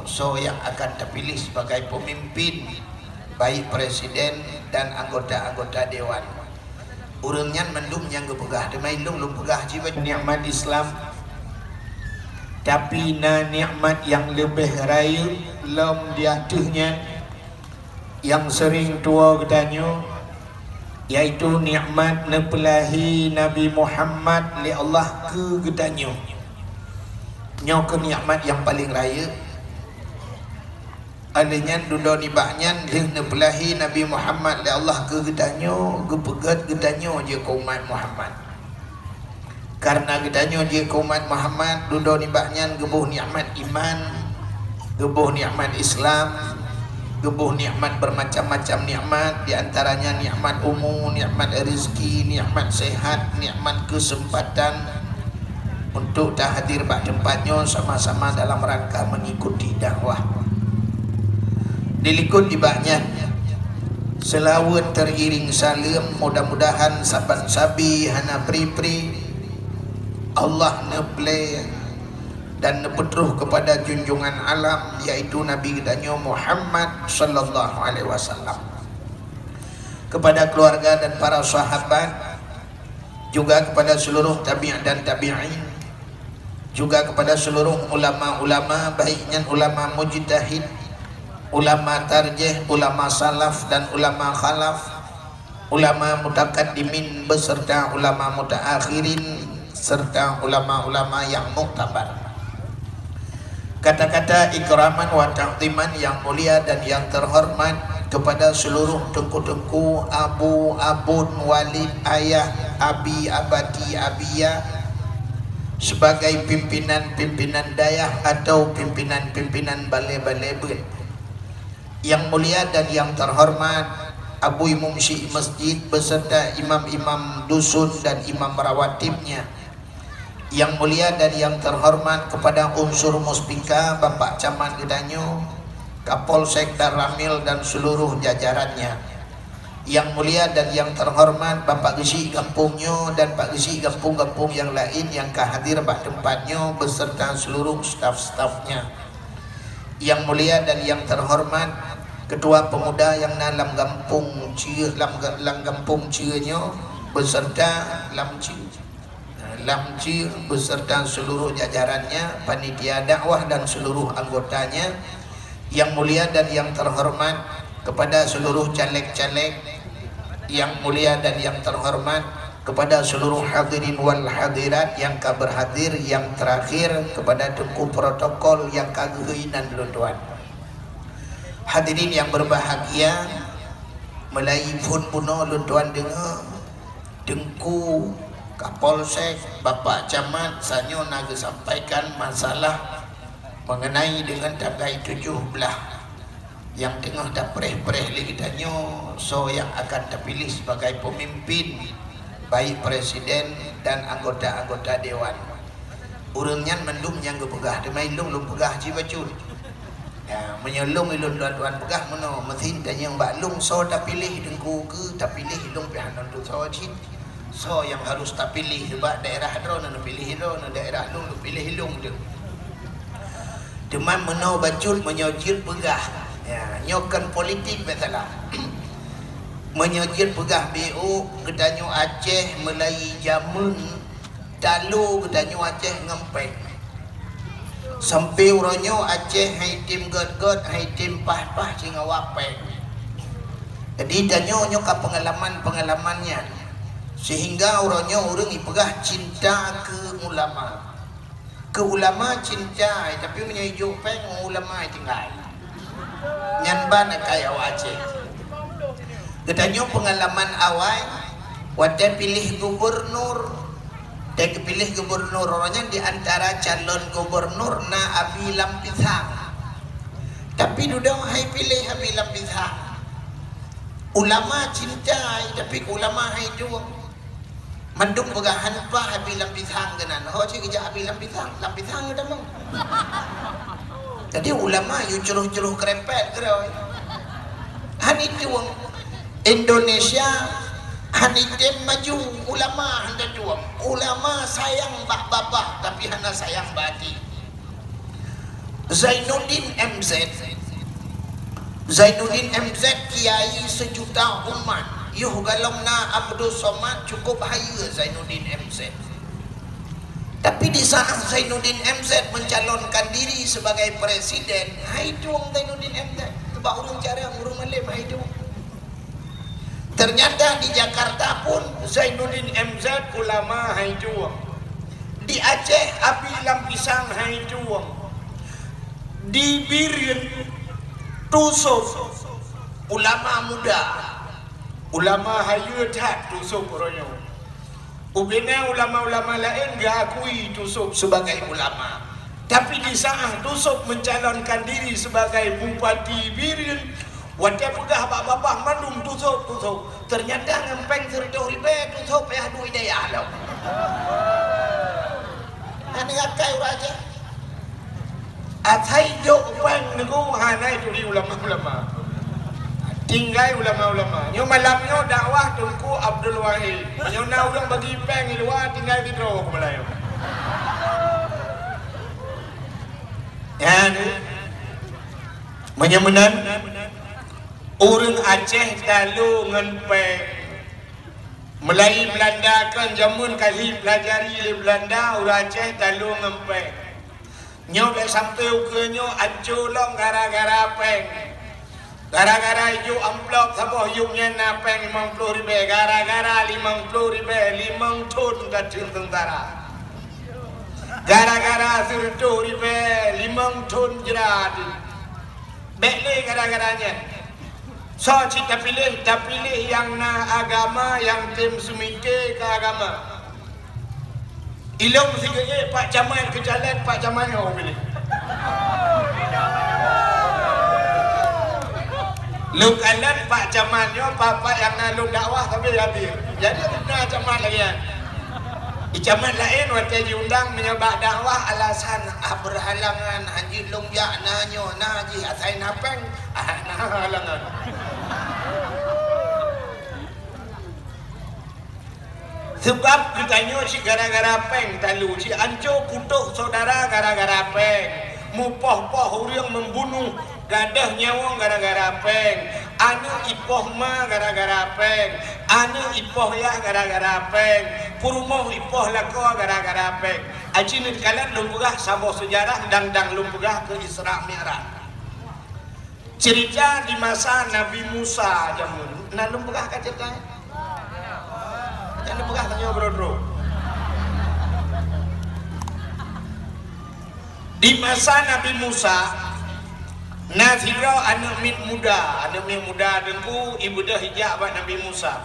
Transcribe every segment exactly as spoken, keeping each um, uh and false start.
soe nyang akan teupiléh sibagai peumimpin, baik presiden dan anggota-anggota dewan. Ureuëng nyan mandum nyang geupeugah, teuma ilôn lôn peugah cit bacut nikmat Islam. Tapi na nikmat nyang leubeh rayeuk lom di ateueh nyan, nyang sering tuwoe geutanyoe, yaitu nikmat neupeulahé Nabi Muhammad lé Allah keu geutanyoe. Nyoe keuh nikmat nyang paleng rayeuk. Óh lheueh nyan, dudoe nibak nyan lheueh neupeulahé Nabi Muhammad lé Allah keu geutanyoe, geupeugét geutanyoe jeuet keu umat Muhammad. Kareuna geutanyoe jeuet keu umat Muhammad, dudoe nibak nyan geuboh nikmat iman, geuboh nikmat Islam, geuboh nikmat bermacam-macam nikmat, di antaranya nikmat umu, nikmat rezeki, nikmat sehat, nikmat kesempatan untuk tahadir bak teumpat nyoe sama-sama dalam rangka mengikuti dakwah. Dilikot nibak nyan, seulaweuet teuiréng saleuem, mudah-mudahan saban sabe hana pri-pri Allah neuplé dan neupeutroh keupada junjungan alam, yaitu Nabi geutanyoe Muhammad sallallahu alaihi wasallam. Keupada keuluwarga dan para sahabat, juga keupada seuluruh tabi' dan tabi'in, juga keupada seuluruh ulama-ulama, baik nyan ulama mujtahid, ulama tarjih, ulama salaf dan ulama khalaf, ulama mutakaddimin beserta ulama mutaakhirin, serta ulama-ulama nyang muktabar. Kata-kata ikraman wa ta'ziman yang mulia dan yang terhormat kepada seluruh teungku-teungku, abu, abon, walid, ayah, abi, abati, abiya, sebagai pimpinan-pimpinan dayah atau pimpinan-pimpinan balé-balé beuet. Yang mulia dan yang terhormat Abu Imum Syik Masjid beserta imam-imam dusun dan imam rawatibnya. Yang mulia dan yang terhormat kepada unsur Muspika, Bapak Camat geutanyoe, Kapolsek dan Ramil dan seluruh jajarannya. Yang mulia dan yang terhormat Bapak Geuchik gampông nyoe dan Pak Geuchik gampông-gampông nyang laén nyang ka hadir bak teumpat nyoe beserta seluruh staf-stafnya. Yang mulia dan yang terhormat Ketua Pemuda nyang na lam gampông Cue, lam, lam gampông Cue nyoe beserta lam Cue, lam Cue beserta seluruh jajarannya, panitia dakwah dan seluruh anggotanya. Yang mulia dan yang terhormat kepada seluruh caleg-caleg, yang mulia dan yang terhormat kepada seluruh hadirin wal hadirat yang ka berhadir, yang terakhir kepada teungku protokol yang ka geuhôi nan lôn tuan. Hadirin yang berbahagia, mulai phon bunoe lôn tuan deungoe, Teungku Kapolsek, Bapak Camat, sanyoe na geusampaikan masalah mengenai dengan tanggai tujoh blaih nyang teungoh tapreh-preh lé geutanyoe soe nyang akan tapiléh sibagai peumimpin, baik presiden dan anggota-anggota dewan. Ureuëng nyan mandum nyang geupeugah, teuma ilôn lôn peugah cit bacut. Ya, meunyoe lôn ilôn tuan-tuan peugah meunoe, meusin tanyong bak lôn soe tapiléh teungku keu tapiléh, ilôn pih hana teusoe cit. Soe nyang harus tapiléh bak daerah droeneuh, neupiléh droeneuh, daerah lôn neupiléh lôn teuh. Teuma meunoe bacut meunyoe jeuet peugah, ya, nyoe kon politik bak salah. Meunyoe jeuet peugah B O, geutanyoe Aceh mulai jameun talo geutanyoe Aceh ngon péng. Sampai uroe nyoe Aceh hai tem gét-gét, hai tem paih-paih singoh péng. Jadi tanyoe nyoe ka peungalaman-peungalaman nyan. Sehingga uroe nyoe ureuëng jipeugah cinta keu ulama. Keu ulama cinta, tapi meunyoe ijok péng ngon ulama tinggai. Nyan ban akai awak Aceh. Geutanyoe peungalaman awai watée piléh gubernur. Watée geupiléh gubernur, uroe nyan di antara calon gubernur na Abi Lam Pisang. Tapi dudoe hai piléh Abi Lam Pisang. Ulama cinta, tapi keu ulama hai tueng. Mandum peugah han paih Abi Lam Pisang keunan. Ho cit geujak Abi Lam Pisang, Lam Pisang geutamong. Jadi ulama yue curoh-curoh keureumpet keudroe. Han itueng. Indonesia han item maju, ulama han tatueng. Ulama sayang bak babah tapi hana sayang bak até. Zainuddin M Z. Zainuddin M Z, kiai seujuta umat. Yoh galom na Abdul Somad, cukup hayeue Zainuddin M Z. Tapi di saat Zainuddin M Z mencalonkan diri sebagai presiden, hai tueng Zainuddin M Z. Sebab ureueng carông, ureueng malém, hai tueng. Ternyata di Jakarta pun Zainuddin M Z ulama hai tueng. Di Aceh Abi Lam Pisang hai tueng. Di Bireuen Tusok ulama muda. Ulama hayeue that Tusok uroe nyoe. Ubena ulama-ulama laén geuakui Tusok sebagai ulama. Tapi di saat Tusok mencalonkan diri sebagai Bupati Bireuen, watée peugah bak babah mandum Tusok, Tusok. Ternyata ngon péng sireutôh ribée Tusok payah duek dayah lom. Hana akai ureueng Aceh. Asai jok péng nyoe hana ituri ulama-ulama. Tinggai ulama-ulama. Nyoe malam nyoe dakwah Teungku Abdul Wahid. Nyoe na ureueng bagi péng di luwa, tinggai sidroe keu Meulayu. Ya, ni. Meunyoe meunan, ureueng Aceh talo ngon péng. Meulayu Beulanda kan jameun ka jipelajari lé Beulanda, ureueng Aceh talo ngon péng. Nyoe bék sampoe ukeue nyoe ancô lom gara-gara péng. Gara-gara ijok amplop saboh yuem nyan na péng limong ploh ribée, gara-gara limong ploh ribée, limong thon ka teungeut seungsara. Gara-gara sireutôh ribée, limong thon jrat. Bék lé gara-gara nyan. Soe cit tapiléh, tapiléh nyang na agama, nyang tem seumike keu agama. Ilôn sigeue pak camat keu caleg, pak camat nyoe piléh. Lôn kalon pak camat nyoe, pak-pak nyang na lôn dakwah sabe hadir. Jadi na camat lagée nyan. Di camat laén watée jiundang meunyoe bak dakwah alasan, ah, beurhalangan, hanjeuet lôn jak na nyoe, na jih asai na péng, ah, na halangan. Seubab geutanyoe cit gara-gara péng talo, cit ancô putôh syedara gara-gara péng, mupoh-poh ureuëng, meubunoh, gadôh nyawöng gara-gara péng, aneuk ipoh ma gara-gara péng, aneuk ipoh yah gara-gara péng, peurumoh ipoh lakoe gara-gara péng. Aci neukalon lôn peugah saboh seujarah dang-dang lôn peugah keu Isra Mi'raj. Cerita di masa Nabi Musa jameun, na lôn peugah ka cerita nyan? Nyan lôn peugah tanyoe bro-bro. Di masa Nabi Musa, na sidroe aneuk miet muda, aneuk miet muda teungku, ibeudôh ijak bak Nabi Musa.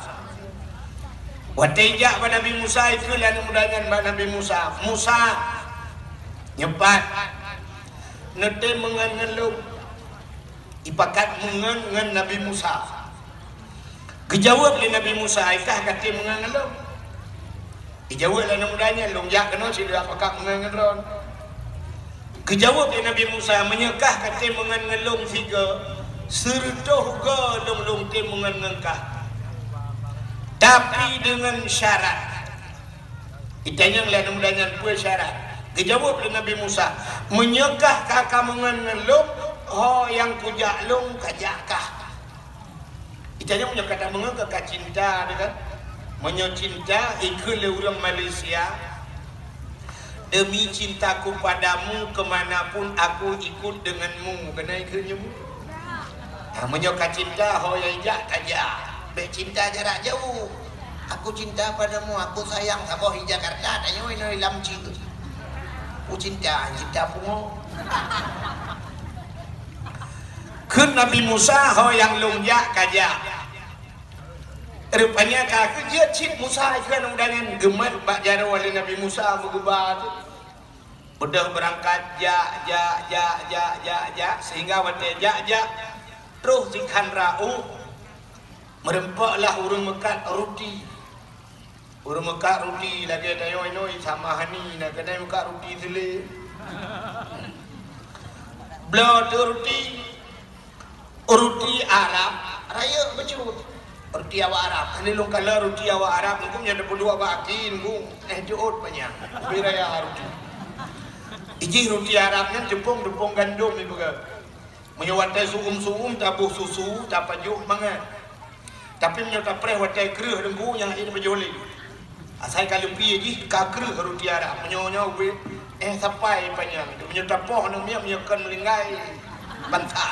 Watée ijak bak Nabi Musa, ikheun lé aneuk muda nyan bak Nabi Musa, "Musa, nyoe pat, neutem meungon ngon lôn." Ipakat meungon ngon Nabi Musa. Geujaweueb lé Nabi Musa, "Ai kah ka tem meungon ngon lôn?" Geujaweueb lé aneuk muda nyan, "Lôn jak keunoe sidroe pakat meungon ngon droen." Geujaweueb lé Nabi Musa, "Meunyoe kah ka tem meungon ngon lôn sigoe, sireutôh goe lôn lôn tem meungon ngon kah. Tapi deungon syarat." Itanyong lé aneuk muda nyan, "Peue syarat?" Geujaweueb lé Nabi Musa, "Meunyoe kah ka kameungon ngon lôn, ho nyang kujak lôn kajak kah." Itanyong, "Meunyoe ka tameungon ka, ka cinta teuh kan?" Meunyoe cinta, ikheun lé ureuëng Malaysia, "Demi cintaku padamu, ke mana pun aku ikut denganmu." Keunan ikheun nyoe. Ha, meunyoe ka cinta, ho nyang ijak tajak. Bék cinta jarak jauh. "Aku cinta padamu, aku sayang," saboh i Jakarta, tanyoe inoe lam cit. "Aku cinta, cinta pungo." Kheun Nabi Musa, "Ho nyang lôn jak kajak." Rupanya ka keuh jeuet cit Musa, ikheun aneuk muda nyan, geumat bak jaroe lé Nabi Musa meuguba teuh. Beudôh beurangkat, jak, jak, jak, jak, jak, jak, sehingga watée jak, jak, troh sikhan rauh, meurumpok lah ureuëng meukat ruti. Ureuëng meukat ruti lagée tanyoe inoe sama hani, na keunong meukat ruti seulé. Bloe teuh ruti, ruti Arab, rayeuk bacut. Ruti awak Arab. Hana lôn kalon ruti awak Arab, ngon nyan teupeudua bak aki, ngon eh jeuet panyang. Ubé raya ruti. Ijih ruti Arab nyan teupeung-teupeung gandom ipeugah. Meunyoe watée su'um-su'um taboh susu, tapajoh mangat. Tapi meunyoe tapreh watée kreueh teungku nyang hana pajoh lé. Asai ka leupie jih ka kreueh ruti Arab. Meunyoe nyoe ubit, eh, sapai panyang. Meunyoe tapoh aneuk miet, meunyoe kon meulinggai, bansa.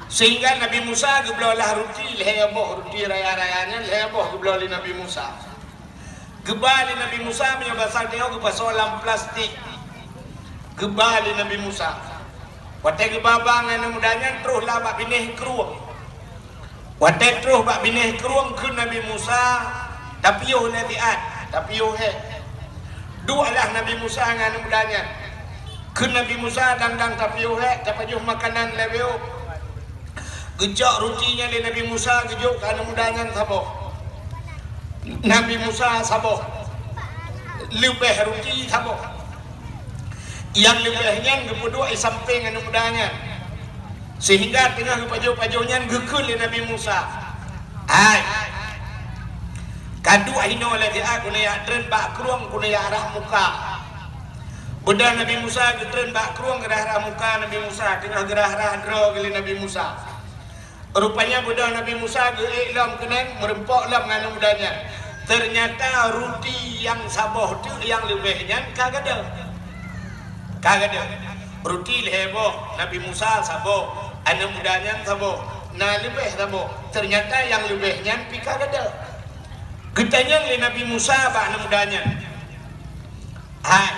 Sehingga Nabi Musa geubloe lah ruti lhée boh, ruti raya-raya nyan lhée boh geubloe lé Nabi Musa. Geuba lé Nabi Musa, meunyoe basa tanyoe geupasoe lam plastik. Geuba lé Nabi Musa. Watée geuba-ba ngon aneuk muda nyan, troh lah bak binéh krueng. Watée troh bak binéh krueng, kheun Nabi Musa, "Tapiôh lé siat, tapiôh hék." Duek lah Nabi Musa ngon aneuk muda nyan. Kheun Nabi Musa, "Dang-dang tapiôh hék, tapajoh makanan lé biôh." Geucok ruti nyan lé Nabi Musa, geujok keu aneuk muda nyan saboh. Nabi Musa saboh. Leubeh ruti saboh. Nyang leubeh nyan geupeuduek di sampéng aneuk muda nyan. Sehingga teungoh geupajoh-pajoh nyan geukheun lé Nabi Musa, "Hai, ka duek hinoe lé siat, keuneuk jak treun bak krueng, keuneuk jak rhah muka." Beudôh Nabi Musa geutreun bak krueng, geurhah-rhah muka Nabi Musa, teungoh geurhah-rhah droe lé Nabi Musa. Rupanya beudôh Nabi Musa geuék lom keunong, meureumpok lom ngon aneuk muda nyan. Teunyata ruti nyang saboh teuk nyang leubeh nyan ka gadôh. Ka gadôh. Ruti lhée boh, Nabi Musa saboh, aneuk muda nyan saboh, na leubeh saboh. Teunyata nyang leubeh nyan pih ka gadôh. Geutanyong lé Nabi Musa bak aneuk muda nyan, "Hai,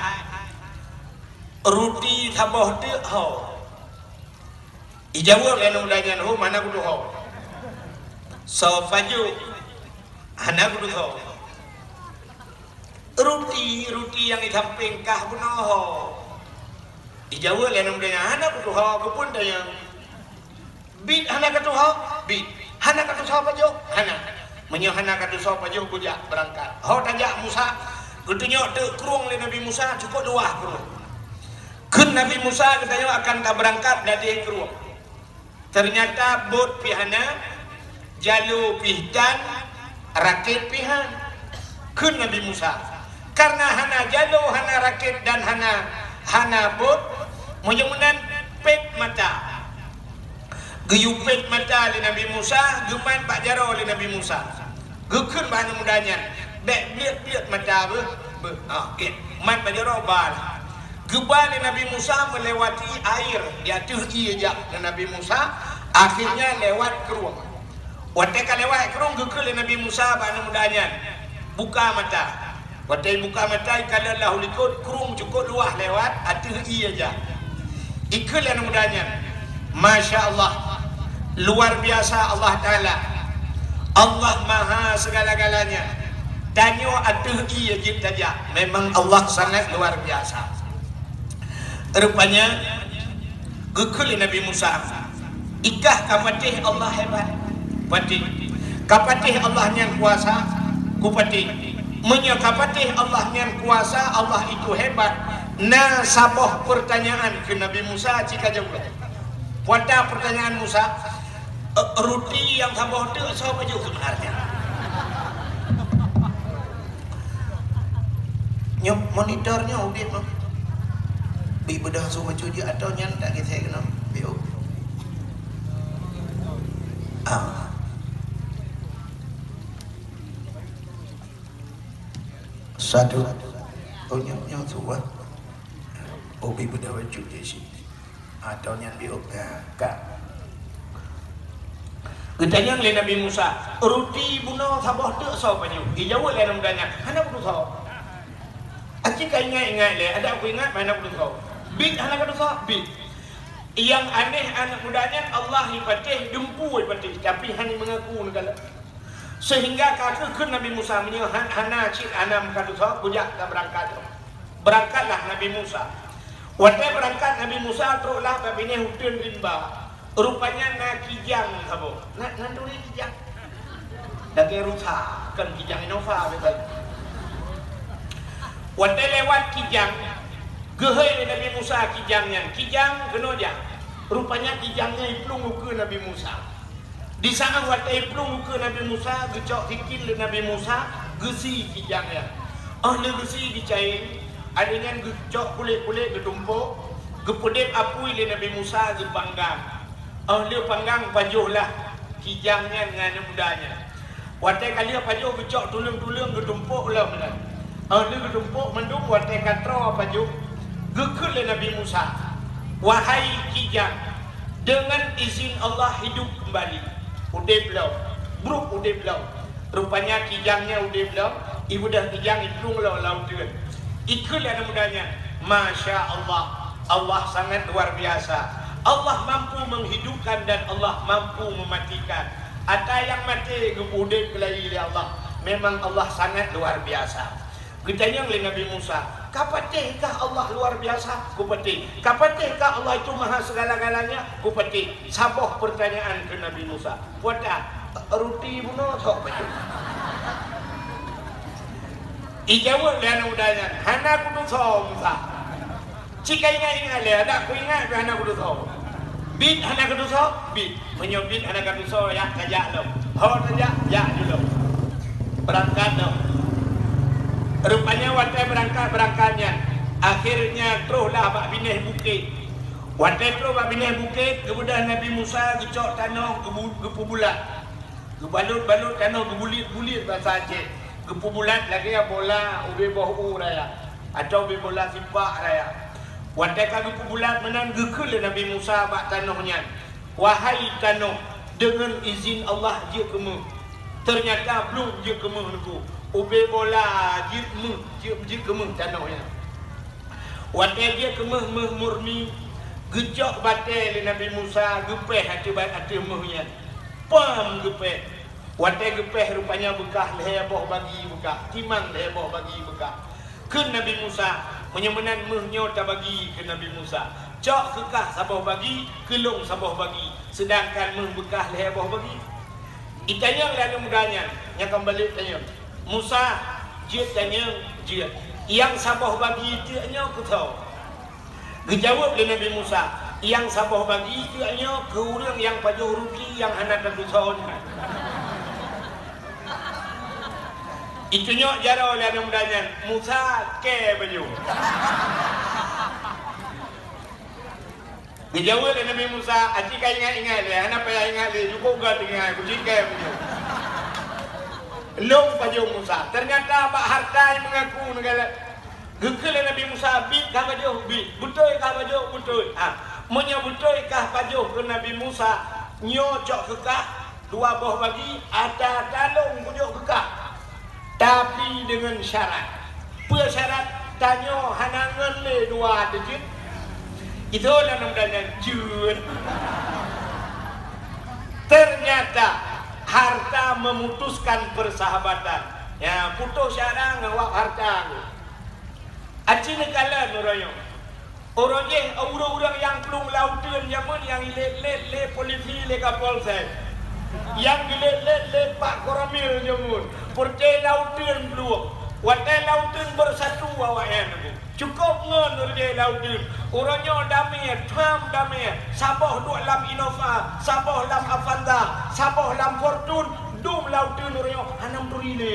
ruti saboh teuk ho?" Ijaweueb lé aneuk muda nyan, "Hom, hana kutuho." "Soe pajoh?" "Hana kutuho." "Ruti, ruti nyang di sampéng kah bunoe ho?" Ijaweueb lé aneuk muda nyan, "Hana kutuho, keupeue tanyong?" "Biet hana katuho?" "Biet." "Hana katusoe pajoh?" "Hana." "Meunyoe hana katusoe pajoh, beujak beurangkat." Ho tajak Musa, geutunyok teuk krueng lé Nabi Musa, cukôp luwah krueng. Kheun Nabi Musa, "Geutanyoe akan tabeurangkat ladée krueng." Teunyata bot pih hana, jalo pih tan, rakét pih han. Kheun Nabi Musa, "Kareuna hana jalo, hana rakét dan hana, hana bot, meunyoe meunan pét mata." Geuyue pét mata lé Nabi Musa, geumat bak jaroe lé Nabi Musa. Geukheun bak aneuk muda nyan, "Bék bliet-bliet mata beuh, beuh." Ha, gét. Mat bak jaroe ba lah. Geuba lé Nabi Musa meulewati air, di ateueh ié jak lé Nabi Musa, akhirnya lewat krueng. Watée ka lewat krueng, geukheun lé Nabi Musa bak aneuk muda nyan, "Buka mata." Watée buka mata, ikalon lahu likot, krueng cukôp luwah lewat ateueh ié jak. Ikheun lé aneuk muda nyan, "Masya Allah, luar biasa Allah Taala. Allah Maha segala-galanya. Tanyoe ateueh ié jeuet tajak. Memang Allah sangat luar biasa." Rupanya, geukheun lé Nabi Musa, "Ikah ka patéh Allah hebat?" "Patéh." "Ka patéh Allah nyan kuasa?" "Kupatéh." "Meunyoe ka patéh Allah nyan kuasa, Allah itu hebat, na saboh peurtanyaan," kheun Nabi Musa, "ci ka jaweueb." "Peue ata peurtanyaan Musa?" "Eh, ruti nyang saboh teuk soe pajoh seubeunarnya?" Nyoe monitor nyoe udeb nyoe. Bi beudôh su bacut jih atau nyan tak kisah keunoe. Bi oh. Ah. Satu. Oh, nyoe, nyoe su, ah. Oh, bi beudôh bacut jih sit. Atau nyan biôh, ya, ka. Geutanyong lé Nabi Musa, "Ruti bunoe saboh teuk soe pajoh?" Geujaweueb lé aneuk muda nyan, "Hana kutusoe." Aci ka ingat-ingat lé, adak kuingat, "Hana kutusoe." "Biet hana katusoe?" "Biet." Nyang aneh aneuk muda nyan, Allah jipatéh, dumpeue jipatéh, tapi hana meungaku neukalon. Sehingga ka geukheun Nabi Musa, "Meunyoe han-, hana cit hana meukatusoe, beujak tabeurangkat." Beurangkatlah Nabi Musa. Watée beurangkat Nabi Musa, troklah bak binéh uteuen rimba. Rupanya na kijang saboh. Na, na turi kijang. Daging rusa, kon kijang Innova biasa. Watée lewat kijang, geuhôi lé Nabi Musa kijang nyan. "Kijang, keunoe jak." Rupanya kijang nyan jiplueng ukeue Nabi Musa. Di saát watée jiplueng ukeue Nabi Musa, geucok sikin lé Nabi Musa, geusie kijang nyan. Óh lheueh geusie geucayeng, Akhé nyan geucok kulét-kulét geutumpôk, geupeudeb apui lé Nabi Musa geupanggang. Óh lheueh panggang pajoh lah kijang nyan ngon aneuk muda nyan. Watée ka lheueh pajoh geucok tuleueng-tuleueng geutumpôk lom nyan. Óh lheueh geutumpôk mandum watée ka troe pajoh, geukheun lé Nabi Musa, "Wahai kijang, deungon izin Allah hidup keumbali, udeb lom, brok udeb lom." Rupanya kijang nyan udeb lom, ibeudôh kijang iplueng lom lam uteuen. Ikheun lé aneuk muda nyan, "Masya Allah, Allah sangat luar biasa. Allah mampu menghidupkan dan Allah mampu mematikan. Ata nyang maté geupeuudeb keulayi lé Allah. Memang Allah sangat luar biasa." Geutanyong lé Nabi Musa, "Ka patéh kah Allah luar biasa?" "Kupatéh." "Ka patéh kah Allah itu maha segala-galanya?" "Kupatéh." Saboh peurtanyaan keu Nabi Musa. "Peue ata, ruti bunoe sok pajoh?" Ijaweueb lé aneuk muda nyan, "Hana kutusoe Musa." Cit ka ingat-ingat lé, "Adak kuingat pih hana kutusoe." "Biet hana kutusoe?" "Biet." "Meunyoe biet hana kutusoe, jak tajak lom." "Ho tajak?" "Jak ju lom." Beurangkat lom. Rupanya watée beurangkat-beurangkat nyan, akhirnya troh lah bak binéh bukét. Watée troh bak binéh bukét, geubeudôh Nabi Musa geucok tanoh geubu-, geupeubulat. Geubalot-balot tanoh geubulit-bulit basa Aceh. Geupeubulat lagée bola ubé boh u raya, atawa ubé bola sipak raya. Watée ka geupeubulat meunan geukheun lé Nabi Musa bak tanoh nyan, "Wahai tanoh, deungon izin Allah jeuet keu méuh." Teunyata blom jeuet keu méuh neuku. Ubé bola jeuet méuh, jeuet, jeuet keu méuh tanoh nyan. Watée jeuet keu méuh, méuh murni, geucok batée lé Nabi Musa geupéh ateueh ba-, ateueh méuh nyan. Pam geupéh. Watée geupéh rupanya beukah lhée boh bagi beukah, timang lhée boh bagi beukah. Kheun Nabi Musa, "Meunyoe meunan méuh nyoe tabagi keu Nabi Musa. Cok keu kah saboh bagi, keu lôn saboh bagi, seudangkan méuh beukah lhée boh bagi." Itanyong lé aneuk muda nyan, nyang ka balek tanyong, "Musa, jeuet tanyong?" "Jeuet." "Nyang saboh bagi teuk nyoe keu soe?" Geujaweueb lé Nabi Musa, "Nyang saboh bagi teuk nyoe keu ureuëng nyang pajoh ruti nyang hana tatusoe nyan." Itunyok jaroe lé aneuk muda nyan, Musa kée pajoh. Geujaweueb lé Nabi Musa, "Aci ka ingat-ingat lé, hana payah ingat lé, cukôp gét ingat, kucik kée pajoh." Lôn pajoh Musa. Teunyata bak harta nyang meungaku neugala. Geukheun lé Nabi Musa, "Biet kah pajoh?" "Biet." "Beutôi kah pajoh?" "Beutôi." Ha, meunyoe beutôi kah pajoh keu Nabi Musa, nyoe cok keu kah dua boh bagi, ata-ata lôn kujok keu kah. Tapi deungon syarat. Peue syarat? Tanyoe hana ngon lé dua teujeuet. Itu lôn muda nyan jeuet. Teunyata harta memutuskan persahabatan. Ya, putoh syara ngon wab harta. Aci neukalon uroe nyoe. Uroe jéh ureuëng-ureuëng nyang plueng lam uteuen jameun nyang ilét-lét lé polisi lé kapolsek. Nyang geulét-lét lé pak koramil jameun. Peureté lam uteuen plueng. Watée lam uteuen beusatu awaknyan. Cukôp ngon uroe jéh lam uteuen. Uroe nyoe damé, tham damé. Saboh duek lam Innova, saboh lam Avanza, saboh lam Fortuner, dum lam uteuen uroe nyoe hana meuturi lé.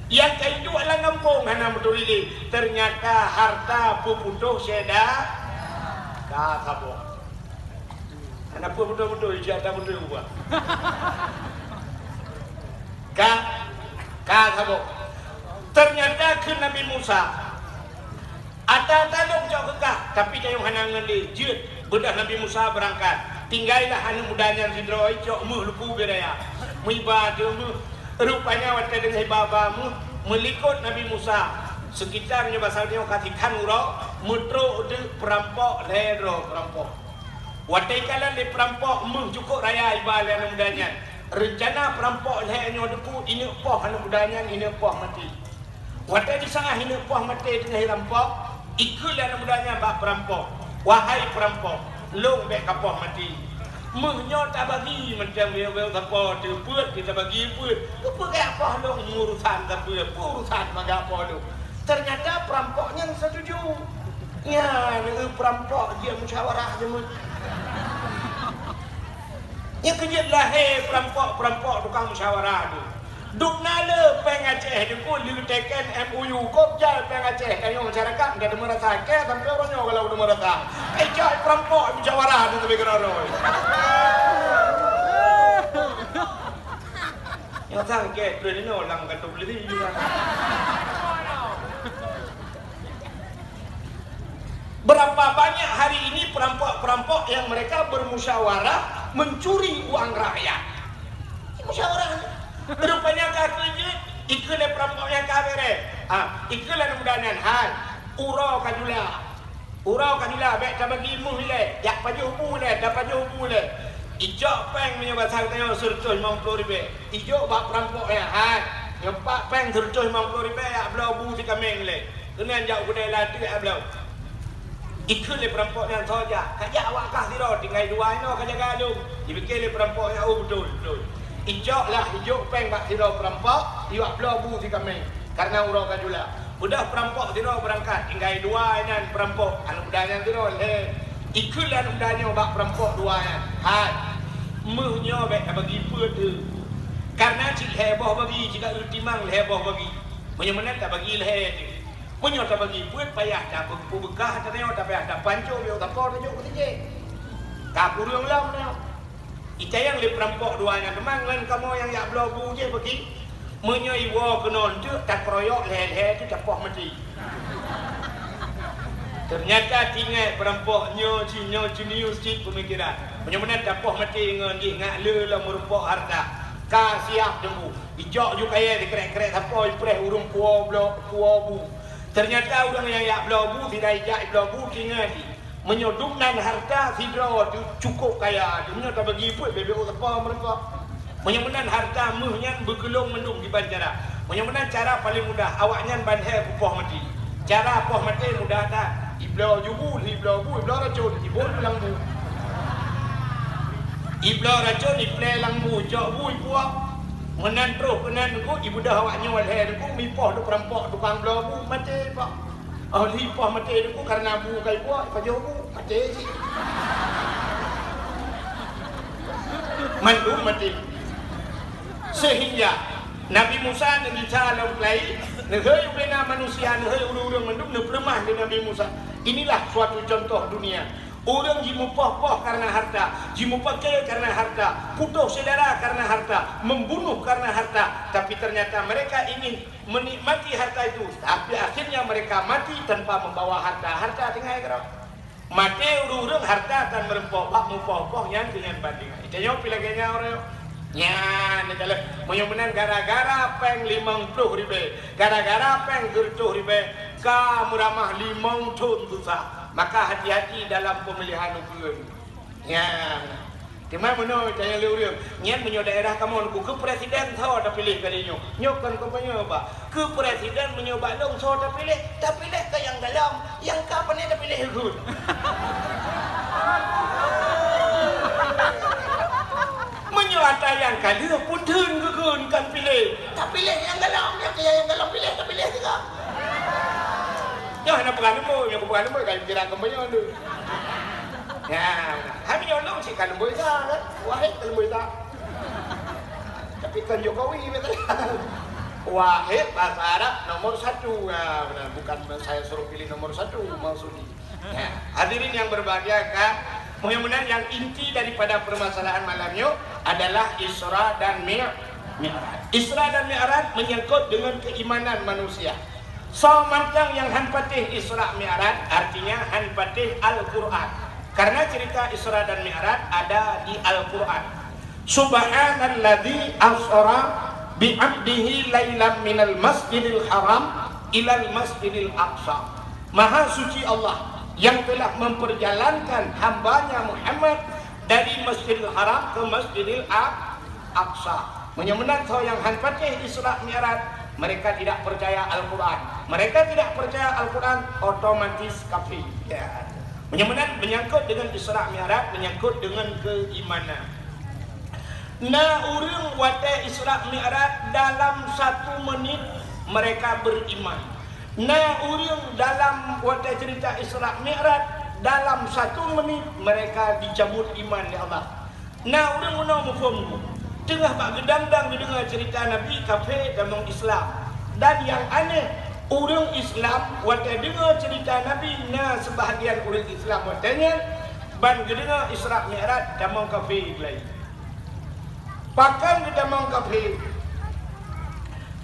Nyang ka iduek lam gampông hana meuturi lé. Teunyata harta peuputoh syeda ka saboh. Hana peue beutôi-beutôi, ija ata beutôi ubah. Ka, ka saboh. Teunyata kheun Nabi Musa, "Ata-ata lôn cok keu kah, tapi tanyoe hana ngon lé. Jeuet." Beudôh Nabi Musa beurangkat. Tinggailah aneuk muda nyan sidroe cok méuh lupu beuraya. Meuiba ateueh méuh. Rupanya watée deungoe iba-ba méuh, meulikot Nabi Musa. Sekitar nyoe basa nyoe ka sikhan uroe, meutrok teuk peurampok lhée droe peurampok. Watée ikalon lé peurampok méuh cukôp raya iba lé aneuk muda nyan. Reuncana peurampok lhée nyoe teupeu ineuk poh aneuk muda nyan, ineuk poh maté. Watée disangah ineuk poh maté teungoh irampok, ikheun lé aneuk muda nyan bak peurampok, "Wahai peurampok, lôn bék kapoh maté. Méuh nyoe tabagi mantong beu-beu sapo teupeuet, tabagi peuet. Keupeue kapoh lôn urusan sapeue? Peue urusan meukapoh lôn?" Teunyata peurampok nyan satuju. Nyan, eh, peurampok jeuet musyawarah jameun. Nyan keuh jeuet lahé peurampok-peurampok tukang musyawarah tu. Dum na le péng Aceh, dikeu le teken M O U, kop jai péng Aceh, tanyoe masyarakat ka teumeu rasa, kèe sampoe uroe nyoe gohlom teumeu rasa. Kèe jai peurampok musyawarah di teumpat keudroe. Nyoe sang kèe trön inoe lam kantor polisi juga. Berapa banyak hari ini perampok-perampok yang mereka bermusyawarah mencuri uang rakyat? Musyawarah. Rupanya ka keujeuet, ikheun lé perampok nyang ka bereh. Ah, ikheun lé aneuk muda nyan, "Hai, uroe ka jula. Uroe ka jula, bèk tabagi meuh ilèe, jak pajoh bu ilèe, tapajoh bu ilèe." Ijok péng meunyoe basa geutanyoe seureutôh limong ploh ribèe. Ijok bak perampok nyan, "Hai, nyoe pat péng seureutôh limong ploh ribèe, jak bloe bu sikaméng ilèe." Keunan jak u keudè lateuk jak bloe. Ikheun lé perampok nyan soe jak, ka jak awak kah sidroe, tinggai dua inoe ka jaga lôn. Jipike lé perampok nyan, "Oh, beutôi, beutôi." Ijok lah, ijok péng bak sidroe perampok, ijak bloe bu sikaméng, kareuna uroe ka jula. Beudôh perampok sidroe beurangkat, tinggai dua inan perampok, aneuk muda nyan sidroe lhèe. Ikheun lé aneuk muda nyoe bak perampok dua nyan, "Hai, meuh nyoe bèk tabagi peuet teuh. Kareuna cit lhèe boh bagi, cit ka eu timang lhèe boh bagi. Meunyoe meunan tabagi lhèe teuh." Meunyoe tabagi peuet payah tapeubeukah, tanyoe tapayah tapancok, bèk sapo tajok keu tijéh. Ka kureueng lom nyoe. Itanyong lé perampok dua nyan teuma ngon kamoe nyang jak bloe bu jih peuki. Meunyoe iwoe keunoe teuk takeroyok lhèe-lhèe teuh tapoh maté. Teunyata tinggai perampok nyoe, nyoe jenius cit peumikeran. Meunyoe meunan tapoh maté ngon jih ngat le lom meurumpok hareuta. Ka siap teungku. Ijok ju kayèe sikrek-krek sapo ipreh ureueng puwoe bloe, puwoe bu. Teunyata ureueng nyang jak bloe bu, sidai jak bloe bu, tinggai jih. Meunyoe dumnan hareuta sidroe teuh cukôp kaya, meunyoe tabagi peuet bèk-bèk sapo meureumpok. Meunyoe meunan hareuta meuh nyan beukeulông mandum kiban cara. Meunyoe meunan cara paleng mudah, awaknyan ban lhèe kupoh maté. Cara poh maté mudah that. Ibloe ju bu, ibloe bu, ibloe racôn, ibon lam bu. Ibloe racôn, iplè lam bu, jok bu, ipuap. Meunan troh keunan teungku, ibeudôh awaknyoe lhèe teungku, mipoh teuk perampok tukang bloe bu, maté pak. Oh, ipoh maté teungku kareuna bu ka ipuap, ipajoh bu, maté cit. Mandum maté. Sehingga Nabi Musa neugisa lam keulai, neuhôi ubena manusia, neuhôi ureueng-ureueng mandum neupeuleumah lé Nabi Musa. Inilah suatu contoh dunia. Ureueng jimupoh-poh kareuna harta, jimupake kareuna harta, putôh syedara kareuna harta, membunuh kareuna harta, tapi ternyata mereka ingin menikmati harta itu, tapi akhirnya mereka mati tanpa membawa harta. Harta tinggai keudroe. Maté ureueng-ureueng harta tan meurumpok bak mupoh-poh nyan keu nyan banding. Tanyoe pih lagèe nyan uroe nyoe. Nyan, neukalon, meunyoe meunan gara-gara péng limong ploh ribèe, gara-gara péng seureutôh ribèe, ka meuramah limong thon susah. Maka hati-hati dalam pemilihan ukeuen. Nyan. Teuma meunoe tanyong lé ureueng, nyan meunyoe daerah kamoe Teungku, keu presiden soe tapiléh kali nyoe? Nyoe kon kampanye, Pak. Keu presiden meunyoe bak lôn soe tapiléh? Tapiléh keu nyang galom, nyang ka pandai tapiléh kheun. Meunyoe ata nyang ka lheueh peutheun keu kheun kon piléh, tapiléh nyang galom, nyang keu nyang galom piléh, tapiléh juga. Nyoe hana peugah leumbôi, nyang peugah leumbôi ka pikiran kampanye tu. Ya, hai meunyoe lôn cit ka leumbôi sa, kan? Wahid ka leumbôi sa. Tapi kon Jokowi, betul. Wahid bahasa Arab nomor satu. Ya, benar. Bukan saya suruh pilih nomor satu, maksudnya. Ya, hadirin yang berbahagia, kan? Mudah-mudahan yang inti daripada permasalahan malam nyoe adalah Isra dan Mi-, Mi'raj. Isra dan Mi'raj menyangkut dengan keimanan manusia. Soe mantong nyang han patéh Isra Mi'raj, artinya han patéh Al-Quran. Karena cerita Isra dan Mi'raj ada di Al-Quran. Subhanalladzi asra bi 'abdihi lailam minal masjidil haram ilal masjidil aqsa. Maha suci Allah yang telah memperjalankan hambanya Muhammad dari Masjidil Haram ke Masjidil Aq-, Aqsa. Meunyoe meunan soe nyang han patéh Isra Mi'raj, mereka tidak percaya Al-Quran. Mereka tidak percaya Al-Quran, otomatis kafir. Ya. Meunyoe meunan menyangkut dengan Isra Mi'raj, menyangkut dengan keimanan. Na ureueng watèe Isra Mi'raj dalam satu menit mereka beriman. Na ureueng dalam watèe cerita Isra Mi'raj dalam satu menit mereka dicabut iman lé Allah. Na ureueng meunoe muphom, Teungoh bak geudang-dang geudeungoe ceurita Nabi, kafé tamong Islam. Dan nyang aneh, ureuëng Islam watée deungoe ceurita Nabi, na seubahagian ureuëng Islam watée nyan ban geudeungoe Isra Mi'raj tamong kafé keulayi. Pakon geutamong kafé?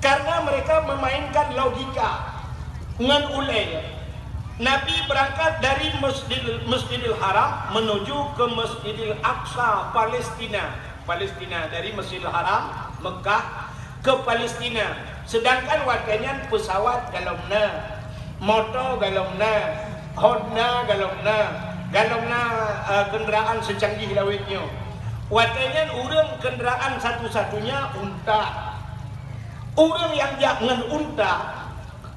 Karena mereka memainkan logika ngon ulée. Nabi berangkat dari Masjidil, Masjidil Haram menuju ke Masjidil Aqsa, Palestina. Palestina, dari Masjidil Haram, Mekah, ke Palestina. Sedangkan watée nyan pesawat galom na, moto galom na, Honda galom na, galom na, eh, kenderaan secanggih lawét nyoe. Watée nyan ureuëng kenderaan satu-satunya unta. Ureuëng nyang jak ngon unta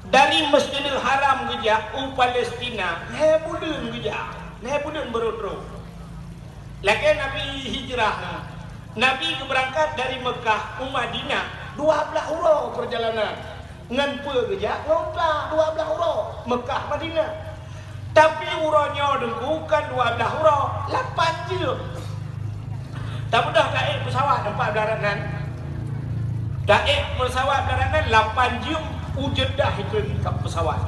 dari Masjidil Haram geujak u Palestina, lhée buleuen geujak, lhée buleuen beurôh-rôh. Lagée Nabi hijrah nyoe. Nabi geubeurangkat dari Mekah u Madinah dua blaih uroe peurjalanan. Ngon peue geujak? Ngon unta, dua blaih uroe, Mekah Madinah. Tapi uroe nyoe Teungku, kon dua blaih uroe, lapan jeuem. Tabeudôh taék pesawat empat belas nan. Taék pesawat darat nan lapan jeuem u Jeddah itu ka pesawat.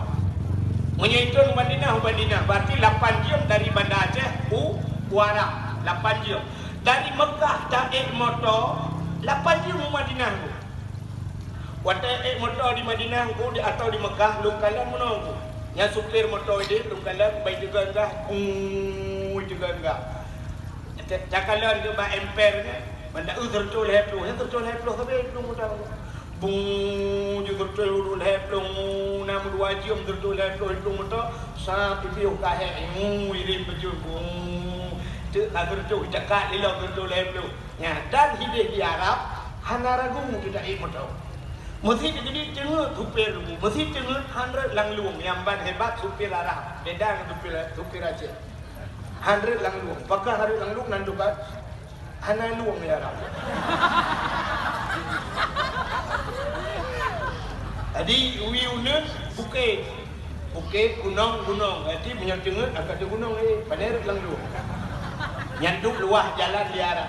Meunyoe itu u Madinah, u Madinah, berarti lapan jeuem dari Banda Aceh u, u Arab, lapan jeuem. Dari Mekah taék moto, lapan jeuem u Madinah tu. Watée ék moto di Madinah tu, di, atau di Mekah, lôn kalon meunoe tu. Nyang supir moto ideh, lôn kalon, bai teugon gas, ui, teugon gas. Ca-, cakalon keu bak emper nyan, banda, "Eu, seureutôh lhée ploh, nyan seureutôh lhée ploh sabe plueng moto." Bung, ju seureutôh lhée ploh, na meudua jeuem seureutôh lhée ploh plueng moto, sa pipiôh ka hék, ngu, irém beujeuet, bung. Teuk ka seureutôh, icakat lé lom seureutôh lhée ploh. Nyan, dan hideh di Arab, hana ragu teudaék moto. Meusi teujadi teungeut supir, meusi teungeut hana rot lam lueng, nyang ban hebat supir Arab, beda ngon supir, supir Aceh. Hana rot lam lueng. Pakon hana rot lam lueng nan debat? Hana lueng ya Arab. Jadi, ui uneun bukét. Bukét, gunong, gunong. Jadi, meunyoe teungeut, akan di gunong, eh, pane rot lam lueng. Nyan duek luwah jalan di Arab.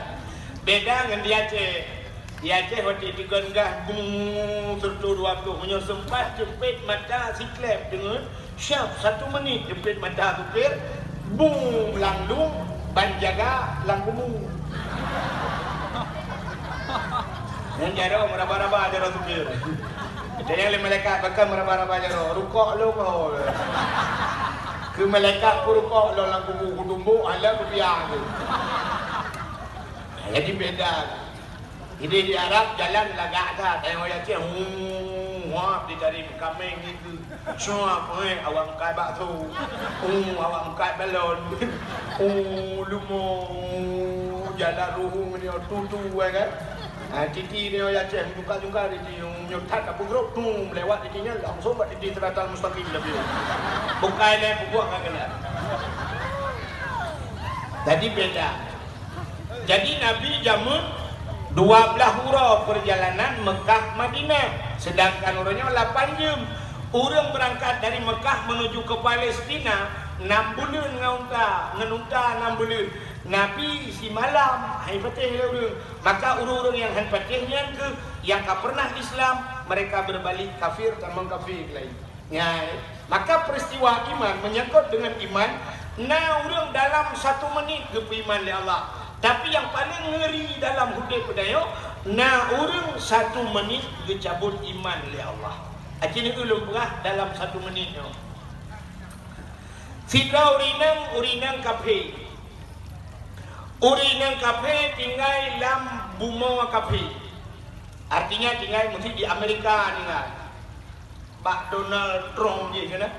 Beda ngon di Aceh. Di Aceh watée teugon gas, bung, seureutôh dua ploh. Meunyoe seumpat jeumpét mata siklep deungon, siap satu menit jeumpét mata supir, bung, lam lueng, ban jaga lam kubu. Nyan jaroe meuraba-raba jaroe supir. Tanyong lé malaikat, pakon meuraba-raba jaroe, rukok lôn ho. Keu malaikat peurukok lôn lam kubu, kutumbok, hala kupiah tu. Jadi beda. Ideh di Arab jalan lagak that, eh, ayat cit, hu, huap, di dari kaméng itu. Suap, eh, awak meukat bakso. Hu, awak meukat balon. Hu, lumo, jalan ruhung ni, tutu, eh, kan. Ha, titi ni, ayat cit, jungka-jungka di sini, nyoe that, apa grup tu, melewat di sini, langsung buat titi siratal mustaqim, tapi bukan, eh, bubuak kan kena. Jadi beda. Jadi Nabi jameun dua blaih uroe peurjalanan Mekah Madinah, seudangkan uroe nyoe lapan jeuem. Ureuëng beurangkat dari Mekah meunuju keu Palestina nam buleuen ngon unta, ngon unta nam buleuen. Nabi simalam hai patéh lé ureuëng. Maka ureuëng-ureuëng nyang han patéh nyan kheueh nyang ka peureunah Islam, mereka berbalik kafir tamong kafé keulayi. Nyan, maka peristiwa iman menyangkut dengan iman, na ureuëng dalam satu menit geupeuiman lé Allah. Tapi nyang paleng ngeuri dalam udeb geutanyoe, na ureuëng satu menit geucabot iman lé Allah. Akhirnya ulôn peugah dalam satu menit nyoe. Sidroe ureuëng inong, ureuëng inong kafé. Ureuëng inong kafé tinggai lam bumoe kafé. Artinya tinggai meusti di Amerika tinggai. Bak Donald Trump jih keunan.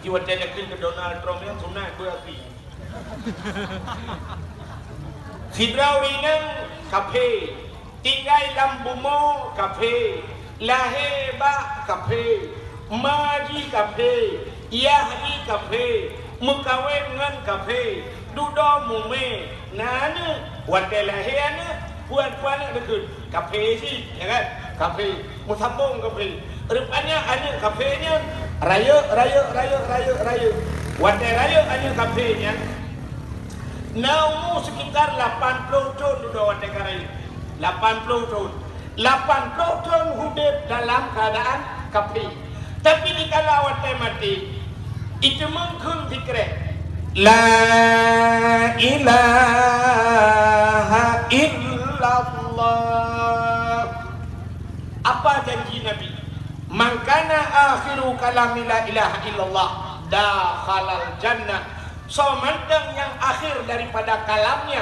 Di watée yakén keu Donald Trump nyan sunat beuapi. Sidroe ureuëng inong kafé, tinggai lam bumoe kafé, lahé bak kafé, ma jih kafé, yah jih kafé, meukawen ngon kafé, dudoe mumé, na aneuëk, watée lahé aneuëk, buet-buet aneuëk deukeue. Kafé cit, ya kan? Kafé. Meusambong kafé. Rupanya aneuëk kafé nyan rayeuk, rayeuk, rayeuk, rayeuk, rayeuk. Watée rayeuk aneuëk kafé nyan, Na umu sekitar lapan ploh thon dudoe watée ka rayeuk. Lapan ploh thon. Lapan ploh thon udeb dalam keuadaan kafé. Tapi dikala watée maté, iteumeung kheun pikrée, "La ilaha illallah." Apa janji Nabi? "Man kana akhiru kalami la ilaha illallah, dakhalal jannah." Soe mantong nyang akhé daripada kalamnya,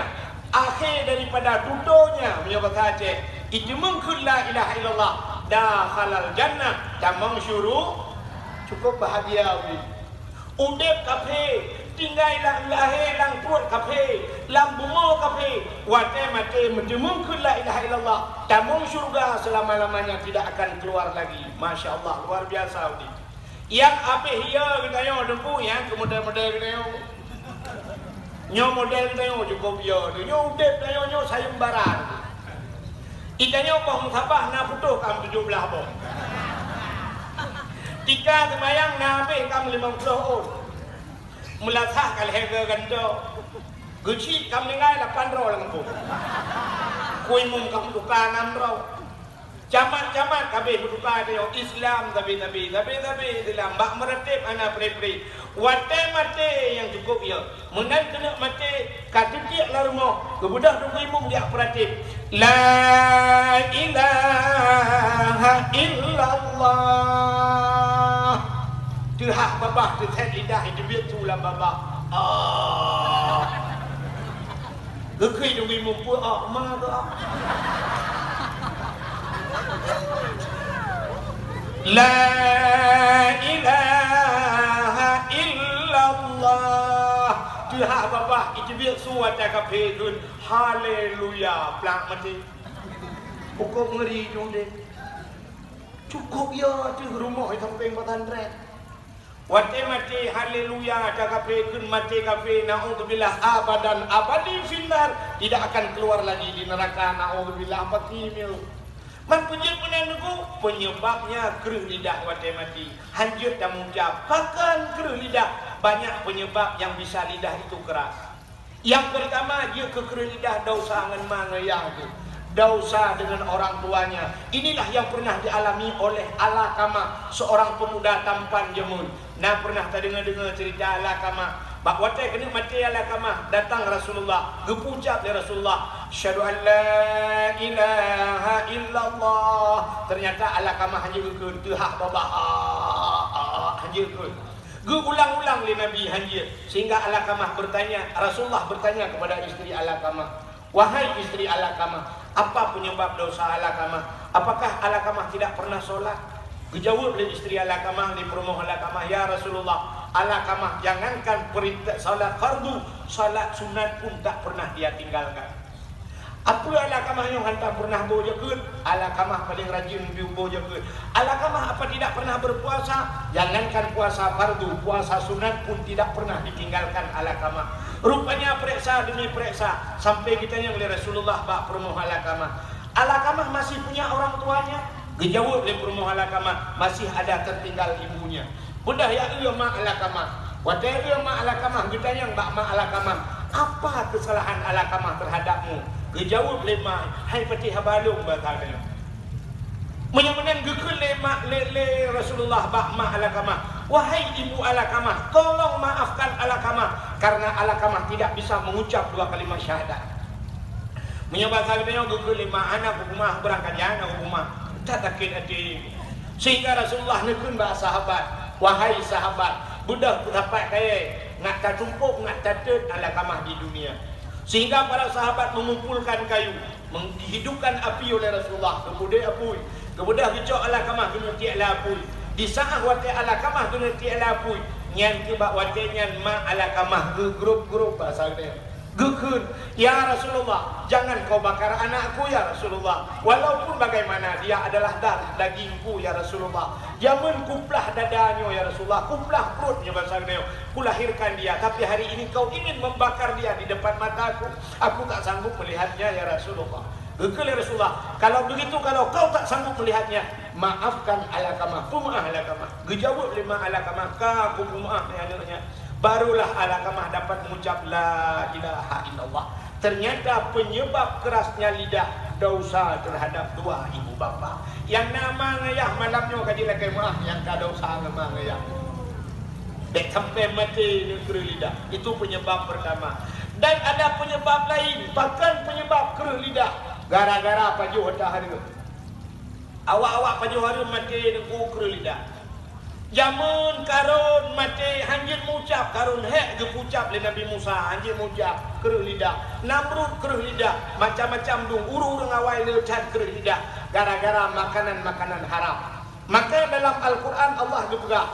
akhé daripada tutonya, meunyoe basa Aceh, iteumeung kheun la ilaha illallah, dakhalal jannah, tamong syuru-, cukup bahagia ulih. Udeb kafé, tinggai lam lahé lam pruet kafé, lam bumoe kafé, watée maté meuteumeung kheun la ilaha illallah, tamong syurga selama-lamanya, tidak akan keluar lagi. Masya Allah, luar biasa udeb. Nyang abéh yo geutanyoe Teungku, nyang keu model-model geutanyoe. Nyoe model geutanyoe cukup yo, nyoe udeb tanyoe nyoe sayeumbara. Geutanyoe boh musabah na putôh kam tujoh blaih boh. Tika seumayang na abéh kam limong ploh ôn. Meulasah ka lhée geugantoe. Geuchik kam tinggai lapan droe lam gampông. Kui mum kam tuka nam droe. Camat-camat ka abéh meutuka tanyoe, Islam sabe-sabe, sabe-sabe Islam, bak meuratéb hana pré-pré. Watée maté nyang cukup yo. Meunan keuneuk maté, ka teutiek lam rumoh, geubeudôh Teungku Imum jak peuratéb, "La ilaha illallah." Teuhah babah, teuset lidah, iteubiet su lam babah. Ah. Geukheun Teungku Imum, peue, ah, ma keu, ah? La ilaha illallah. Teuhah babah, iteubiet su ata kafé kheun, "Haleluya!" Plak maté. Cukup ngeri tu deh. Cukup ya tu rumoh di samping pesantren. Watée maté, haleluya, ata kafé kheun maté kafé, naudzubillah, abadan abadi finnar, tidak akan keluar lagi di neraka, naudzubillah, baki mieu. Man peujeuet meunan Teungku, penyebabnya kreueh lidah watée maté. Hanjeuet tamucab, pakon kreueh lidah? Banyak penyebab yang bisa lidah itu keras. Yang pertama, jeuet keu kreueh lidah desya ngon ma ngon yah jih. Desya dengan orang tuanya. Inilah yang pernah dialami oleh Alqamah, seorang pemuda tampan jameun. Na pernah tadeungoe-deungoe cerita Alqamah. Bak watée keuneuk maté Alqamah, datang Rasulullah, geupeucab lé Rasulullah, "Asyhadu an la ilaha illallah." Ternyata Alqamah hana geukheun, teuhah babah, ah, ah, ah, hana geukheun. Geuulang-ulang lé Nabi hanjeuet, sehingga Alqamah bertanya, Rasulullah bertanya kepada istri Alqamah, "Wahai istri Alqamah, apa penyebab desya Alqamah? Apakah Alqamah tidak pernah sholat?" Geujaweueb lé istri Alqamah, lé peurumoh Alqamah, "Ya Rasulullah, Alqamah jangankan perintah sholat fardu, sholat sunat pun tak pernah dia tinggalkan." "Apeue Alqamah nyoe hana pernah boh jakeuet?" Alqamah paléng rajin boh jakeuet. "Alqamah apa tidak pernah berpuasa?" Jangankan puasa fardu, puasa sunat pun tidak pernah ditinggalkan Alqamah. Rupanya peuriksa demi peuriksa, sampai geutanyong lé Rasulullah bak peurumoh Alqamah, "Alqamah masih punya orang tuanya?" Geujaweueb lé peurumoh Alqamah, "Masih ada tertinggal ibunya." Beudôh jak eu ma Alqamah. Watée eu ma Alqamah, geutanyong bak ma Alqamah, "Apa keusalahan Alqamah terhadapmu?" Geujaweueb lé ma, "Hai patéh haba lôn," basa geutanyoe. Meunyoe meunan geukheun lé ma, lé, lé Rasulullah bak ma Alqamah, "Wahai ibu Alqamah, tolong maafkan Alqamah, karena Alqamah tidak bisa mengucap dua kalimat syahadat." Meunyoe basa geutanyoe geukheun lé ma, "Hana kupeumah, beurangkat jak hana kupeumah." That sakét até. Sehingga Rasulullah neukheun bak sahabat, "Wahai sahabat, beudôh peusapat kayée, ngat tatumpok, ngat tateut Alqamah di dunia." Sehingga para sahabat mengumpulkan kayu, meng-, dihidupkan api oleh Rasulullah, geupeudeh apui, geubeudôh geucok Alqamah keuneuk tiek lam apui. Di saát watée Alqamah keuneuk tiek lam apui, nyan keuh bak watée nyan ma Alqamah geugrôp-grôp basa geutanyoe. Geukheun, "Ya Rasulullah, jangan kau bakar anakku, ya Rasulullah. Walaupun bagaimana, dia adalah darah dagingku, ya Rasulullah. Jameun kuplah dada nyoe, ya Rasulullah, kuplah pruet nyoe basa geutanyoe, kulahirkan dia, tapi hari ini kau ingin membakar dia di depan mataku. Aku tak sanggup melihatnya, ya Rasulullah." Geukheun lé Rasulullah, "Kalau begitu, kalau kau tak sanggup melihatnya, maafkan Alqamah, peumeuáh Alqamah." Geujaweueb lé ma Alqamah, "Ka kupeumeuáh lé aneuëk nyan." Barulah Alqamah dapat mengucap la ilaha illallah. Ternyata penyebab kerasnya lidah dosa terhadap dua ibu bapa. Nyang na ma ngon ayah malam nyoe ka jilakée meuáh nyang ka dosa ngon ma ngon ayah. Bék sampai maté ngon kreueh lidah. Itu penyebab pertama. Dan ada penyebab lain. Pakon penyebab kreueh lidah? Gara-gara pajoh hareuem. Awak-awak pajoh hareuem maté ngon kreueh lidah. Jameun Karun maté hanjeuet meucab, Karun hék geupeucab lé Nabi Musa, hanjeuet meucab, kreueh lidah. Namrud kreueh lidah, macam-macam dum ureuëng-ureuëng awai le that kreueh lidah gara-gara makanan-makanan haram. Maka dalam Al-Quran Allah geupeugah,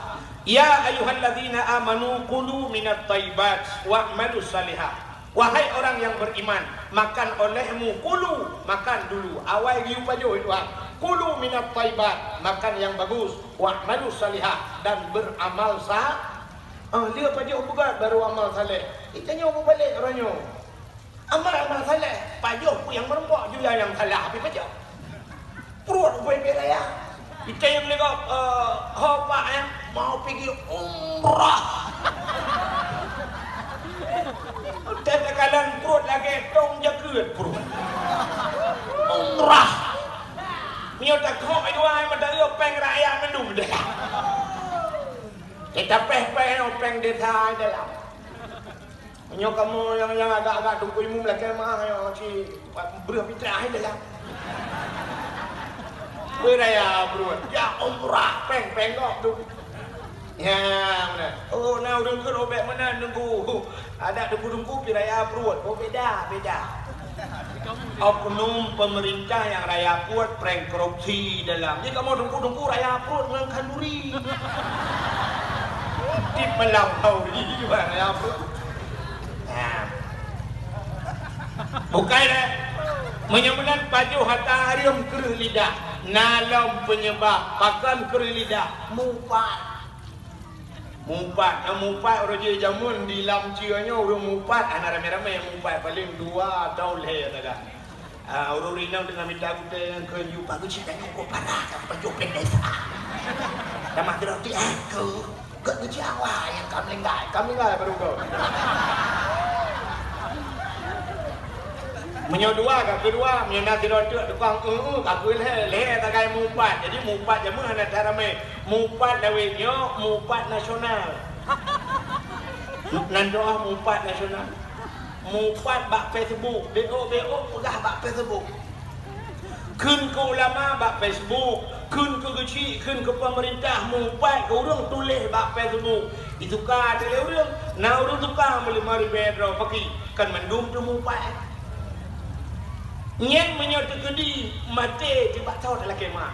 "Ya ayyuhalladzina amanu kulu minat thayyibat wa'malus salihah." Wahai orang yang beriman, makan olehmu, kulu, makan dulu. Awai geuyue pajoh Tuhan. Kulu minat thayyibat, makan yang bagus. Wa'malus salihah, dan beramal sa-, ah, dia pajoh beugét baru amal saleh. Kita nyoe beubalék uroe nyoe. Amal, amal saleh, pajoh peue nyang meurumpok, juya nyang salah, habéh pajoh. Pruet ubé-ubé raya. Itém lé gob, eh, ho pak, eh, mau pigi umrah. Teukalon pruet lagée tong jakeuet pruet. Umrah. Meunyoe takok dua mata péng rakyat mandum dah. Kita péh-péh péng desa dalam. Nyoe kamoe nyang, nyang agak-agak teungku imum lakée meuah nyoe ci breueh pitrah hai dalam. Beuraya pruet, ya umrah péng-péng gob tu. Ya, meunan. Oh, na ureuëng keu robek meunan teungku. Adak teungku-teungku piraya pruet. Oh, beda, beda. Oknum pemerintah nyang raya pruet péng korupsi dalam. Jadi kamoe teungku-teungku raya pruet ngon khanduri. Di melampaui raya pruet. Nah. Bukai deh. Meunyoe meunan pajoh hareuem kreueh lidah. Na lom penyebab pakon kreueh lidah. Mupat. Mupat, na mupat uroe jih jameun di lam cie nyoe ureuëng mupat hana ramé-ramé mupat, paléng dua atau lhée saga. Ah, ureuëng inong teungoh mita gutée ngon kheun, "Yu, Pak Geuchik, tanyoe kok parah ka pajoh péng desa." Tamah sidroe ti, "Eh, keu, geuchik awai nyang ka meuninggai, ka meuninggai baru gob." Meunyoe dua ka keudua, meunyoe na sidroe teuk tukang, "Eh, eh," ka keu lhée, lhée sagai mupat. Jadi mupat jameun hana that ramé. Mupat lawét nyoe, mupat nasional. Nan doa mupat nasional. Mupat bak Facebook, beok-beok peugah bak Facebook. Kheun keu ulama bak Facebook, kheun keu geuchik, kheun keu pemerintah, mupat keu ureuëng tuléh bak Facebook. Dituka lé ureuëng, na ureuëng tuka meulima ribée droe paki, kan mandum teuh mupat. Nyan meunyoe teukeudi maté tibak thot lakée mak.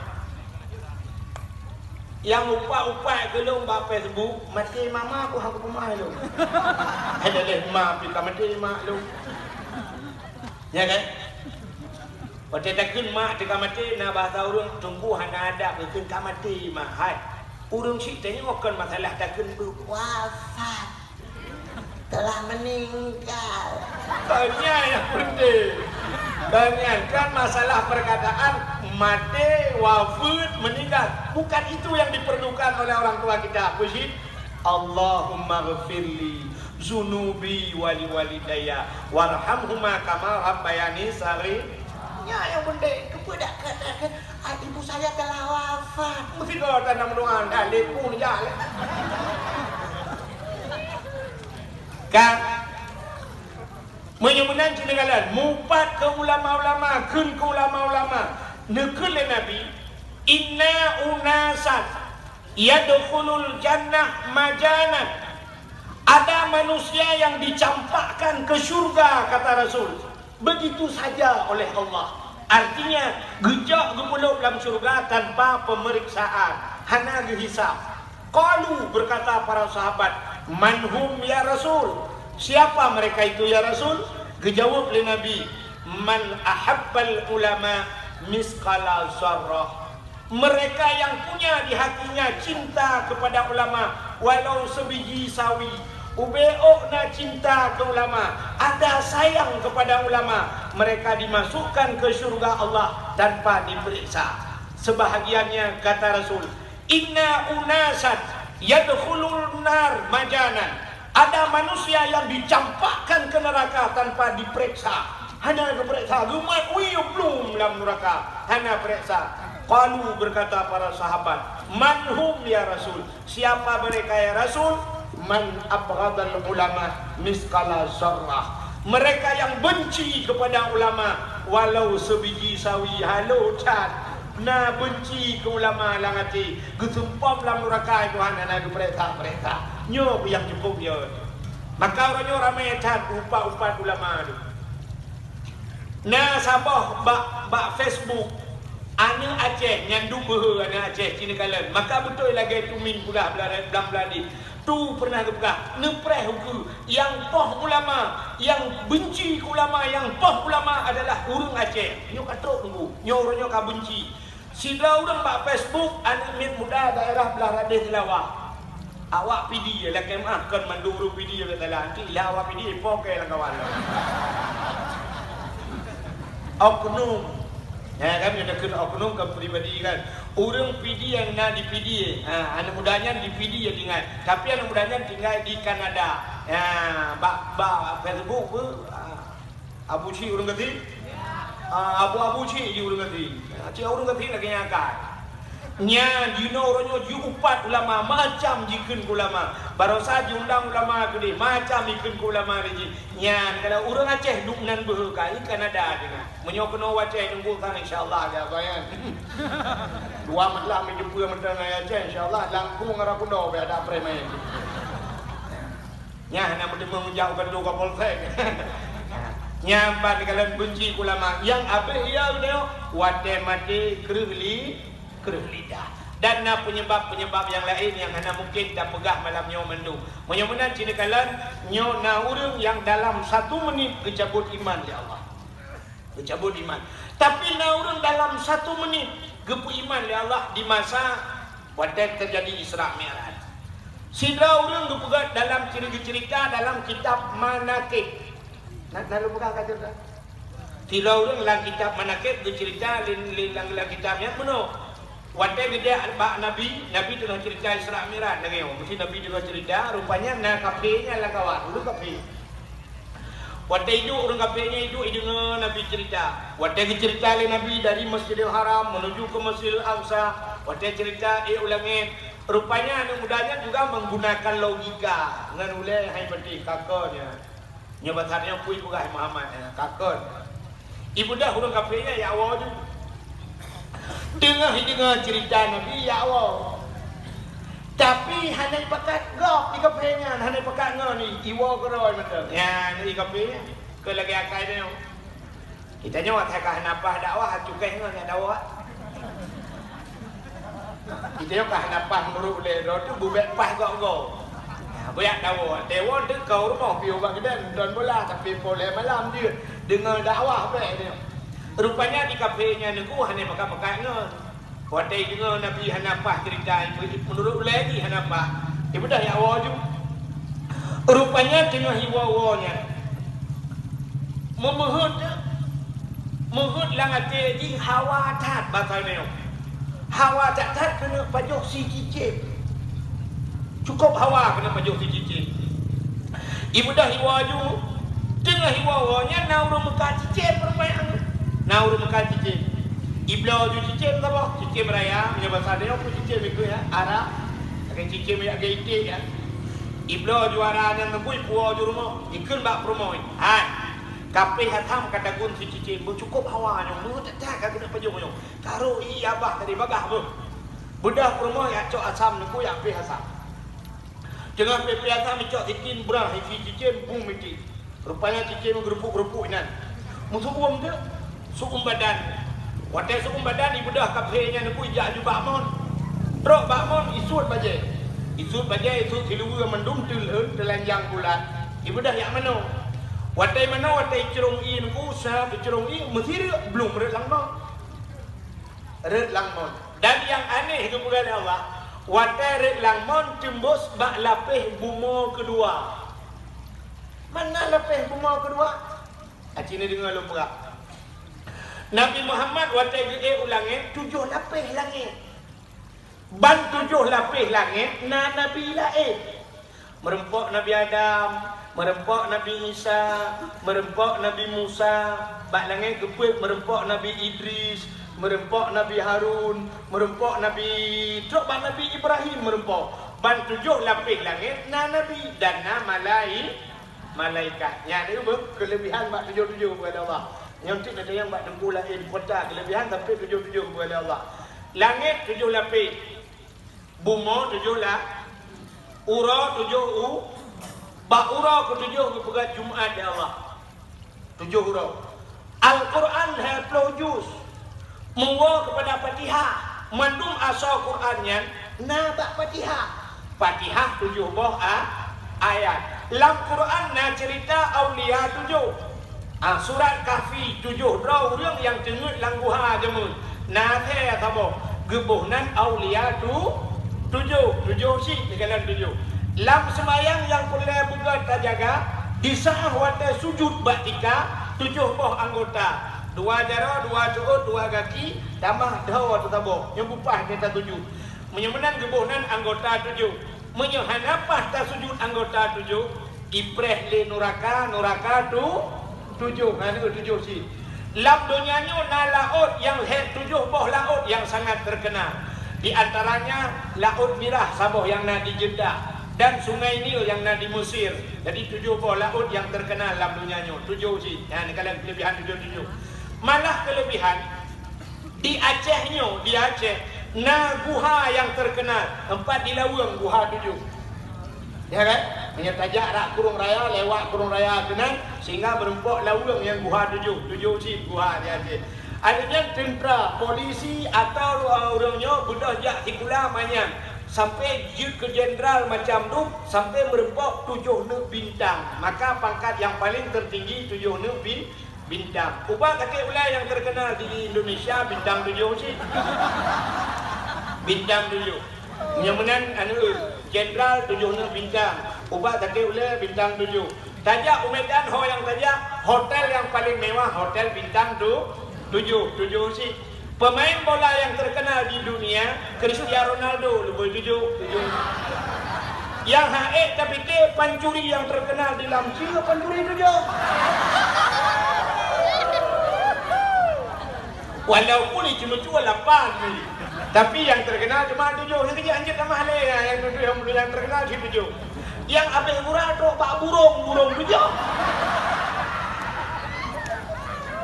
Nyang upat-upat keu lôn bak Facebook, maté mama ku hana kupeumai lôn. Hai daleh ma pih ka maté mak lôn. Ya kan? Watée takheun mak teuka maté, na bahasa ureuëng teungku hana adab geukheun ka maté mak. Hai, ureuëng syiek tanyoe kon masalah takheun beuh wafat. Telah meninggal. Kon nyan nyang penting. Kon nyan kan masalah perkataan maté, wafeuet, meninggal. Bukan itu yang diperlukan oleh orang tua kita. Apa cit? Allahumma ghfirli zunubi wa li walidayya warhamhuma kama rabbayani saghira. Nyan nyang penting. Keupeue dak katakan, "Ah, ibu saya telah wafat." Meusidroe tanam doa, dah leupah jak lé. Kan? Meunyoe meunan cit neukalon, mupat keu ulama-ulama, kheun keu ulama-ulama. Neukheun lé Nabi, "Inna unasan yadkhulul jannah majanan." Ada manusia yang dicampakkan ke syurga, kata Rasul. Begitu saja oleh Allah. Artinya, geujok geupeuleub lam syurga tanpa pemeriksaan, hana geuhisab. Qalu, berkata para sahabat, "Man hum ya Rasul?" Siapa mereka itu ya Rasul? Geujaweueb lé Nabi, "Man ahabbal ulama misqala zarrah." Mereka yang punya di hatinya cinta kepada ulama, walau sebiji sawi. Ubé ôk na cinta keu ulama, ada sayang kepada ulama, mereka dimasukkan ke syurga Allah tanpa diperiksa. Sebahagiannya, kata Rasul, "Inna unasan yadkhulun nar majanan." Ada manusia yang dicampakkan ke neraka tanpa diperiksa. Hana geuperiksa, geumat wie blum lam neraka, hana periksa. Qalu, berkata para sahabat, "Man hum ya Rasul?" Siapa mereka ya Rasul? "Man abghadal ulama misqala zarrah." Mereka yang benci kepada ulama walau sebiji sawi, halo that. Na benci keu ulama lam até, geusumpom lam nuraka Tuhan hana geupeuriksa-peuriksa. Nyoe nyang cukup yo. Maka uroe nyoe ramé that upat-upat ulama tu. Na saboh bak, bak Facebook, aneuk Aceh nyan duek beuhe aneuk Aceh cina kalon. Maka beutôi lagée tumin pulah blam-blam di. Tu pernah geupeugah, neupreh ukeue, nyang poh ulama, nyang benci keu ulama, nyang poh ulama adalah ureuëng Aceh. Nyoe ka trok teungku, nyoe uroe nyoe ka benci. Sidroe ureuëng bak Facebook, aneuk miet muda daerah Blah Radeh Tilawa. Awak pidi, lakée meuah kon mandum ureuëng pidi, ya salah. Nanti ilah awak pidi, poh keu lam kawan. Oknum. Ya kan, nyang takheun oknum kan pribadi kan. Ureuëng pidi nyang na di pidi. Ha, aneuk muda nyan di pidi ya tinggai. Tapi aneuk muda nyan tinggai di Kanada. Ya, bak, bak Facebook pun, ha. Abu Cik ureuëng Geuthie? Ah, Abu-Abu Cik di ureuëng Geuthie. Ah, Cik ureuëng Geuthie lagée nyan kan. Nyan, jinoe uroe nyoe jiupat ulama, macam jikheun keu ulama. Barosa jiundang ulama keudeh, macam jikheun keu ulama lé jih. Nyan, kalau ureuëng Aceh duek nan beuhe ka, i Kanada deungon. Meunyoe keunoe watée nunggu sang, insya Allah, ya, Bayan. Dua malam jumpa mantong ngon Aceh, insya Allah, langkung arah kudo, biar ada preman. Nyan hana meuteumé meujak u kantor Kapolsek. Nyan pat kalon benci ulama. Nyang abéh ia lé watée maté kreueh li-, kreueh lidah. Dan na penyebab-penyebab nyang laén nyang hana mungkin tapeugah malam nyoe mandum. Meunyoe meunan cit kalon, nyoe na ureuëng nyang dalam satu menit geucabut iman lé Allah. Geucabut iman. Tapi na ureuëng dalam satu menit geupeu iman lé Allah di masa watée teujadi Isra Mi'raj. Sidroe ureuëng geupeugah dalam ciri-, geuceurita dalam kitab Manaqib. Na, na lôn peugah ka ceurita? Sidroe ureuëng lam kitab Manaqib geuceurita lé, lé, lam, lam kitab nyan meunoe. Watée geujak bak Nabi, Nabi teungoh ceurita Isra Mi'raj lagée nyoe. Meusti Nabi teungoh ceurita, rupanya na kafé nyan lam kawan, ureuëng kafé. Watée iduek ureuëng kafé nyan iduek ideungoe Nabi ceurita. Watée geuceurita lé Nabi dari Masjidil Haram menuju ke Masjidil Aqsa, watée ceurita ék u langét, rupanya aneuk muda nyan juga menggunakan logika ngon ulée hai peutih kakon nyan. Nyoe basa nyoe pui peugah Muhammad, eh, kakon. Ibudah ureuëng kafé nyan ya Allah tu. Teungoh ideungoe ceurita Nabi, ya Allah. Tapi hana ipakat gob di kafé nyan, hana ipakat ngon ni, iwoe keudroe mantong. Nyan di kafé nyan, keu lagée akai nyoe. Kita nyoe akai ka hana paih dakwah, cukai ngon nyang dakwah. Kita nyoe ka hana paih meurok lé droe tu, bubek paih gob-gob. Nah, buyak dakwah, dewan teuka rumoh piôh bak keudan, don bola, tapi polé malam dia dengar dakwah bek dia. Rupanya di kafé nyan nunggu hana pakat-pakat ngon. Watée deungoe Nabi hana paih ceurita, ibu-, meunurot ulée jih hana paih. Ibudah ya Allah ju. Rupanya teungoh iwoe-woe nyan. Meumeuheuet, meuheuet lam até jih hawa that basa nyoe. Hawa that-that keuneuk pajoh si cicém. Cukôp hawa keuneuk pajoh si cicém. Ibudah iwoe ju, teungoh iwoe-woe nyan na ureuëng meukat cicém rupanya. Na ureuëng meukat cicém. Ibloe ju cicém saboh, cicém raya, meunyoe basa droe pun cicém ikeu ya, ara. Lagée cicém lagée iték ya. Ibloe ju ara nyan neubui puwoe ju rumoh, ikheun bak peurumoh. Hai, kapéh asam ka tagun si cicém, beucukôp hawa nyoe, meuheuet that ka keuneuk pajoh nyoe. Karu i abah tadi bagah beuh. Beudah peurumoh jak cok asam neubui jak péh asam. Teungoh péh-péh asam icok sikin brah isi cicém bung mitik. Rupanya cicém geurupuk-geurupuk inan. Meusu'uem teuk, su'uem badan. Watée su'uem badan ibeudôh kafé nyan neubui jak aju bak mon. Trok bak mon isuet bajée. Isuet bajée isuet siluweue mandum teulheun teulanjang bulat. Ibeudôh jak manoe. Watée manoe watée icrông ié neubui sa icrông ié meusireuk blum rhot lam mon. Rhot lam mon. Dan nyang aneh geupeugah lé Allah, watée rhot lam mon teumbôs bak lapéh bumoe keudua. Mana lapéh bumoe keudua? Aci neudeungoe lôn peugah. Nabi Muhammad watée geuék u langét, tujoh lapéh langét. Ban tujoh lapéh langét na nabi laén. Meureumpok Nabi Adam, meureumpok Nabi Isa, meureumpok Nabi Musa, bak langét geupeuet meureumpok Nabi Idris, meureumpok Nabi Harun, meureumpok Nabi, trok bak Nabi Ibrahim meureumpok. Ban tujoh lapéh langét na nabi dan na malai-, malaikat. Nyan keuh keuleubihan bak tujoh-tujoh geupeugah lé Allah. Nyoe cit na tanyong bak teungku laén kota keuleubihan sampai tujoh-tujoh geupeugah lé Allah. Langét tujoh lapéh. Bumoe tujoh la-, uroe tujoh u-, bak uroe keutujoh geupeugah Jumat lé Allah. Tujoh uroe. Al-Quran lhée ploh juz. Meuwoe keupada Fatihah. Mandum asoe Quran nyan na bak Fatihah. Fatihah tujoh boh a-, ayat. Lam Quran na ceurita aulia tujoh. Ah, surat Kahfi, tujoh droe ureuëng nyang teungeut lam guha jameun. Na lhée saboh, geuboh nan aulia tu-, tujoh, tujoh cit, teugalan tujoh. Lam seumayang nyang peureulée beugét tajaga, di saát watée sujut bak tika, tujoh boh anggota, dua jaroe, dua ceuôt, dua gaki, tamah dhoe teusaboh, nyang bupah teuta tujoh. Meunyoe meunan geuboh nan anggota tujoh. Meunyoe hana paih tasujut anggota tujoh, ipreh lé nuraka, nuraka tu-, tujoh, hana tujoh cit. Lam donya nyoe na laôt nyang lhée tujoh boh laôt nyang sangat terkenal. Di antaranya Laôt Mirah saboh nyang na di Jeddah dan Sungai Nil nyang na di Mesir. Jadi tujoh boh laôt nyang terkenal lam donya nyoe, tujoh cit. Nyan kalian keulebihan tujoh-tujoh. Malah keulebihan, Di Aceh nyoe, di Aceh, na guha nyang terkenal, teumpat di Laweueng, Guha Tujoh. Ya kan? Meunyoe tajak rot Krueng Raya, lewat Krueng Raya keunan, sehingga meureumpok Laweueng nyang Guha Tujoh, tujoh cit guha di Aceh. Akhirnya tentera, polisi atau, eh, ureuëng nyoe beudôh jak sikula manyang, sampai jeuet keu jenderal macam tu, sampai meureumpok tujoh neuk bintang. Maka pangkat nyang paling tertinggi tujoh neuk bin-, Bintang. Ubat sakét ulée nyang terkenal di Indonesia, Bintang Tujoh cit. Bintang Tujoh. Nyang meunan, anu, jenderal tujoh neuk bintang. Ubat sakét ulée, Bintang Tujoh. Tajak u Medan, ho nyang tajak, hotel nyang paling mewah, hotel Bintang tu-, Tujoh, tujoh cit. Pemain bola nyang terkenal di dunia, Cristiano Ronaldo, leubeh tujoh, tujoh. Nyang hak ék tapike pancuri nyang terkenal di lam Cina, pancuri tujoh. Walaupun di Cemeujue lapan ni, tapi nyang terkenal cuma tujoh. Nyang keujiak hanjeuet tamah lé, nyang tujoh nyang terkenal cit tujoh. Nyang abéh gura trok bak burông, burông tujoh.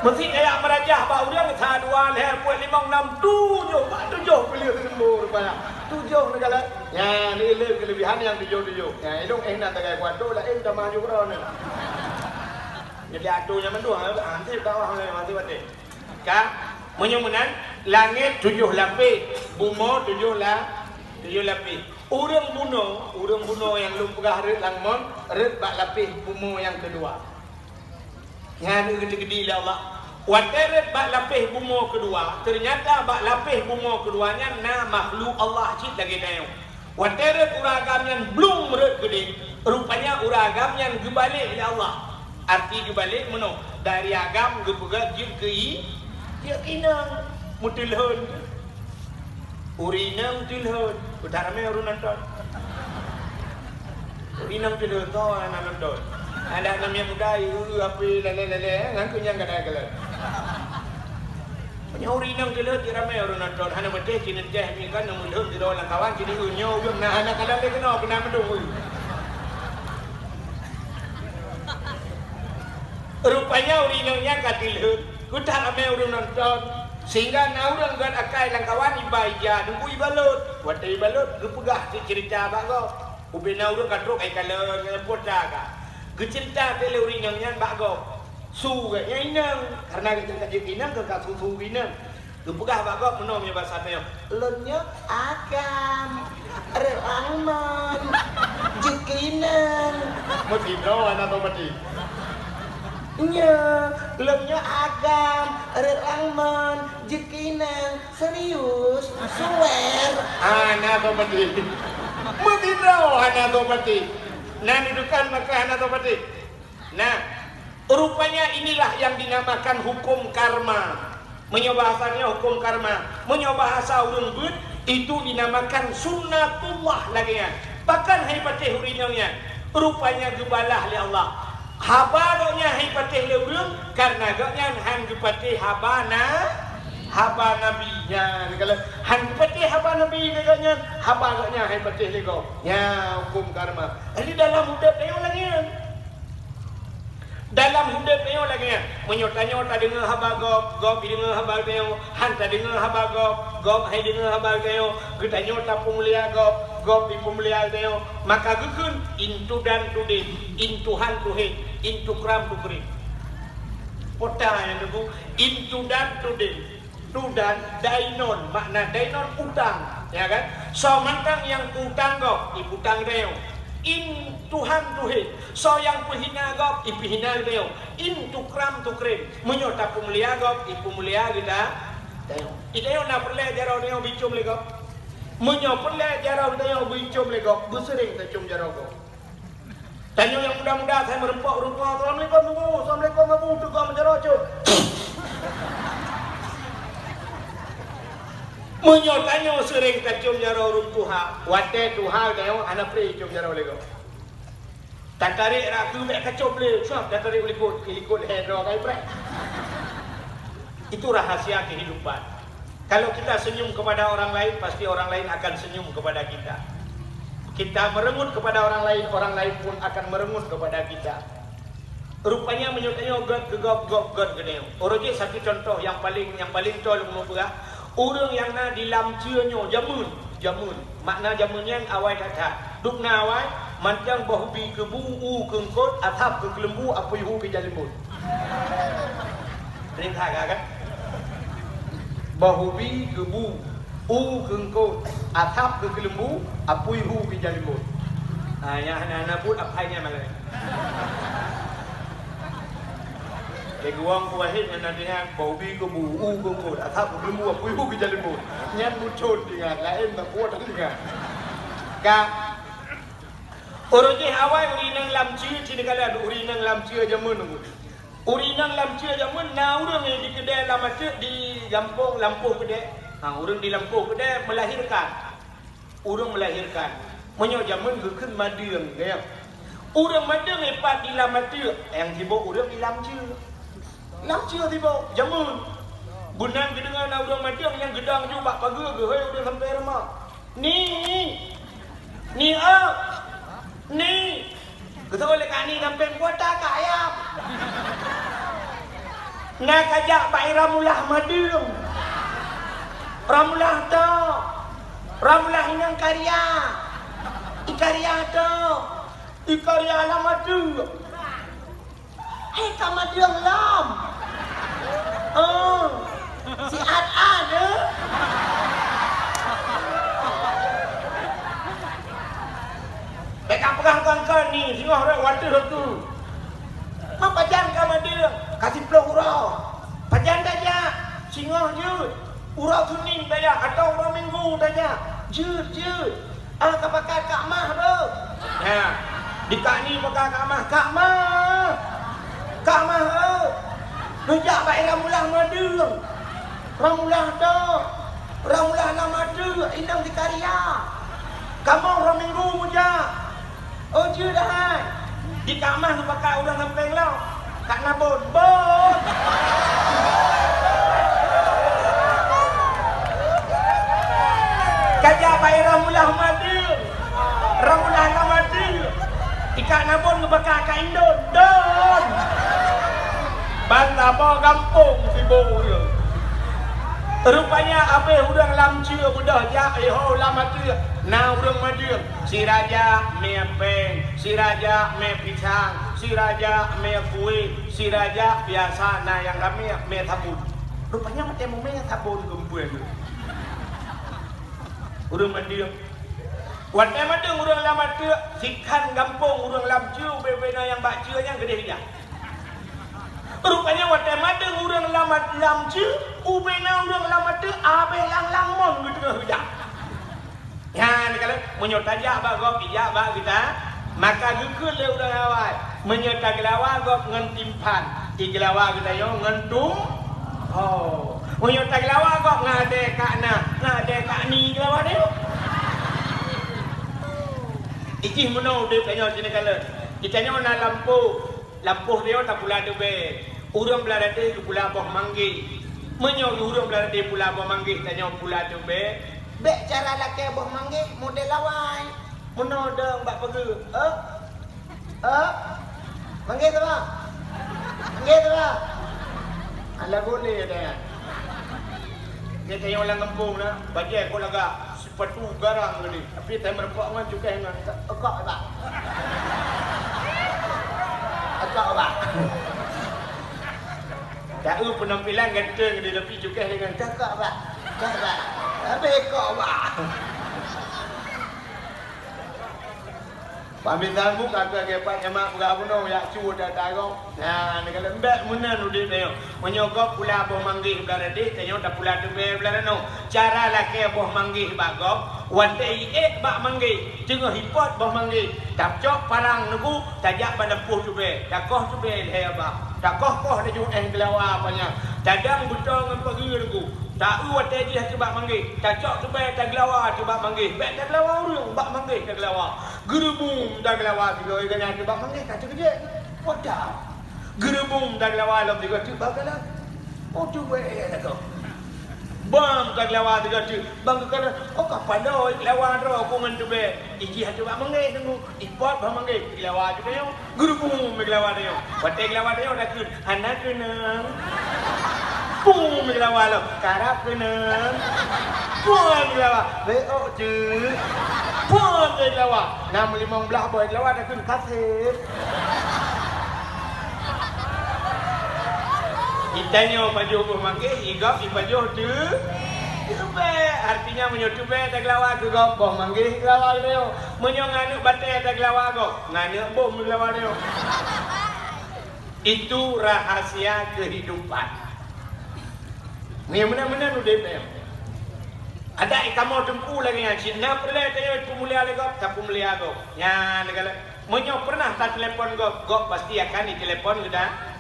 Meusi kayak meurajah bak ureuëng, sa, dua, lhée, peuet, limong, nam, tujoh, bak tujoh peuleueh leumbô rupanya. Tujoh neugala. Nyan, ni le keulebihan nyang tujoh-tujoh. Nyan, ilong eh nan tagai kuat tu, laén tamah ju keudroe nyan. Jadi, atu nyan mandua, ha, hanté bawah, ha, hanté baté. Ka, meunyoe meunan, langét tujoh lapéh, bumoe tujoh la-, tujoh lapéh. Ureuëng bunoe, ureuëng bunoe nyang lôn peugah rhët lam mon, rhët bak lapéh bumoe nyang keudua. Nyan geuteugedi lé Allah. Watée rhët bak lapéh bumoe keudua, teunyata bak lapéh bumoe keudua nyan na makhluk Allah cit lagée tanyoe. Watée rhët ureuëng agam nyan blong rhët keudeh, rupanya ureuëng agam nyan geubalek lé Allah. Arti geubalek meunoe, dari agam geupeugah jeuet keu i-, jeuet keu inong, meuteulhon. Ureuëng inong teulhon, peue that ramé ureuëng nonton. Ureuëng inong teulhon, toh na nonton. Adak na miet muda, ieu api lalée-lalée, ngan keu nyang gadai galak. Meunyoe ureuëng inong teulhon, cit ramé ureuëng nonton. Hana meuteumé cit neunteh mi kan, neumeulhon sidroe lam kawan, cit nyoe ureuëng na hana kalon lé keunoe, keunan meudong ureuëng. Rupanya ureuëng inong nyan ka teulhon, peue that ramé ureuëng nonton. Sehingga na ureuëng gét akai lam kawan iba ija, teungku ibalot. Watée ibalot, geupeugah cit ceurita bak gob. Ubena ureuëng ka trok ai kalon ngon pota ka. Geuceurita lé ureuëng inong nyan bak gob. Su gét nyan inong, karena gét ka jeuet inong, ka su-su inong. Geupeugah bak gob meunoe meunyoe basa tanyoe, "Lôn nyoe agam, rhët lam mon, jeuet keu inong." Meusidroe hana soe peuti. Nyoe, lôn nyoe agam, rhët lam mon, jeuet keu inong. Serius, swear. Hana soe peuti. Meusidroe hana soe peuti. Na dudoe kan maka hana soe peuti. Nah, rupanya inilah yang dinamakan hukum karma. Meunyoe bahasa nyoe hukum karma, meunyoe bahasa ureuëng beuet, itu dinamakan sunnatullah lagée nyan. Pakon han patéh ureuëng inong nyan? Rupanya geubalah lé Allah. Haba gobnyan han patéh lé ureuëng, kareuna gobnyan han geupatéh haba na, haba Nabi nyan. Kalau han geupatéh haba Nabi lé gobnyan, haba gobnyan han patéh lé gob. Nyan huköm karma. Jadi dalam udeb tanyoe lagée nyan. Dalam udeb tanyoe lagée nyan, meunyoe tanyoe tadeungoe haba gob, gob jideungoe haba tanyoe, han tadeungoe haba gob, gob han jideungoe haba tanyoe, geutanyoe tapeumulia gob, gob jipeumulia tanyoe, maka geukheun, "In tudan tudin, in tuhan tuhin, in tukram tukrim." Peue nyang teungku, "In tudan tudin." Tudan, dainon, makna dainon utang, ya kan? Soe mantong nyang utang gob, iputang tanyoe. In tuhan tuhin, soe nyang peuhina gob, ipeuhina tanyoe. In tukram tukrim, meunyoe tapeumulia gob, ipeumulia geuta-, tanyoe. Di tanyoe na peureulée jaroe tanyoe beuicom lé gob? Meunyoe peureulée jaroe tanyoe beuicom lé gob, beuseuring tacom jaroe gob. Tanyoe nyang muda-muda, saya meureumpok ureuëng tuha, "Assalamualaikum, Teungku." "Assalamualaikum, Abu." Teungku meujaroe cok. Meunyoe tanyoe seuring tacom jaroe ureuëng tuha, watée tuha tanyoe hana pri com jaroe lé gob. Tatarek raku bék kacom lé, cuab tatarek u likot, i likot lhée droe kai preh. Itu rahasia kehidupan. Kalau kita senyum kepada orang lain, pasti orang lain akan senyum kepada kita. Kita merengut kepada orang lain, orang lain pun akan merengut kepada kita. Rupanya meunyoe tanyoe gét keu gob, gob gét keu tanyoe. Uroe jih satu contoh nyang paleng, nyang paleng toe lôn peugah. Ureuëng nyang na di Lam Ceue nyoe jameun, jameun. Makna jameun nyan awai that-that. Dubna awai, mantong boh ubi keu bu, u keu eungkot, asab keu keuleumbu, apui hu keu jalimbot. Peurintah ka, kan? Boh ubi keu bu, u keu eungkot, asab keu keuleumbu, apui hu keu jalimbot. Ha, nyang hana-hana buet, apai nyan malée. Lé guwang keu Wahid ngon Nadia, boh ubi keu bu, u keu eungkot, asab keu keuleumbu, apui hu keu jalimbot. Nyan mucon teungoh, laén tak kuat teungoh. Ka. Uroe jih awai ureuëng inong Lam Ceue, ci neukalon ureuëng inong Lam Ceue jameun. Ureuëng inong Lam Ceue jameun na ureuëng di keudée lam ateueh di gampông lampôh keudée. Ha, ureuëng di lampôh keudée melahirkan. Ureuëng melahirkan. Meunyoe jameun geukheun madeueng, ya. Ureuëng madeueng ipat di lam ateueh, nyang sibok ureuëng di Lam Ceue. Lam Ceue sibok, jameun. Beunang geudeungoe na ureuëng madeueng nyang geudong ju bak pageue geuhôi ureuëng sampoe rumoh. Ni! Ni, oh! Ni! Geuseuôt lé Kak Ni sampéng kuota Kak Ayam. Na kajak bak i Ramulah madeueng. Ramulah to. Ramulah inong Karya. I Karya to. I Karya lam ateueh. Hai ka madeueng lom. Oh. Si An-an, eh? Bèk kapeugah keu angkau ni, singoh rot watèe lôn tu. Ma pajan ka madeueng, ka siplôh uroe. Pajan tajak, singoh jeuet. Uroe Senin tajak, atawa uroe Minggu tajak. Jeuet, jeuet. Ah, ka pakat Kak Mah tu. Ha. Di Kak Ni pakat Kak Mah. Kak Mah. Kak Mah, eh. Neujak bak Ramulah madeueng. Ramulah tu. Ramulah lam ateueh, inong Zakaria. Kamoe uroe Minggu meujak. Oh, jeuet dah hai. Di Kak Mah geupakat ureueng sampéng lom. Kak Nabon, bon. Kajak bak Ramulah madeueng. Ramulah lam ateueh. I Kak Nabon geupakat Kak Indon, don. Ban saboh gampông sibok ureueng. Rupanya abéh ureueng Lam Ceue beudôh jak, eh, ho lam ateueh na ureueng madeueng. Sira jak mè péng, sira jak mè pisang, sira jak mè kueh, sira jak biasa na nyang ramè mè sabon. Rupanya watèe meumè sabon geumpuen. Ureueng madeueng. Watèe madeueng ureueng lam ateueh, sikhan gampông ureueng Lam Ceue, ubé-ubé na nyang bak Ceue nyan geudeh rijang. Rupanya watèe madeueng ureueng lam, Lam Ceue, ubé na ureueng lam ateueh, abéh lang-lang mon geuteungoh rijang. Nyan, kalau meunyoe tajak bak gob, ijak bak geutanyoe, maka geukheun lé ureueng awai, meunyoe tageulawa gob ngon timphan, igeulawa geutanyoe ngon tum-, oh. Meunyoe tageulawa gob ngon adèe Kak Na, ngon adèe Kak Ni geulawa tanyoe. Jih meunoe udép tanyoe sinoe kalon. Di tanyoe na lampôh. Lampôh tanyoe tapula teubèe. Ureueng Beuladadeh geupula boh manggéh. Meunyoe ureueng Beuladadeh pula boh manggéh, tanyoe pula teubèe, bèk cara lakèe boh manggéh model awai. Meunoe dong bak peugeuh, eh? Eh? Manggéh tu, Bang? Manggéh tu, Bang? Alah boleh dah. Dia tanya orang kampung lah, bajèe kau lagak. Patu garang tadi, tapi tai meureumpok ngon cukéh ngon, "Ekok, Bang. Ekok, Bang." Tahu penampilan ganteng dia, tapi cukéh dengan, "Cakap, Bang. Cakap, Bang." Habis ekok, Bang. Pamitan bu ka keu geupat nyan mak peugah bunoe yak cu dan tarong. Nah, neukalon bèk meunan udép tanyoe. Meunyoe gob pula boh manggéh Beuladadeh, tanyoe tapula teubèe Beuladanoe. Cara lakèe boh manggéh bak gob, watèe iék bak manggéh, teungoh ipot boh manggéh, tacok parang neuku, tajak bak lampôh teubèe, takoh teubèe lhèe babah, takoh-koh laju éh geulawa panyang, tadong beutoe ngon pageue neuku. Taeu watèe jih ateueh bak manggéh, tacok teubèe tageulawa ateueh bak manggéh, bèk tageulawa ureueng, bak manggéh tageulawa. Geureubum tageulawa sigoe geuh nyan ateueh bak manggéh, ka teukeujeuet. Peue that? Geureubum tageulawa lom sigoe teuk bak kalon. Oh, teubèe ya lagoe. Bam tageulawa sigoe teuk bak kalon. Oh, ka padôh geulawa droe ku ngon teubèe. Ijih ateueh bak manggéh teungku. Ipot bak manggéh. Geulawa teuk tanyoe. Geureubum geulawa tanyoe. Watèe geulawa tanyoe takheun, "Hana keunong." Pum geulawa lom. "Karab keunong." Pum geulawa. "Beuôk teuk." Pum geulawa. Na meulimong blah boh geulawa takheun, "Kaseb." Itanyoe pajoh boh manggéh, igob ipajoh teu-, teubèe. Artinya, meunyoe teubèe tageulawa keu gob, boh manggéh geulawa keu tanyoe. Meunyoe ngon aneuk batèe tageulawa gob, ngon aneuk bom geulawa tanyoe. Itu rahasia kehidupan. Meunyoe meunan-meunan udép tanyoe. Adak kamoe teungku lagèe nyan, cit na peureulèe tanyoe peumulia lé gob, tapeumulia gob. Nyan, meunyoe pernah tatelepon gob, gob pasti akan ditelepon geuda.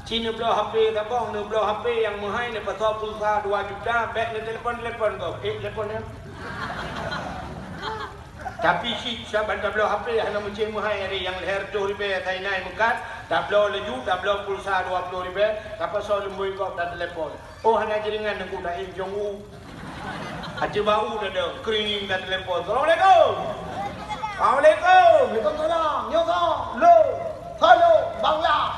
Ci neubloe H P saboh, neubloe H P nyang meuhai, neupasoe pulsa dua juta, bèk neutelepon-telepon gob. Eh, telepon nyan. Tapi cit saban tabloe H P hana meucéh meuhai, ari nyang lhèe reutôh ribèe sainai meukat, tabloe laju, tabloe pulsa dua ploh ribèe, tapasoe lumbôi gob tatelepon. Oh, hana jaringan, Teungku, taéh jong u. Ateueh bak u tadong, kring tatelepon. "Assalamualaikum." "Waalaikum." "Waalaikumsalam." "Nyoe soe?" "Lôn." "Soe lôn?" "Bang Lah."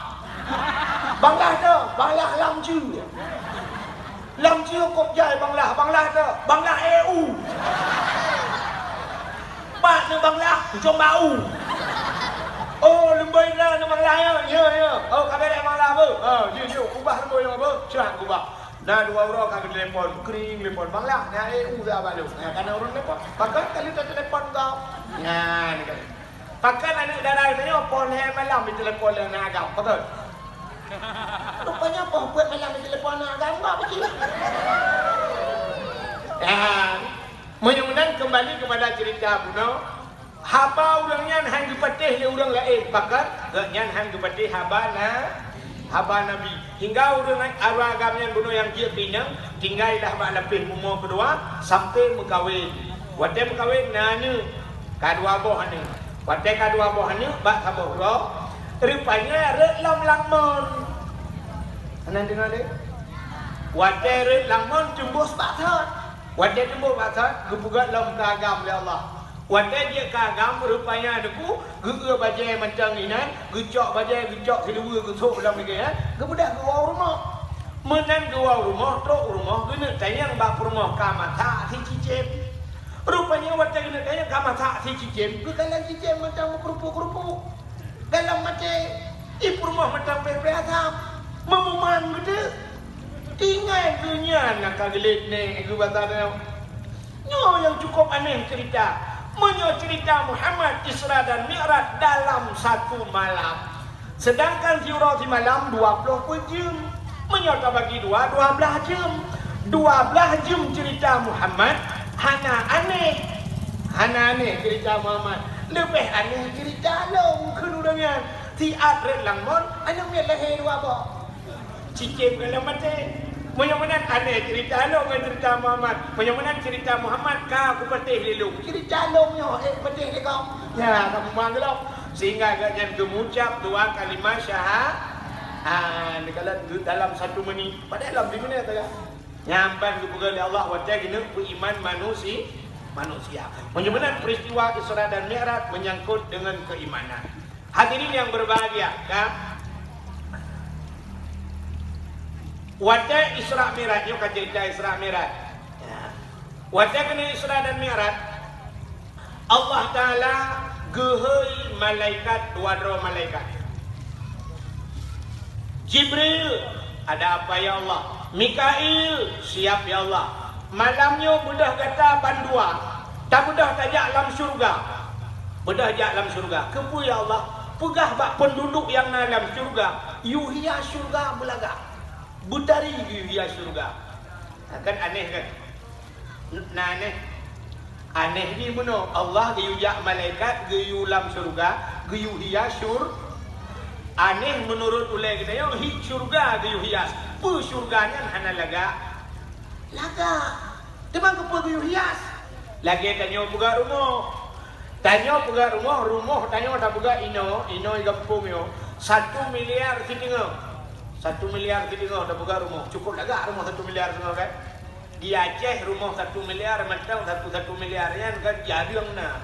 "Bang Lah teuh?" "Bang Lah lam jeue." "Lam jeue kôb jai Bang Lah?" "Bang Lah teuh?" "Bang Lah éh u." "Pat nyoe Bang Lah?" "Cong bak u." "Oh, lumbôi droeneuh Bang Lah, ya?" "Ya, ya." "Oh, ka bèrèh Bang Lah, beuh?" "Ha, jeuet, jeuet. Kubah lumbôi nyoe, beuh." Seuhat kubah. Na dua uroe ka geutelepon, kring telepon, "Bang Lah, na éh u dah bak lôn." Nyan, ka na ureueng telepon. Pakon ka lheueh teutelepon kau? Nyan, kan. Pakon aneuk dara geutanyoe poh lhèe malam jitelepon lé aneuk agam? Pakon? Rupanya poh peuet malam jitelepon aneuk agam, enggak begitu. Ya. Meunyoe meunan, kembali kepada cerita bunoe. Haba ureueng nyan han geupatéh lé ureueng laén, pakon gobnyan han geupatéh haba na, haba Nabi. Hingga ureueng agam nyan bunoe nyang jeuet keu inong, tinggai lah bak lapéh bumoe keudua sampoe meukawen. Watèe meukawen na aneuk, ka dua boh aneuk. Watèe ka dua boh aneuk bak saboh uroe, rupanya rhot lom lam mon. Hana deungoe lé? Watèe rhot lam mon teumbôh bak sot. Watèe teumbôh bak sot, geupeugöt lom keu agam lé Allah. Watèe jeuet keu agam, rupanya Teungku, geueu bajèe mantong inan, geucok bajèe, geucok siluweue, geusôk lam lagèe nyan, geubeudôh geuwoe u rumoh. Meunan geuwoe u rumoh, trôk u rumoh, geuneuk tanyong bak peurumoh ka masak sicicém. Rupanya watèe geuneuk tanyong ka masak sicicém, geukalon cicém mantong meukeurupuk-keurupuk. Galom maté, i peurumoh mantong preh-preh asam. Meumuman geuteuk. Tinggai geuh nyan na ka geulet nèk geuh basa nyoe. Nyoe nyang cukôp aneh ceurita. Meunyoe ceurita Muhammad Isra dan Mi'raj dalam satu malam, sedangkan siuroe simalam dua ploh peuet jeuem. Meunyoe tabagi dua, dua blaih jeuem. Dua blaih jeuem ceurita Muhammad hana aneh. Hana aneh ceurita Muhammad. Leubeh aneh ceurita lôn kheun ureueng nyan. Siat rhot lam mon, aneuk miet lahé dua boh. Cicém galom maté. Meunyoe meunan aneh ceurita lôn ngon ceurita Muhammad. Meunyoe meunan ceurita Muhammad ka kupatéh lé lôn. Ceurita lôn nyoe ék patéh lé gob. Ya, ka mumat geulom. Sehingga gobnyan geumucab dua kalimah syaha-, ah, neukalon dalam satu menit. Padahai lom siminit sagai. Nyan ban geupeugah lé Allah watée geuneuk peuiman manusi-, manusia. Meunyoe meunan peristiwa Isra dan Mi'raj menyangkut dengan keimanan. Hadirin yang berbahagia, ya. Watée Isra Mi'raj, nyoe ka cerita Isra Mi'raj. Ya. Watée keuneuk Isra dan Mi'raj, Allah Taala geuhôi malaikat dua droe malaikat. Jibril, "Ada apa ya Allah?" "Mikail, siap ya Allah." "Malam nyoe beudôh gata bandua, tabeudôh tajak lam syeuruga." "Beudôh jak lam syeuruga. Keupeue ya Allah?" "Peugah bak peunduduek nyang na lam syeuruga, yue hias syeuruga beulagak. Beutari yue hias syeuruga." Kan aneh kan? Na aneh. Aneh jih meunoe, Allah geuyue jak malaikat, geuyue lam syeuruga, geuyue hias syur-, aneh meunurot ulée geutanyoe, hi syeuruga geuyue hias. Peue syeuruga nyan hana lagak? Lagak. Teuma keupeue geuyue hias? Lagée tanyoe peugah rumoh. Tanyoe peugah rumoh, rumoh tanyoe tapeugah inoe, inoe di gampông nyoe, satu miliar siteungoh. Satu miliar siteungoh tapeugah rumoh. Cukup lagak rumoh satu miliar siteungoh, kan? Di Aceh rumoh satu miliar mantong, satu, satu miliar nyan kan jareueng na.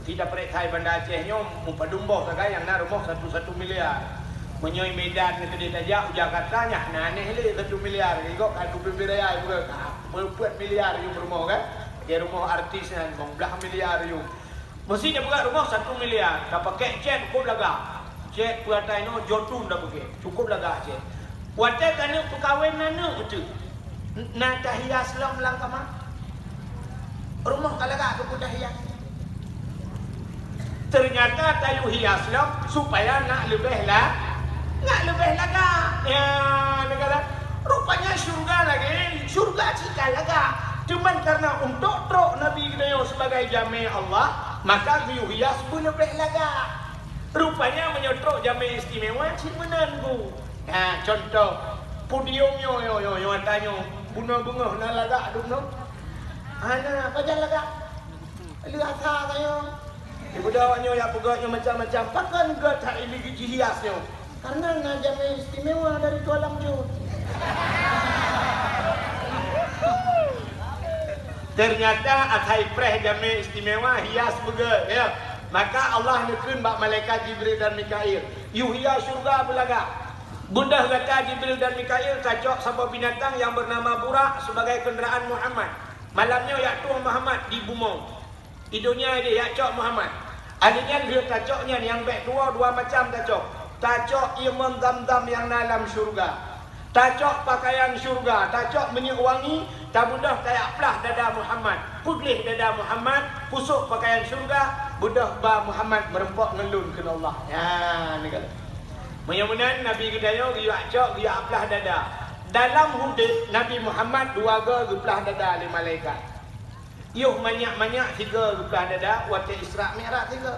Kita peuriksa Banda Aceh nyoe meupadum boh sagai nyang na rumoh satu, satu miliar. Meunyoe Medan keudeh tajak u Jakarta nyan na aneh lé satu miliar. Igok ka dua puluh raya juga, ka peuet miliar yum rumoh kan. Di rumoh artis nyan lima belas miliar yum. Meusi tapeugah rumoh satu miliar, tapakèk cét cukup lagak. Cét peuatai nyoe Jotun tapeugah, cukup lagak cét. Watèe taneuk peukawen aneuk teuh, na tahias lom lam kama. Rumoh ka lagak keupeue tahias. Teunyata tayue hias lom supaya nak leubeh la-, nak leubeh lagak. Ya, neukalon. Rupanya syurga lagèe, syurga cit ka lagak. Cuman karena untuk trok Nabi geutanyoe sebagai jamé Allah, maka geuyue hias beuleubeh lagak. Rupanya meunyoe trok jamé istimewa cit meunan, Bu. Ha, contoh, podium nyoe, nyoe, nyoe, nyoe, ata nyoe, bunoe beungoh na lagak dum nyoe? Hana, pajan lagak? Lheueh asa tanyoe. Ibuda awak nyoe jak peugöt nyoe macam-macam. Pakon göt that jihias nyoe? Karena na jamé istimewa dari Tuan Lam Jun. Ternyata asai preh jamé istimewa hias beugöt, ya. Maka Allah neukheun bak malaikat Jibril dan Mikail, "Yue hias syurga beulagak." Beudôh gata Jibril dan Mikail tacok saboh binatang nyang beunama Burak sebagai keundaraan Muhammad. Malam nyoe jak tueng Muhammad di bumoe. Di donya jih jak cok Muhammad. Akhé nyan lheueh tacok nyan nyang bèk tuwoe dua macam tacok. Tacok ié mon Zamzam nyang na lam syurga. Tacok pakaian syurga, tacok minyeuk wangi, tabeudôh tajak plah dada Muhammad. Peugleh dada Muhammad, pusok pakaian syurga, beudôh ba Muhammad meureumpok ngon lôn kheun Allah. Nyan, neukalon. Meunyoe meunan Nabi geutanyoe geujak cok, geujak plah dada. Dalam udép Nabi Muhammad dua goe geuplah dada lé malaikat. Yoh manyak-manyak sigoe geuplah dada watèe Isra Mi'raj sigoe.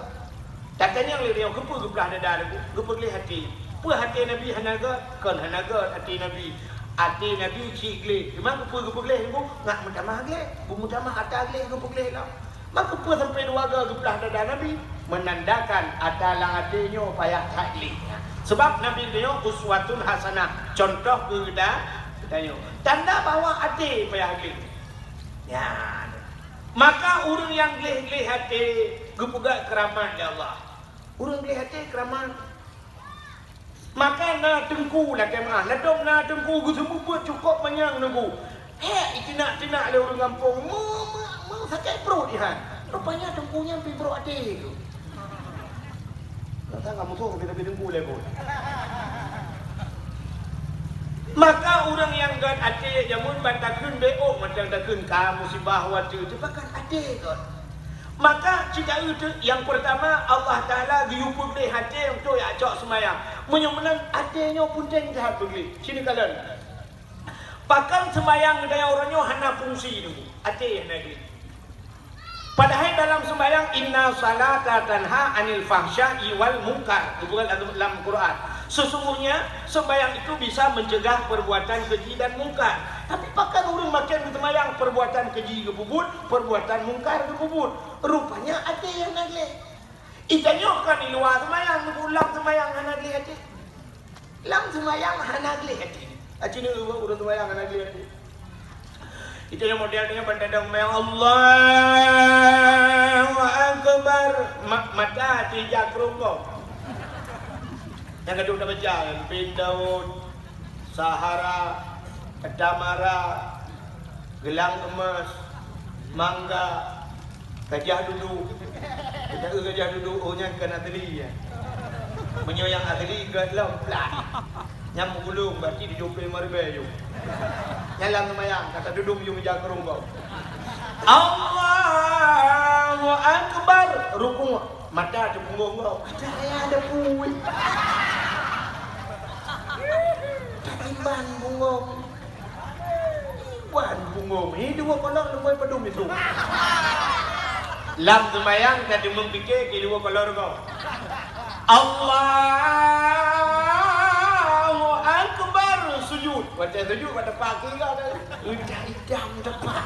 Tatanyong lé nyoe, keupeue geuplah dada Teungku? Geupeugleh até. Peue até Nabi hana göt? Kon hana göt até Nabi. Até Nabi cit gleh. Teuma keupeue geupeugleh Teungku? Ngat meutamah gleh. Beumeutamah ata gleh geupeugleh lom. Maka keupeue sampoe dua goe geuplah dada Nabi? Meunandakan ata lam até nyoe payah that gleh. Sabab Nabi nyoe uswatun hasanah, contoh keu geuta-, geutanyoe. Tanda bahwa até payah gleh. Nyan. Maka ureueng nyang gleh-gleh até geupeugah keuramat lé Allah. Ureueng gleh até keuramat. Maka na teungku lakèe meu'ah, ladôm na teungku geuseumeubeuet cukôp manyang neugui. Hék jiteunak-teunak lé ureueng gampông, meu-, meu-, meusakét pruet jihan. Rupanya teungku nyan pih brok até geuh. Ka musoh tapi teungku lé buet. Maka ureueng nyang göt até jameun ban takheun beuôk mantong takheun ka musibah watèe teuh pakon até göt. Maka cit taeu teuk nyang peurtama Allah Taala geuyue peugleh até untuk jak cok seumayang. Meunyoe meunan até nyoe peunteng that peugleh. Sini kalon. Pakon seumayang geutanyoe uroe nyoe hana fungsi nyoe? Até hana gleh. Padahai dalam sembahyang, "Inna salata tanha anil fahsya'i wal munkar," geupeugah lam, lam Quran. Sesungguhnya sembahyang itu bisa mencegah perbuatan keji dan mungkar. Tapi pakon ureueng maken seumayang perbuatan keji geupeubuet, perbuatan mungkar geupeubuet? Rupanya até nyang na gleh. Itanyoe kan di luwa seumayang, lam seumayang hana gleh até. Lam seumayang hana gleh até. Aci neu ureueng seumayang hana gleh até. Itanyoe model nyoe ban tadong seumayang, Allahu Akbar. Ma-, mata tijak keurungkong. Nyang ka duek tabaca, bin Daud, Sahara, Tamara, Geulang Emas, Mangga, Gajah Duduk. Kita Gajah Duduk, oh, nyan kan asli, ya. Meunyoe nyang asli, gèt lom, plat. Nyang meugulong, berarti tujoh ploh lima ribèe, yuk. Nyan lam seumayang, ka tadudong, yuk, meja keurong, kau. Allahu Akbar, rukuk. Mata di punggong kau. Ada ayah ada pui. Iban punggong. Iban punggong. Ini dua kolor leumoi padum itu. Lam seumayang ka deungon pike keu dua kolor kau. Allahu Akbar, sujud. Watèe sujud, watèe pagi kau dah. Udah idam depan.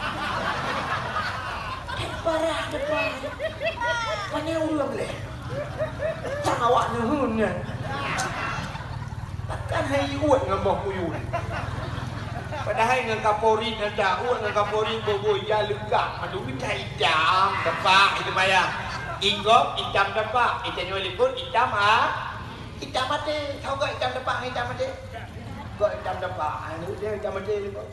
Parah depan. Pane ureueng lé. Cang awak neuheun nyan. Takkan hai uet ngon boh kuyun. Padahai ngon Kapolri nyan dak uet ngon Kapolri boboi ja leukak. Aduh, idam depan itu bayang. Igop itam depan. Itam nyoe likot itam ha. Itam até. Tahu gak itam depan itam até? Gak itam depan. Anu dia itam até likot.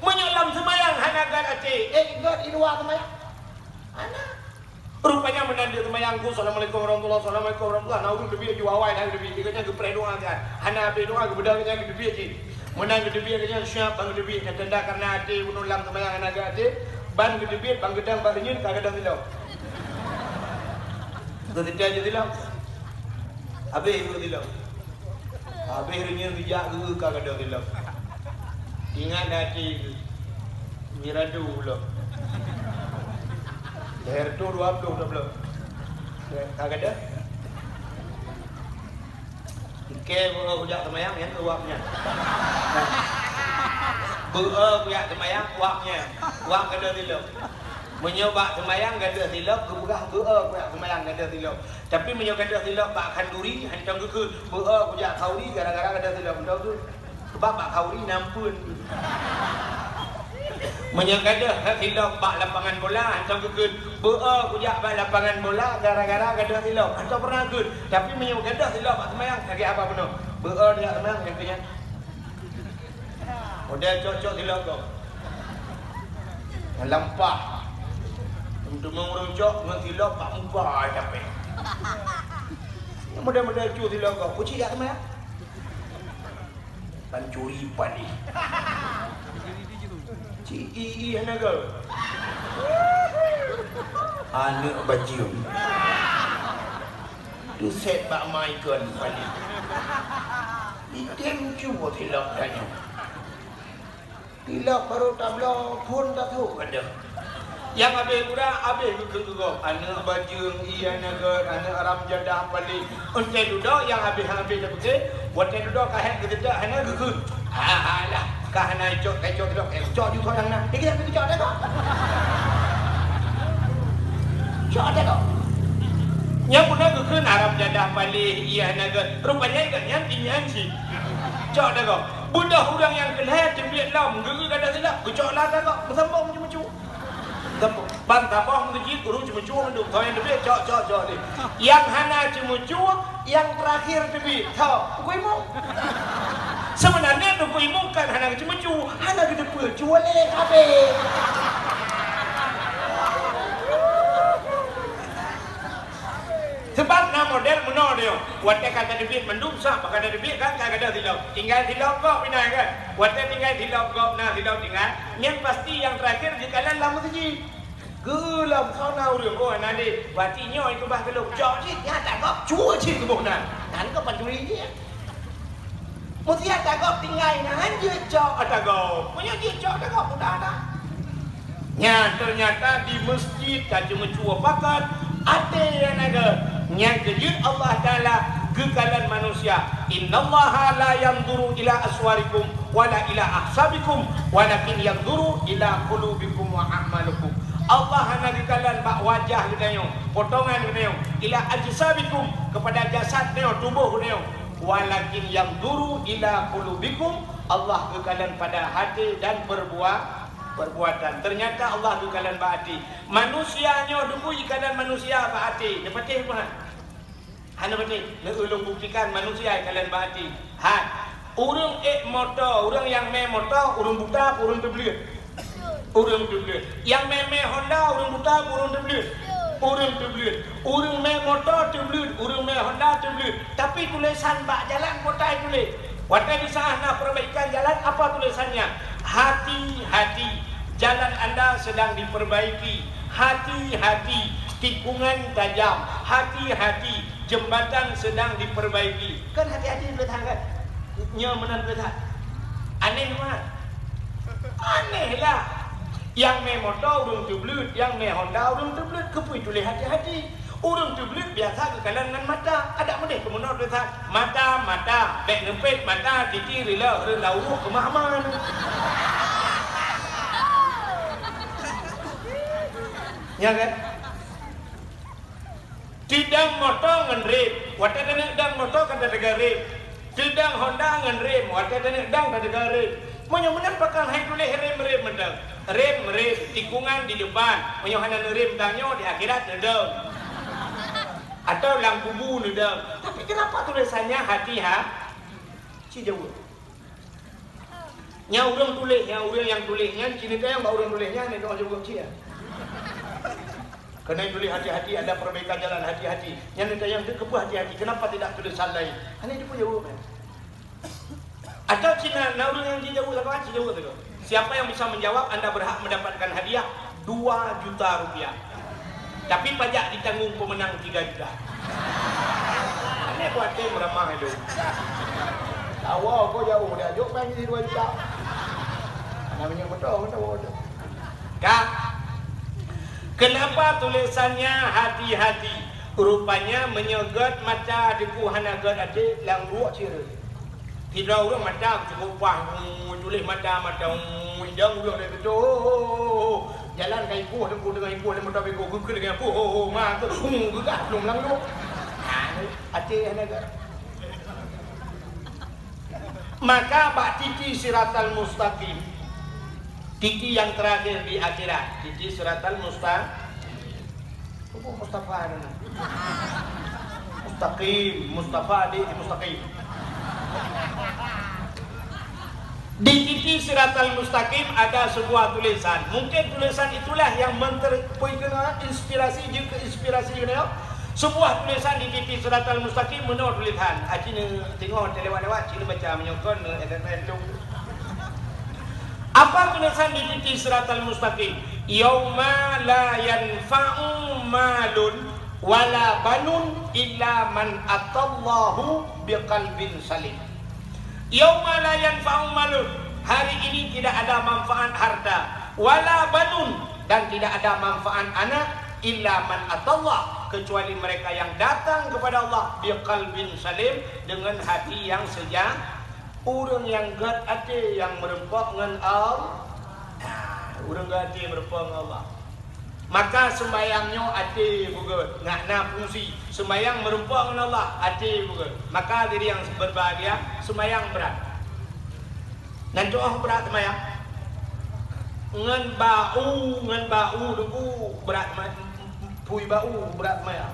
Meunyoe lam seumayang hana gèt até, eh, gèt di luwa seumayang? Hana. Rupanya meunan di seumayang, assalamualaikum warahmatullahi, assalamualaikum warahmatullahi, na ureueng teubiet ju awai, na teubiet, geuhnyan geupreh doa kan. Hana habéh doa, geubeudôh geuhnyan geuteubiet cit. Meunan geuteubiet geuhnyan siap ban geuteubiet, nyang tanda karena até bunoe lam seumayang hana gèt até, ban geuteubiet, ban geudang, ban reunyeun ka gadôh silop. Geuteubiet ju silop. Habéh ju silop. Habéh reunyeun geujak geu ka gadôh silop. Ingat até geuh. Miradu lom. Leher tu dua puluh, dua puluh. Ka gadôh. Oke, beu kujak seumayang, nyan keu wak nyan. Beu kujak seumayang, wak nyan. Wak gadôh silop. Meunyoe bak seumayang gadôh silop, geupeugah beu kujak seumayang gadôh silop. Tapi meunyoe gadôh silop bak khanduri, hantom geukheun, beu kujak khanduri gara-gara gadôh silop, hantom geukheun. Sebab bak khanduri na ampeuen. Meunyoe gadôh silop bak lapangan bola, hantom geukheun, beu kujak bak lapangan bola gara-gara gadôh silop, hantom pernah geukheun. Tapi meunyoe gadôh silop bak seumayang, lagèe haba bunoe. Beu kujak seumayang, nyang keu nyan. Model cok-cok silop kau. Lampah. Teuma ureueng cok ngon silop bak muka ai capek. Model-model cu silop kau. Kuci jak teuma ya? Pancuri panih. Ci i i hana kau. Aneuk bajeueng. Tuset bak mai kon panih. Idem cu silop tanyoe. Silop barô tabloe phon tathok gadôh. Nyang habéh gura, habéh geukheun keu gob. Aneuk bajeueng, iya nagôt, aneuk haram jadah paléh. Watèe dudoe nyang habéh-habéh tapeugah, watèe dudoe ka hék geuseutôt hana geukheun. Alah, ka hana icok, ka icok sidroe, eh, cok ju thon nyang na. Dikira geucok dah kok. Cok dah kok. Nyang beuna geukheun haram jadah paléh, iya nagôt. Rupanya gobnyan inyan cit. Cok dah kok. Beudôh ureueng nyang keu lhèe teubiet lom, geukheun gadôh silop, geucok lam dah kok. Meusambông meucu-meucu. Ban saboh meuseujid, ureueng ceumeucue mandum. Soe nyang teubiet, cok, cok, cok lé. Nyang hana ceumeucue, nyang teurakhir teubiet. Soe? Teungku Imum. Seubeunarnya Teungku Imum kan hana geuceumeucue, hana geuteupeue, cue lé, habéh. Sabab na model meunoe nyoe. Watèe ka tateubiet mandum, sah bak ka tateubiet kan ka gadôh silop. Tinggai silop gob inan kan. Watèe tinggai silop gob, na silop tinggai. Nyan pasti nyang teurakhir geukalon lam meuseujid. Geulam sauna ureueng, oh, hana lé. Berarti nyoe ikeubah keu lôn. Cok cit, nyan ata gob, cue cit keuboh nan. Nan keuh pancuri jih. Meusti ata gob tinggai nan, jeuet cok ata gob. Meunyoe jeuet cok ata gob, mudah dah. Nyan, ternyata di meuseujid ka ceumeucue pakat, até nyang na gèt. Nyan keuh jeuet Allah Taala geukalon manusia. "Innallaha la yanzuru ila aswarikum wala ila ahsabikum, walakin yanzuru ila qulubikum wa a'malikum." Allah hana geukalon bak wajah geutanyoe, potongan geutanyoe, ila ajsamikum, kepada jasad tanyoe, tuboh geutanyoe. Walakin yanzuru ila qulubikum, Allah geukalon pada até dan peurbuat, peurbuatan. Teunyata Allah geukalon bak até. Manusia nyoe dukui kalon manusia bak até. Neupatéh peue? Hana patéh, neueu lôn buktikan manusia kalon bak até. Hai, ureuëng ék moto, ureuëng nyang mé moto, ureuëng buta, ureuëng teubleuet. Ureuëng teubleuet. Nyang mé-mé Honda, ureuëng buta, ureuëng teubleuet. Ureuëng teubleuet. Ureuëng mé moto teubleuet, ureuëng mé Honda teubleuet. Tapi tulésan bak jalan kota tuléh. Watée di saat na perbaikan jalan, apa tulésannya? Hati-hati, jalan anda sedang diperbaiki. Hati-hati, tikungan tajam. Hati-hati, jembatan sedang diperbaiki. Kan hati-hati tulésan kan? Nyoe meunan tulésan. Aneh mat. Aneh lah. Nyang mé moto ureuëng teubleuet, nyang mé Honda ureuëng teubleuet, keupeue tuléh hati-hati. Ureuëng teubleuet biasa geukalon ngon mata. Adak meudeh keu meunoe tulésan mata, mata, bék neupét mata, titi rilek reulawok keumahaman. Ya kan? Teudong moto ngon rem, watée taneuk dong moto kan tateuga rem. Teudong Honda ngon rem, watée taneuk dong tateuga rem. Meunyoe meunan pakon hai tuléh rem-rem mantong. Rem-rem, tikungan di depan. Meunyoe hana neurem tanyoe di akhirat neudong. Atau lam kubu neudong. Tapi kenapa tulisannya hati ha? Ci jaweueb. Nyang ureuëng tuléh, nyang ureuëng nyang tuléh nyan, ci neutanyong bak ureuëng tuléh nyan, neutanyong jaweueb ci ya. Keuneuk tuléh hati-hati, ada perbaikan jalan, hati-hati. Nyan neutanyong keupeue hati-hati, kenapa tidak tulisan lain? Hana jipeu jaweueb nyan. Atau cina na ureuëng nyang jijaweueb lakoe, ci jaweueb tu. Siapa yang bisa menjawab, anda berhak mendapatkan hadiah dua juta rupiah. Tapi pajak ditanggung pemenang tiga juta. Aneh buat tem ramah itu. Tawa ko jauh dia jok main di dua juta. Ana minyak motor tawa tu. Kak, kenapa tulisannya hati-hati? Rupanya meunyoe gét mata deungon hana gét até lam ruek cire. Sidroe ureuëng mata cukup paih, tuléh mata, mata idang ureuëng lé beutôi. Jalan ka ipoh, teungku teungoh ipoh lé mata bego, geukheun lagée ipoh, ho, ho, ma, geugat lom lam luek. Até hana gét. Maka bak titi siratal mustaqim, titi yang terakhir di akhirat, titi siratal musta-, Apa Mustafa tu nah? Mustaqim, Mustafa di, di Mustaqim. Di titi siratal mustaqim ada sebuah tulisan. Mungkin tulisan itulah yang menterpui kena inspirasi, jeuet keu inspirasi kena. Sebuah tulisan di titi siratal mustaqim meunoe tulisan. Aci ni tengok lewat-lewat, cina baca menyokon S M S tu. Apa tulisan di titi siratal mustaqim? Yauma la yanfa'u malun wala banun illa man atallahu biqalbin salim. Yauma la yanfa'u malun, hari ini tidak ada manfaat harta, wala banun, dan tidak ada manfaat anak, illa man atallah, kecuali mereka yang datang kepada Allah biqalbin salim, dengan hati yang seja-, Ureuëng nyang gét até nyang meureumpok ngon Allah. Nah, ureuëng gét até meureumpok ngon Allah. Maka seumbahyang nyoe até beugét, ngat na fungsi. Seumbahyang meureumpok ngon Allah, até beugét. Maka diri nyang berbahagia, seumbahyang brat. Nan tuoh brat seumbahyang. Ngon bau, ngon bau debu brat ma-, pui bau brat seumbahyang.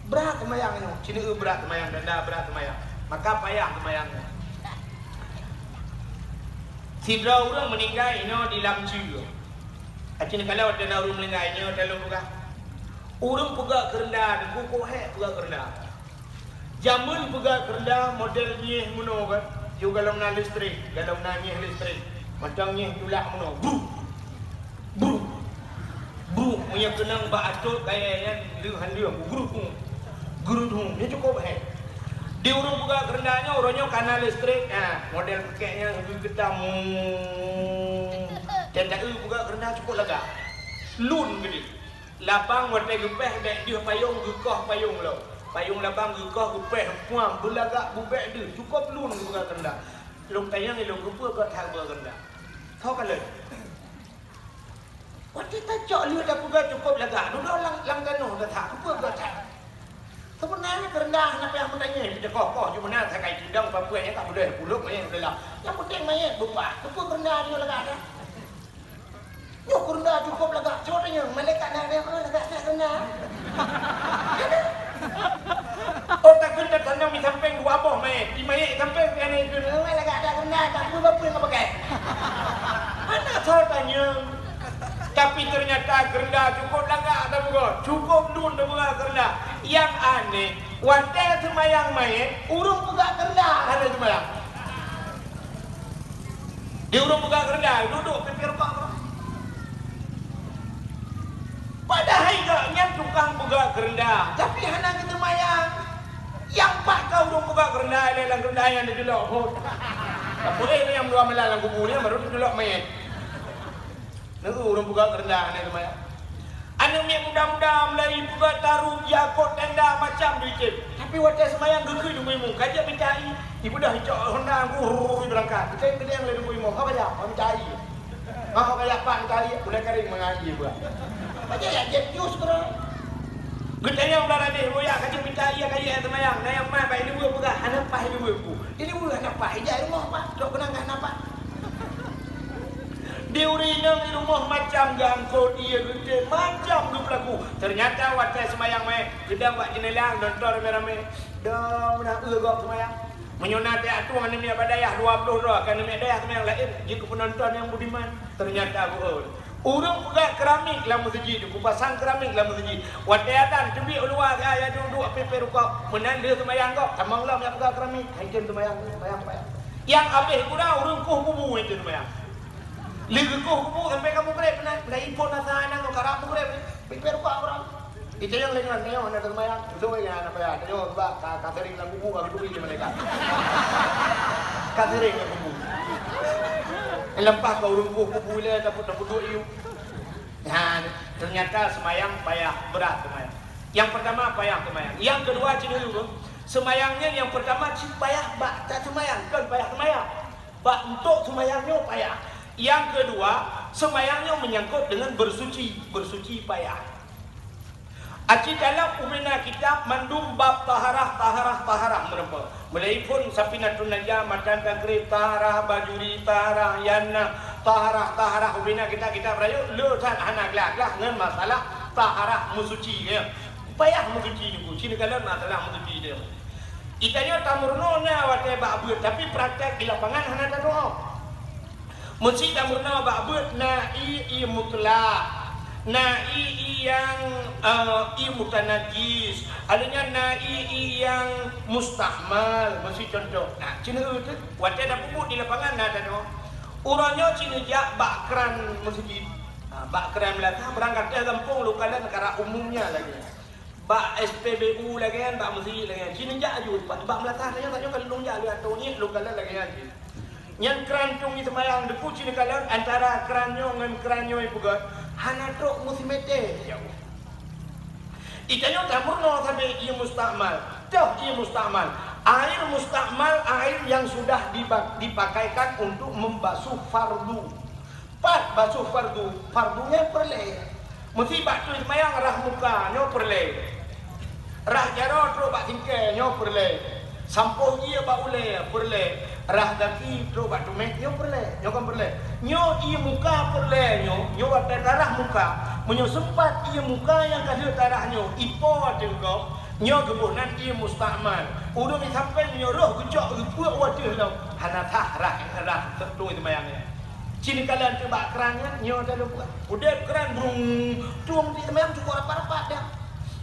Brat seumayang nyoe, ci neu brat seumayang, tanda brat seumayang. Maka payah seumayang nyoe. Sidroe ureuëng meuninggai inoe di Lamcue. Aci neukalon watée na ureuëng meuninggai nyoe, teuh lôn peugah. Ureuëng peugah keureunda, teungku, kok hék peugah keureunda. Jameun peugah keureunda model nyieh meunoe kan, yôh golom na listrik, golom na nyieh listrik. Mantong nyieh tulak meunoe, bruk! Bruk! Bruk! Meunyoe keunong bak atôt kayée nyan lheueh han lheueh, bruk! Bruk! Nyan cukôp hék. Di ureuëng peugah keureunda nyoe, uroe nyoe ka na listrik, ha, model peukék nyan geutam. Teuntée peugah keureunda cukôp lagak. Lôn geudeh. Labang watée geupéh bék deuh payong, geukoh payong lom. Payong labang geukoh geupéh, puang beulagak bubék deuh, cukôp lôn geupeugah keureunda. Lôn tanyong ilôn keupeue gét that geupeugah keureunda. Tho kalon. Watèe tacok lheueh tapeugah cukôp lagak, dudoe lam, lam tanoh tathak, peue gata? Seubeunajih keureundah hana payah meutanyong, teukoh-koh ju meunan sakai sidang, peue nyang ka beudôh pulôk manyét udeulah. Nyang penting manyét beupah, peue keureundah nyoe lagak dah? Nyoe keureundah cukôp lagak, soe tanyong, malaikat na, na, oh, lagak that keureundah. Oh, takheun tatanong di sampéng dua boh manyét, di manyét sampéng, eh, lagak that keureundah, tak peue-peue nyang pakai. Hana soe tanyong. Tapi teunyata keureundah cukôp lagak tapeugah, cukôp lôn tapeugah keureundah. Nyang aneh, watèe seumayang manyét, ureueng peugah keureundah hana seumayang. Di ureueng peugah keureundah, dudoe pih rukok. Padahai gobnyan tukang peugah keureundah, tapi hana geuseumayang. Nyang pat ka ureueng peugah keureundah, ilèe lam keureundah nyan teujeulok phôn. Tapi nyang dua malam lam kubu nyan baru teujeulok manyét. Neu ureueng peugah keureundah hana seumayang. Aneuk miet muda-muda mulai peugah taruh, jiakot tenda macam dicém. Tapi watèe seumayang geukheun di imum, ka jeuet mita ie, ibeudôh icok honda gurur beurangkat. Geutem keudéng lé di imum, "Ho kajak, ho mita ie." "Ha, ho kajak pat mita ie?" Ulèe karéng mangat ie buah. Pajan jak jép jus keudroe. Geutanyong bak radeh, "Buya, ka jeuet mita ie, ka jeuet seumayang." Na nyang mat bak ileumèe peugah, "Hana paih ileumèe, Teungku." Ileumèe hana paih, ijak i rumoh pat, trok keunong hana paih. Di ureueng inong di rumoh macam geuangkot ie geutem, macam geupeulaku. Teunyata watèe seumayang manyét, geudong bak jeunela nonton ramé-ramé. Dong meunan eu gob seumayang. Meunyoe na teuh atueng aneuk miet bak dayah dua ploh droe, ka aneuk miet dayah seumayang laén, jeuet keu peunonton nyang budiman. Teunyata beuôt. Ureueng peugah keramik lam meuseujid, kupasang keramik lam meuseujid. Watèe azan teubiet u luwa, ya, ya, duek-duek, pipéh rukok. Meunan lheueh seumayang gob, tamong lom nyang peugah keramik. Hai, tem seumayang, seumayang, seumayang. Nyang abéh gura ureueng koh kubu, hai, tem seumayang. Lheueh geukoh kubu sampai ka mugreb, meunan, meunan ipon asa nang, ka rab mugreb, pipéh rukok ureueng. Itanyong lé nyan, "Nyoe hana teuseumayang?" "Beutôi, hana payah. Tanyoe sabab ka, ka sering lam kubu, ka geuturi lé malaikat." Ka sering lam kubu. Leupah ka ureueng kubu lé, tapeuduek ié. Nah, teunyata seumayang payah, brat seumayang. Nyang peurtama payah seumayang. Nyang keudua, cit, seumayang nyan nyang peurtama cit payah bak taseumayang, kon payah seumayang. Bak untuk seumayang nyoe payah. Nyang keudua, seumayang nyoe meunyangkot deungon beusuci, beusuci payah. Aci dalam ubena kitab mandum bab taharah, taharah, taharah meurumpok. Mulai phon Safinatun Najah, Matan Takrib, taharah Bajuri, taharah Yana, taharah, taharah ubena kitab-kitab rayeuk le that hana glah-glah ngon masalah taharah meusuci, ya. Payah meusuci niku, cit neukalon masalah meusuci dia. Itanyoe tameurunoe na watèe bak beuet, tapi praktek di lapangan hana tatu'oh. Meusi tameurunoe bak beuet na ie, ie mutlak, na ie, ie nyang, eh, ie mutanajis, ada nyan na ie, ie nyang musta'mal, meusi contoh. Nah, cit neu teuh, watèe tapeubuet di lapangan na tatu'oh. Uroe nyoe cit neujak bak kran meuseujid. Ha, bak kran meulatah, barangkatéh gampông lôn kalon karab umumnya lagèe nyan. Bak S P B U lagèe nyan, bak meuseujid lagèe nyan. Cit neujak aju, bak, bak meulatah lagèe nyan, tanyoe ka lôn jak lé atô ngieng, lôn kalon lagèe nyan cit. Nyan kran tueng jiseumayang, teupeu cit neukalon antara kran nyoe ngon kran nyoe ipeugöt, hana trok meusimeté jauh. Itanyoe tameurunoe sabe ie musta'mal. Toh ie musta'mal. Air musta'mal, air yang sudah diba-, dipakaikan untuk membasuh fardu. Pat basuh fardu, fardu nyan peureulèe. Meusi bak tui seumayang rhah muka nyoe peureulèe. Rhah jaroe trok bak singkèe nyoe peureulèe. Sampôh ie bak ulèe peureulèe. Rhah gaki trok bak tumet nyoe peureulèe. Nyoe kon peureulèe. Nyoe ie muka peureulèe nyoe, nyoe watèe tarhah muka. Meunyoe seumpat ie muka nyang ka lheueh tarhah nyoe ipo ateueh gob, nyoe geuboh nan ie musta'mal. Ureueng di sampéng nyoe roh geucok geupeuk u ateueh lom, hana sah rhah, rhah tui seumayang nyan. Cit neukalon teuh bak kran nyan, nyoe talumpah. Udép kran brung, tueng di seumayang cukôp rapat-rapat dah.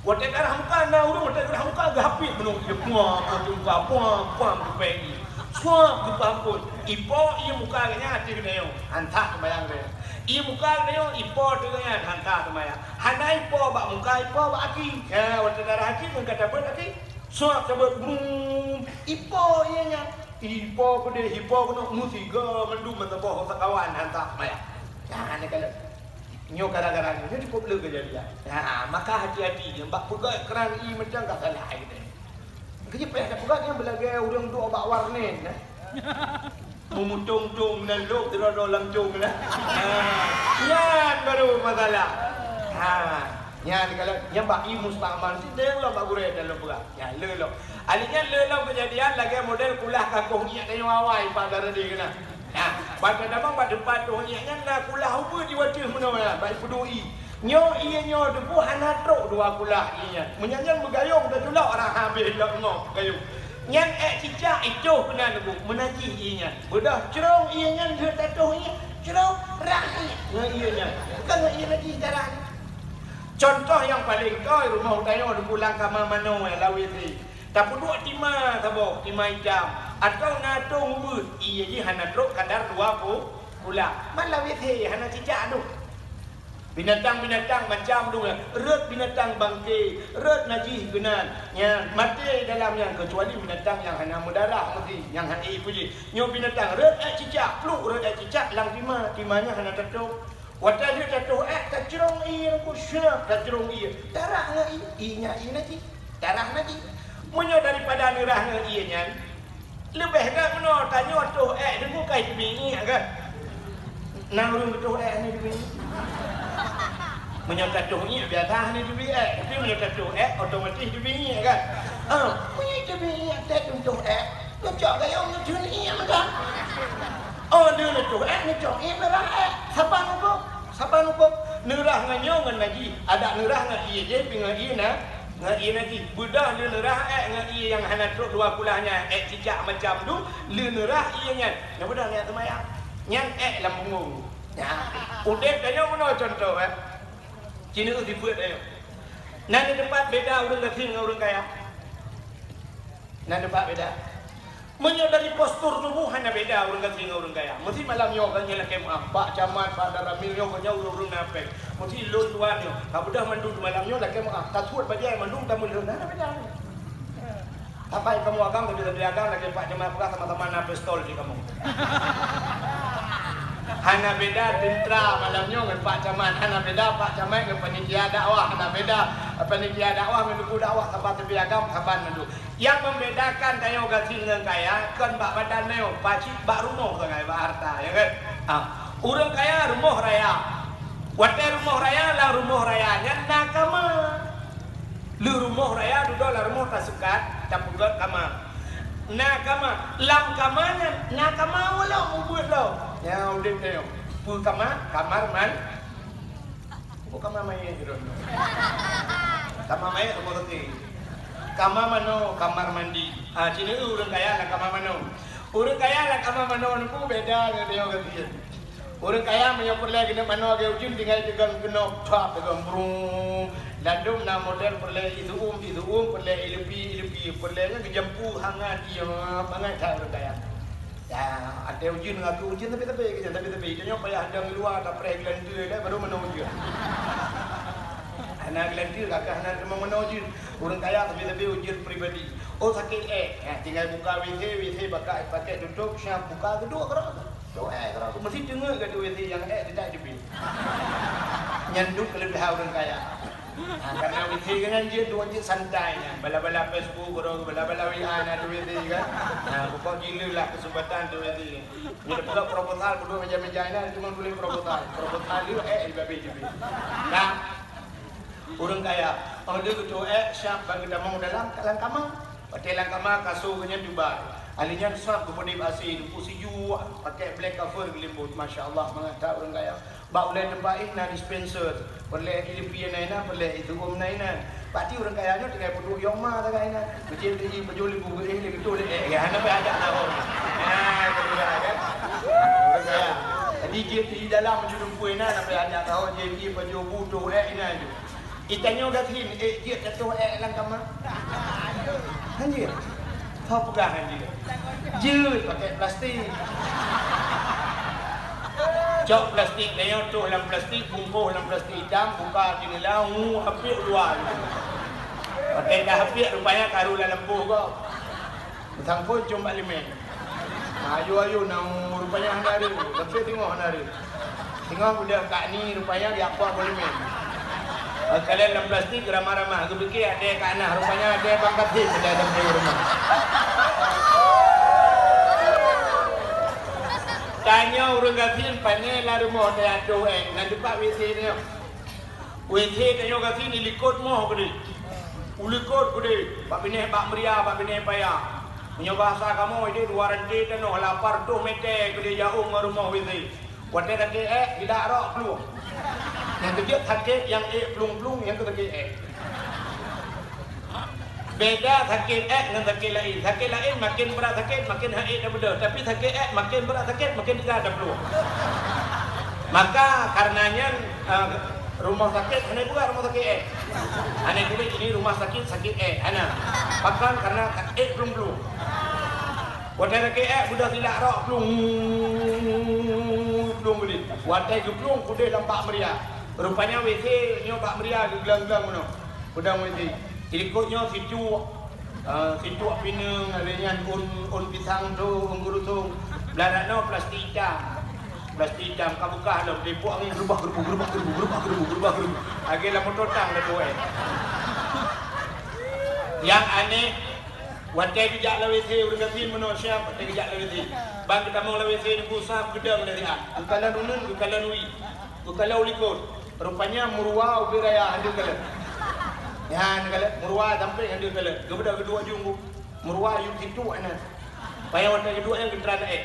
Watèe tarhah muka na ureueng, watèe tarhah muka geuhapit meunong ie, puang, puang, puang, puang, puang, geupaih ie. Suap geupaih phon. Ipo ie muka geuh nyan ateueh geutanyoe. Hana sah seumayang geuh nyan. Ie muka geutanyoe, ipo ateueh geuh nyan, hana sah seumayang. Hana ipo bak muka, ipo bak aki. Ya, watèe tarhah aki, ngon ka tabeuet aki. Suap tabeuet brung, ipo ie nyan. Ipo keudeh, ipo keunoe, meusigoe mandum meusaboh sakawan hana seumayang. Nyan neukalon. Nyoe gara-gara nyoe, nyoe cukôp le keujadian. Ha, maka hati-hati nyoe bak peugöt kran ie macam ka salah gitu. Keujeuet payah tapeugöt nyan beulagèe ureueng duek bak warnen, eh. Meumutông-tông meunan lôk sidroe-droe lam cong na. Ha, nyan baru masalah. Ha, nyan kalau nyan bak i mustakmal, sidéng lom bak gurée dan lom peugah. Nyan le lom. Ali nyan le lom keujadian lagée model kulah kakoh ngiek tanyoe awai bak Daradi keunan. Nah, bak tamong bak teumpat toh ngiek nyan na kulah ubeut jiwoe teuh meunoe na, bak ipeuduek i. Nyoe ié nyoe teupeu hana trok dua kulah ié nyan. Meunyan nyan meugayông teuculok rhah habéh lom ngoh gayông. Nyan ék cicak itoh keunan teupeu meunajih ié nyan. Beudôh crông ié nyan lheueh tatoh ié, crông rhah ié ngon ié nyan. Kon ngon ié najih darah nyan. Contoh nyang paleng kôi rumoh tanyoe teupeu lam kama manoe lam WC. Tapeuduek tima saboh, tima itam, atawa na tông ubeut, ié jih hana trok kadar dua pu-, kulah. Man lam WC hana cicak dum. Binatang-binatang macam dum, rot binatang bangke, rot najih keunan, nyan maté dalam nyan, keucuali binatang nyang hana meudarah meusi, nyang hai peue jih. Nyoe binatang rot ék cicak, pluek rot ék cicak lam tima, tima nyan hana tatôb. Watée lheueh tatôh ék, tacrông ié, ku syeup tacrông ié. Darah ngon ié, ié nyan ié najih. Darah najih. Meunyoe daripada neurah ngon ié nyan, leubeh gét meunoe tanyoe tôh ék teungku ka teubiet ié gét. Na ureuëng geutôh ék hana teubiet ié? Meunyoe tatôh ié biasa hana teubiet ék, tapi meunyoe tatôh ék otomatis teubiet ié gét. Ah, meunyoe teubiet ié teuh tôh ék, neucok gayông neutheun ié mantong. Oh, lheueh neutôh ék, neucok ié neurah ék. Saban hukôm, saban hukôm. Neurah ngon nyoe ngon najih. Adak neurah ngon ié jih, pi ngon ié na, ngon ié najih. Beudôh lheueh neurah ék ngon ié nyang hana trok dua kulah nyan, ék cicak macam dum, lheueh neurah ié nyan. Nyan beudôh nyan seumayang. Nyan ék lam punggong. Nyan. Udeb tanyoe meunoe contoh, eh. Cina eu sifeuet tanyoe. Na di teumpat beda ureuëng gasien ngon ureuëng kaya. Na teumpat beda. Meunyoe dari postur tuboh hana beda ureuëng gasien ngon ureuëng kaya. Meusi malam nyoe geuhnyan lakée meu'ah, Pak Camat, Pak Danramil nyoe geuhnyan ureuëng-ureuëng na péng. Meusi lôn tuan nyoe, ka beudôh mandum malam nyoe lakée meu'ah. Tasuet bajée mandum tameulheueh, hana beda. Sapai kamoe agam, tapi-tapi agam lakée Pak Camat peugah sama-sama na pistol di kamoe. Hana beda teuntra malam nyoe ngon Pak Camat, hana beda Pak Camat ngon panitia dakwah, hana beda panitia dakwah ngon teungku dakwah, saban tapi agam, saban mandum. Nyang membedakan tanyoe gasien ngon kaya kon bak badan tanyoe, pacit bak rumoh sagai bak harta, ya kan? Ha. Ureuëng kaya rumoh raya. Watée rumoh raya, lam rumoh raya nyan na kama. Lheueh rumoh raya dudoe lam rumoh taseukat, tapeugét kama. Na kama, lam kama nyan na kama ulôn ubeut lom. Nyang udeb tanyoe. Peue kama? Kamar man- Bukan kamar mayét droeneuh. Kamar mayét rumah sakit. Kamar manoe, kamar mandi. Ah, cina eu ureuëng kaya lam kamar manoe. Ureuëng kaya lam kamar manoe nyoe beda ngon tanyoe gasien. Ureuëng kaya meunyoe peureulée keuneuk manoe lagée ujeuen tinggai teugon keunoe, pap, teugon brung. Ladôm na model peureulée iseum, iseum peureulée ileupie, ileupie peureulée nyan geujampu hangat, iya, hangat that ureuëng kaya. Ya, até ujeuen ngon aku ujeuen tapi-tapi, tapi-tapi. Tanyoe payah dong luwa, tapreh geulanteue lé, baru meunoe ujeuen. Hana geulanteue, kakah hana teuma meunoe ujeuen. Ureuëng kaya tapi-tapi ujeuen pribadi. Oh, sakét ék. Ya, tinggai buka WC, WC baka pakai tutup, siap buka, keudua keudroe. Tuh ék keudroe. Meusti teungeut gata WC nyang ék tidak jeubi. Nyan duek keuleubeh ureuëng kaya. Ha, karena WC nyan jeuet dua jeuet santai nyan. Bala-bala Facebook, bala-bala WA na di WC kan. Ha, pokok gila lah kesempatan di WC. Nyoe pula proposal, kedua meja-meja na cuma tulis proposal. Proposal dia, eh, di babi jubit. Nah, ureuëng kaya, oh, dia ketua, eh, siap bagi tamong dalam, dalam kamar. Watée lam kama kasô geuhnyan diubat. Ahli nyan sab geupeudeb asé, teungku sijuek, pakai black cover geulimbot. Masya Allah, mangat that ureuëng kaya. Bak ulée teumpat éh na dispenser. Peureulée ileupie na inan, peureulée ituom na inan. Pati ureuëng kaya nyoe tinggai peuduek yong ma tagai inan. Meucit teuji pajoh limbu geuéh lé geutoh lé ék. Ya, hana payah ajak tahon. Ha, itu dia kan. Ureuëng kaya. Jadi jeuet teuji dalam meunyoe dumpeue inan, hana payah ajak tahon, jeuet teuji pajoh bu toh ék inan ju. Itanyoe gasien, ék jeuet tatoh ék lam kama? Hanjeuet. Soe peugah hanjeuet? Jeuet pakai plastik. Cok plastik tanyoe, toh lam plastik, bungkoh lam plastik itam, buka jendela, hu, hapiek luwa. Watée ka hapiek, rupanya karu lam lampôh gob. Meusangkot jom bak limeng. Ayo-ayo na rupanya hana reu, tapi singoh hana reu. Singoh budak kak ni rupanya diakor bak limeng. Kalian lam plastik ramah-ramah, geupike ada kak nah, rupanya ada pangkat hit ada dalam rumah. Gasien pané lam rumoh teuh adoh, eh, ngon dipat WC nyoe. WC tanyoe gasien ilikot moh keudeh. Ulikot keudeh, bak binéh bak meuria, bak binéh paya. Meunyoe bahasa kamoe ideh dua ranté tanoh, lapan reutôh mètè keudeh jaôh ngon rumoh WC. Watèe sakét ék, tidak rok plueng. Nyang keujeuet sakét nyang ék plueng-plueng, nyang keu sakét ék. Beda sakét ék ngon sakét laén. Sakét laén maken brat sakét, maken han ék tabeudôh. Tapi sakét ék maken brat sakét, maken teuga taplueng. Maka karena nyan, eh, rumoh sakét hana buka rumoh sakét ék. Hana tuléh ini rumah sakit, sakét ék. Hana. Pakon karena ék plueng-plueng. Watèe sakét ék, beudôh silak rok plueng. Plueng keudeh. Watèe geuplueng keudeh lam bak meuria. Rupanya WC nyoe bak meuria geuglang-glang meunoe. Peudong WC. Ilikot nyoe sicuek, eh, sicuek pineung, lheueh nyan ôn, ôn pisang tu, ôn keurusong. Blah rot nyoe plastik itam. Plastik itam ka buka lom, teuipuek angén geurubah-geureubu, geurubah-geureubu, geurubah-geureubu, geurubah-geureubu. Lagèe lam moto tang dah tuwai. Nyang aneh, watèe geujak lam WC ureueng gasien meunoe siap, watèe geujak lam WC. Ban geutamong lam WC neubeusa peudong lé siat. Geukalon uneun, geukalon wie. Geukalon likot. Rupanya meuruwa ubit raya hana kalon. Nyan kalon, meuruwa sampéng hana kalon. Geubeudôh geuduek aju ngon meuruwa aju sicuek nyan. Payah watèe geuduek nyan geutran ék.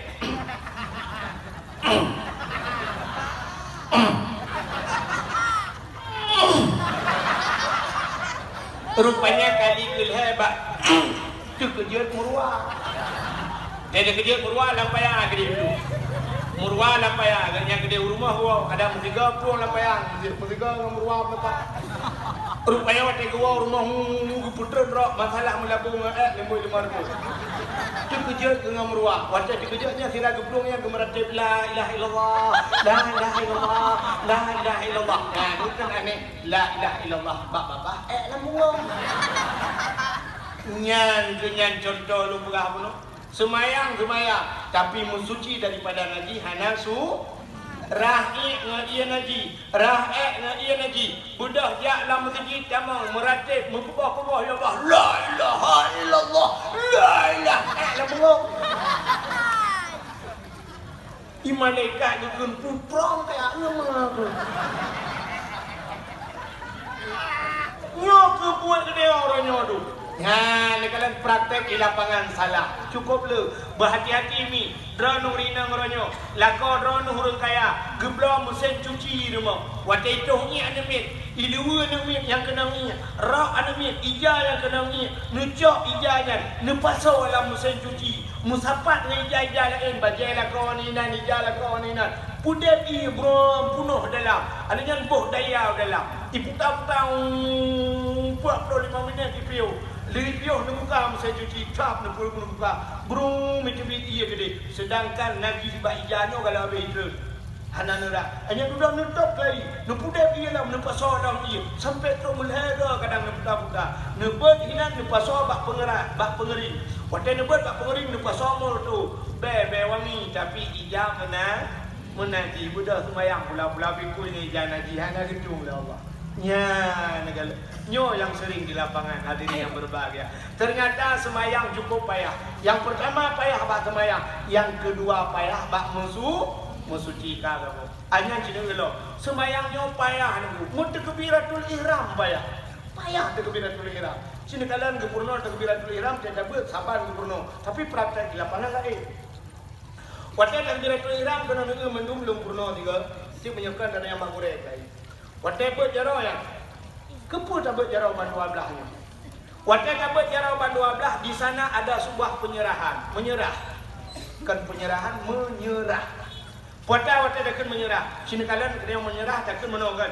Rupanya kali keulhèe bak teukeujot meuruwa. Jadi keujot meuruwa lam paya keudeh tu. Meuruwa lam paya, agaknya keudeh u rumoh woe, kadang meusigoe plueng lam paya, meusigoe ngon meuruwa meuleupah. Rupanya watèe geuwoe u rumoh, hu, hu, hu, geupeutreun rok, masalah meulabu ngon ék, limong limong ribu. Teukeujot keu ngon meuruwa. Watèe teukeujot nyan sira geuplueng nyan geumeuratéb, "La ilaha illallah, la ilaha illallah, la ilaha illallah." Nah, itu kan aneh. La ilaha illallah bak babah ék lam bungong. Nyan keuh nyan contoh lôn peugah bunoe. Seumayang, seumayang, tapi meusuci daripada najih hana su-, rhah ék ngon ié najih, rhah ék ngon ié najih. Beudôh jak lam meuseujid tamong meuratéb meukeubah-keubah, "Ya Allah, la ilaha illallah, la ilaha," ék lam bungong. I malaikat geukheun putrong kaya nyoe meunan. Nyoe keuh buet geude uroe nyoe tu. Nyan, neukalon praktek di lapangan salah. Cukup le, beuhati-hati mi. Droeneuh rinang uroe nyoe. Lakoe droeneuh ureueng kaya, geubloe meusén cuci rumoh. Watèe itoh ié aneuk miet, iluweue aneuk miet nyang keunong ié, rok aneuk miet, ija nyang keunong ié, neucok ija nyan, neupasoe lam meusén cuci. Meusapat ngon ija-ija laén, bajèe lakoe ngon inan, ija lakoe ngon inan. Pudép ié brong punoh dalam. Aneuk nyan boh daya dalam. Iputa-puta, puak ploh limong minét ipiôh. Lheuh ipiôh neubuka meusén cuci, cap neupeue neubuka. Brong meuteubiet ié keudeh. Seudangkan najih bak ija nyoe galak habéh itreun. Hana neurhah. Hanya dudoe neutôb kali, neupudép ié lom, neupasoe lom ié, sampoe trok meulhèe droe kadang neuputa-puta. Neubeuet hinan neupasoe bak peungeurat, bak peungeuring. Watèe neubeuet bak peungeuring neupasoe mur tu, bèe, bèe wangi, tapi ija meunan, meunan jih. Beudôh seumayang pula-pula bikui ngon ija najih, hana geutueng lé Allah. Nyan, nyoe nyang seuring di lapangan, hadirin yang berbahagia. Ternyata seumayang cukup payah. Nyang peurtama payah bak seumayang, nyang keudua payah bak meusu-, meusuci ka kamoe. Nyan cit lom. Seumayang nyoe payah nunggu. Meuteukbiratul ihram payah. Payah teukbiratul ihram. Sinoe kalon geupeurunoe teukbiratul ihram, tiep-tiep beuet saban geupeurunoe. Tapi praktek di lapangan laén. Watèe teukbiratul ihram keunoe neueu mandum lôn peurunoe sigoe. Cit meunyoe kon tanyoe nyang mak gurèe laén. Watèe beuet jaroe nyan, keupeue tabeuet jaroe ban dua blah nyoe? Watèe tabeuet jaroe ban dua blah, di sana ada sebuah penyerahan. Menyerah. Bukan penyerahan, menyerah. Peue ata watèe takheun menyerah? Sinoe kalon keudéh menyerah takheun meunoe kan?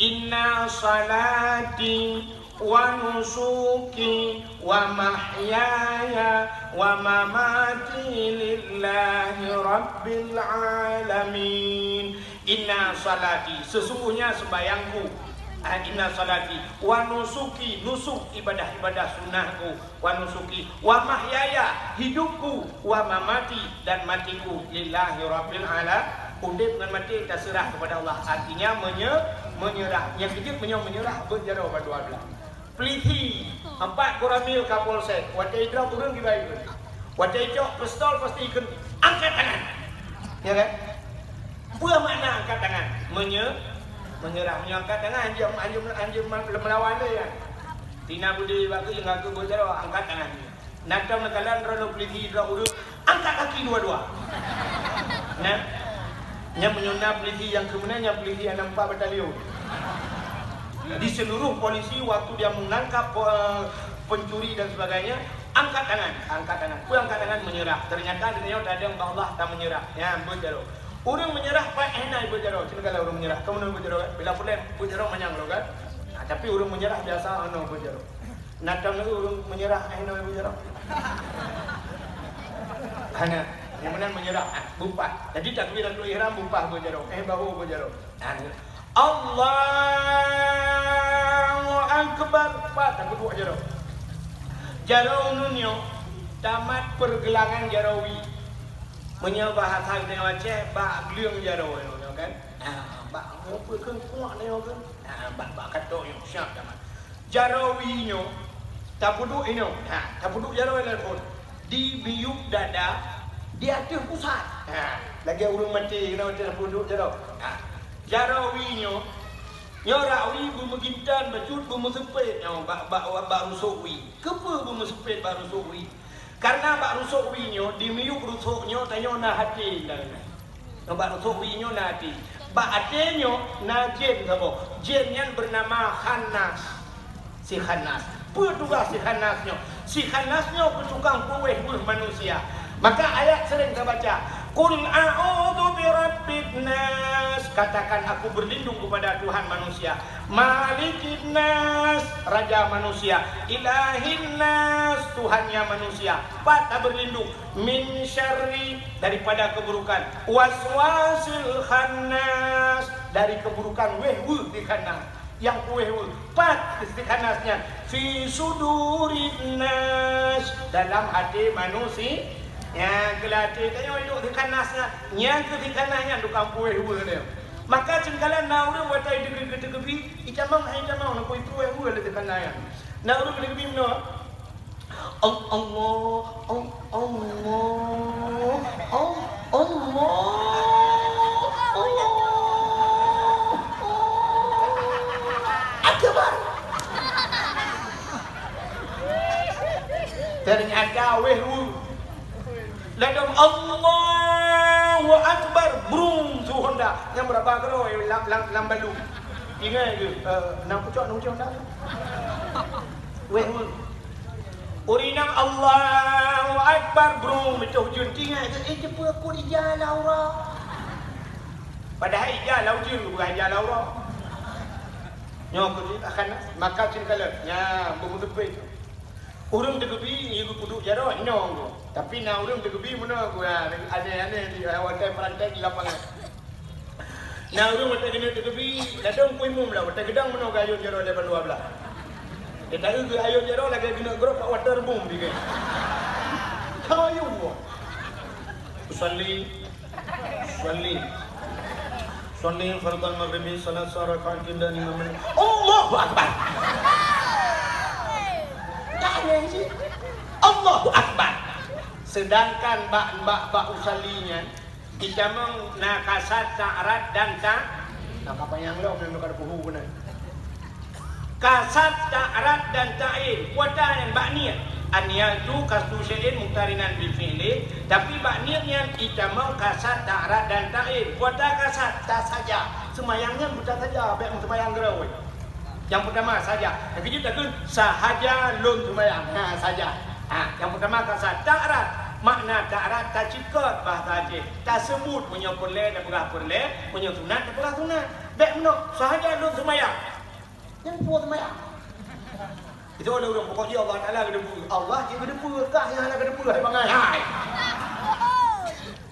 Inna salati wa nusuki wa mahyaya wa mamati lillahi rabbil alamin. Inna salati, sesungguhnya sembahyangku. Ah, inna salati, wa nusuki, nusuk, ibadah-ibadah sunnahku, wa nusuki, wa mahyaya, hidupku, wa mamati, dan matiku, lillahi rabbil ala-, udép ngon maté taseurah kepada Allah. Artinya menye-, menyerah. Nyang keujeuet meunyoe menyerah, beuet jaroe ban dua blah. Polisi, empat koramil Kapolsek, watèe idrop ureueng kiban ikheun. Watèe icok pistol pasti ikheun, "Angkat tangan!" Ya kan? Peue makna angkat tangan? Menye-, menyerah. Meunyoe angkat tangan, hanjeuet, hanjeuet, hanjeuet meulawan lé nyan. Tina budi bak keuh, ngon keuh beuet jaroe, angkat tangan. Na tom neukalon droeneuh polisi, droe ureueng, angkat kaki dua-dua. Nah, nyan meunyoe na polisi nyang keu meunan, nyan polisi nyang na empat batalion. Jadi seluruh polisi waktu dia menangkap, eh, pencuri dan sebagainya, angkat tangan, angkat tangan. Peue angkat tangan? Menyerah. Ternyata di nyoe tadong bak Allah, ta menyerah. Nyan beuet jaroe. Ureueng menyerah paih hana beuet jaroe. Cit kala ureueng menyerah. Kamoe beuet jaroe, eh? Bila pulen beuet jaroe manyang lom kan? Nah, tapi ureueng menyerah biasa hana beuet jaroe. Na tom ureueng menyerah, eh, hana beuet jaroe. Hana. Nyang meunan menyerah, ah, beuet paih. Jadi takbiratul ihram beuet paih beuet jaroe. Eh, bahu beuet jaroe. Ah, Allahu Akbar. Pat tapeuduek jaroe. Jaroe uneun nyoe tamat pergelangan jaroe wie. Meunyoe bahasa geutanyoe Aceh, bak gleueng jaroe nyoe kan. Ha, bak peue kheun kuak nyoe kan. Ha, bak, bak katok nyoe siap tamat. Jaroe wie nyoe tapeuduek inoe. Ha, tapeuduek jaroe lakoe. Di miyueb dada, di ateueh pusat. Ha, lagèe ureueng maté keunoe tapeuduek jaroe. Ha, jaroe wie nyoe, nyoe rak wie beumeugintan bacut beumeuseupet nyoe bak, bak, bak rusok wie. Keupeue beumeuseupet bak rusok wie? Karena bak rusok wie nyoe, di miyueb rusok nyoe tanyoe na até dalam nyan. Nyoe bak rusok wie nyoe na até. Bak até nyoe na jén saboh. Jén nyan beunama Khannas. Si Khannas. Peue tugaih si Khannas nyoe? Si Khannas nyoe keu tukang peuwéh weueh manusia. Maka ayat sering tabaca, "Qul a'udzu birabbin nas." Katakan, "Aku berlindung kepada Tuhan manusia." "Malikin nas," raja manusia. "Ilahin nas," Tuhannya manusia. Pat taberlindung? "Min syarri," daripada keburukan. "Waswasil khannas," dari keburukan wéh weueh si Khannas. Nyang peuwéh weueh. Pat si Khannas nyan? "Fi sudurin nas," dalam até manusia. Nyang keuh até tanyoe duek si Khannas nyan. Nyang keuh si Khannas nyan tukang peuwéh weueh nyan. Maka cit kala na ureueng watèe teukeubie, itamong hai tamong neupeubuet weueh lé teuka nyan. Na ureueng teukeubie meunoe. Al-, Allah, al-, Allah, al-, Allah, Allah, Allah Akbar. Ternyata wéh weueh. Ladom Allahu Akbar, brum, su Honda. Nyang beuraba keudroe lam, lam, lam balu. Ingat ke? Eh, nam pucok, nam pucok Honda. Weh, weh. Ureueng inong Allahu Akbar, brum, meutoh jun. Ingat ke? Eh, cepeue aku ija Laura. Padahai ija Laura, bukan ija Laura. Nyoe aku akan makan cin kalon. Nya, bumbu tepung. Ureueng teukeubie, ié geupeuduek jaroe, nyoe. Tapi na ureueng teukeubie meunoe, aneh-aneh di, eh, watèe praktek di lapangan. Na ureueng watèe keuneuk teukeubie, ladôm ku imum lah, watèe geudong meunoe geuayôn jaroe lé bandua blah. Geutanyoe geuayôn jaroe lagèe keuneuk grob bak waterboom di geuh. Kayô. Usalli. Usalli. Usalli fardal maghribi salasa raka'atin dan imam. Allahu Akbar. Dah lé sih. Allahu Akbar. Sedangkan bak, bak, bak usalli nyan, itamong na kasad, ta'rad dan ta-, na kapanyang lom nyan ka puhu beuna. Kasad, ta'rad dan ta'in. Kuata nyan bak niet. An-niyatu qasdu syai'in muqtarinan bi fi'li. Tapi bak niet nyan itamong kasad, ta'rad dan ta'in. Kuata kasad, ta saja. Seumayang nyan buta saja, bèk seumayang geurôi. Nyang peutama saja. Nyang keujeuet takheun sahaja lôn seumayang. Ha, saja. Ha, nyang peutama kasad. Ta'rad. Makna ta'rad tacikot bahasa Aceh. Taseubut meunyoe peureulèe, tapeugah peureulèe, meunyoe sunat, tapeugah sunat. Bèk meunoe, sahaja lôn seumayang. Nyan peue seumayang? Itu lé ureueng pokok jih Allah Taala geudeupeue. Allah jih geudeupeue, kah nyang hana geudeupeue, hai bangai, hai.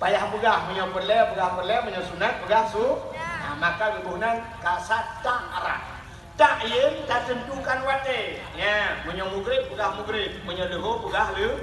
Payah peugah, meunyoe peureulèe, peugah peureulèe, meunyoe sunat, peugah su-, nah, maka geuboh nan kasad ta'rad. Ta'yin tateuntukan watèe. Nya, meunyoe mugrib, peugah mugrib. Meunyoe leuhô, peugah leu-,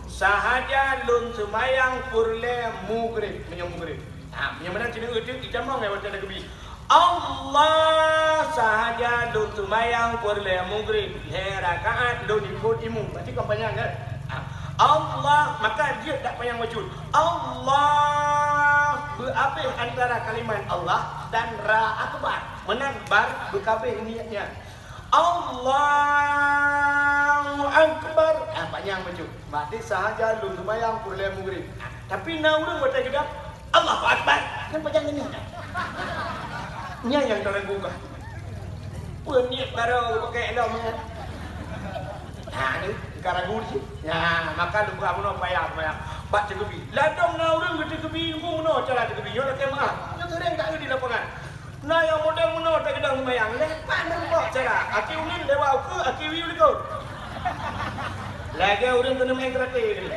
sahaja lôn seumayang peureulèe mugrib. Meunyoe mugrib. Ha, meunyoe meunan sineuk euteuk itamong ngon watèe teukeubie. Allah sahaja lôn seumayang peureulèe mugrib, lhèe rakaat lôn ikot imum. Berarti kon panyang kan? Ha. Allah, maka jeuet dak panyang bacut. Allah. Beuabéh antara kalimat Allah dan ra akbar. Meunan bar beukabéh niet nyan. Allahu akbar. Ah, panyang bacut. Berarti sahaja lôn seumayang peureulée Maghrib. Tapi na ureuëng watée geudong, Allahu akbar. Kan panyang ini. Nyan nyang teuranggu kah? Peue niet baroe geupakée lom nyan? Ha, ni, ka ragu di sini. Ya, maka lôn peugah bunoe payah seumayang. Bak teukeubi. Ladôm na ureuëng geuteukeubi, bunoe cara teukeubi. Nyoe lakée meuah. Nyoe seuring taeu di lapangan. Na nyang model meunoe teugeudong seumayang, lé pat meurumpok cara. Aki unin lewat ukeue, aki wiyeue likot. Lagée ureuëng keuneuk main karate ni.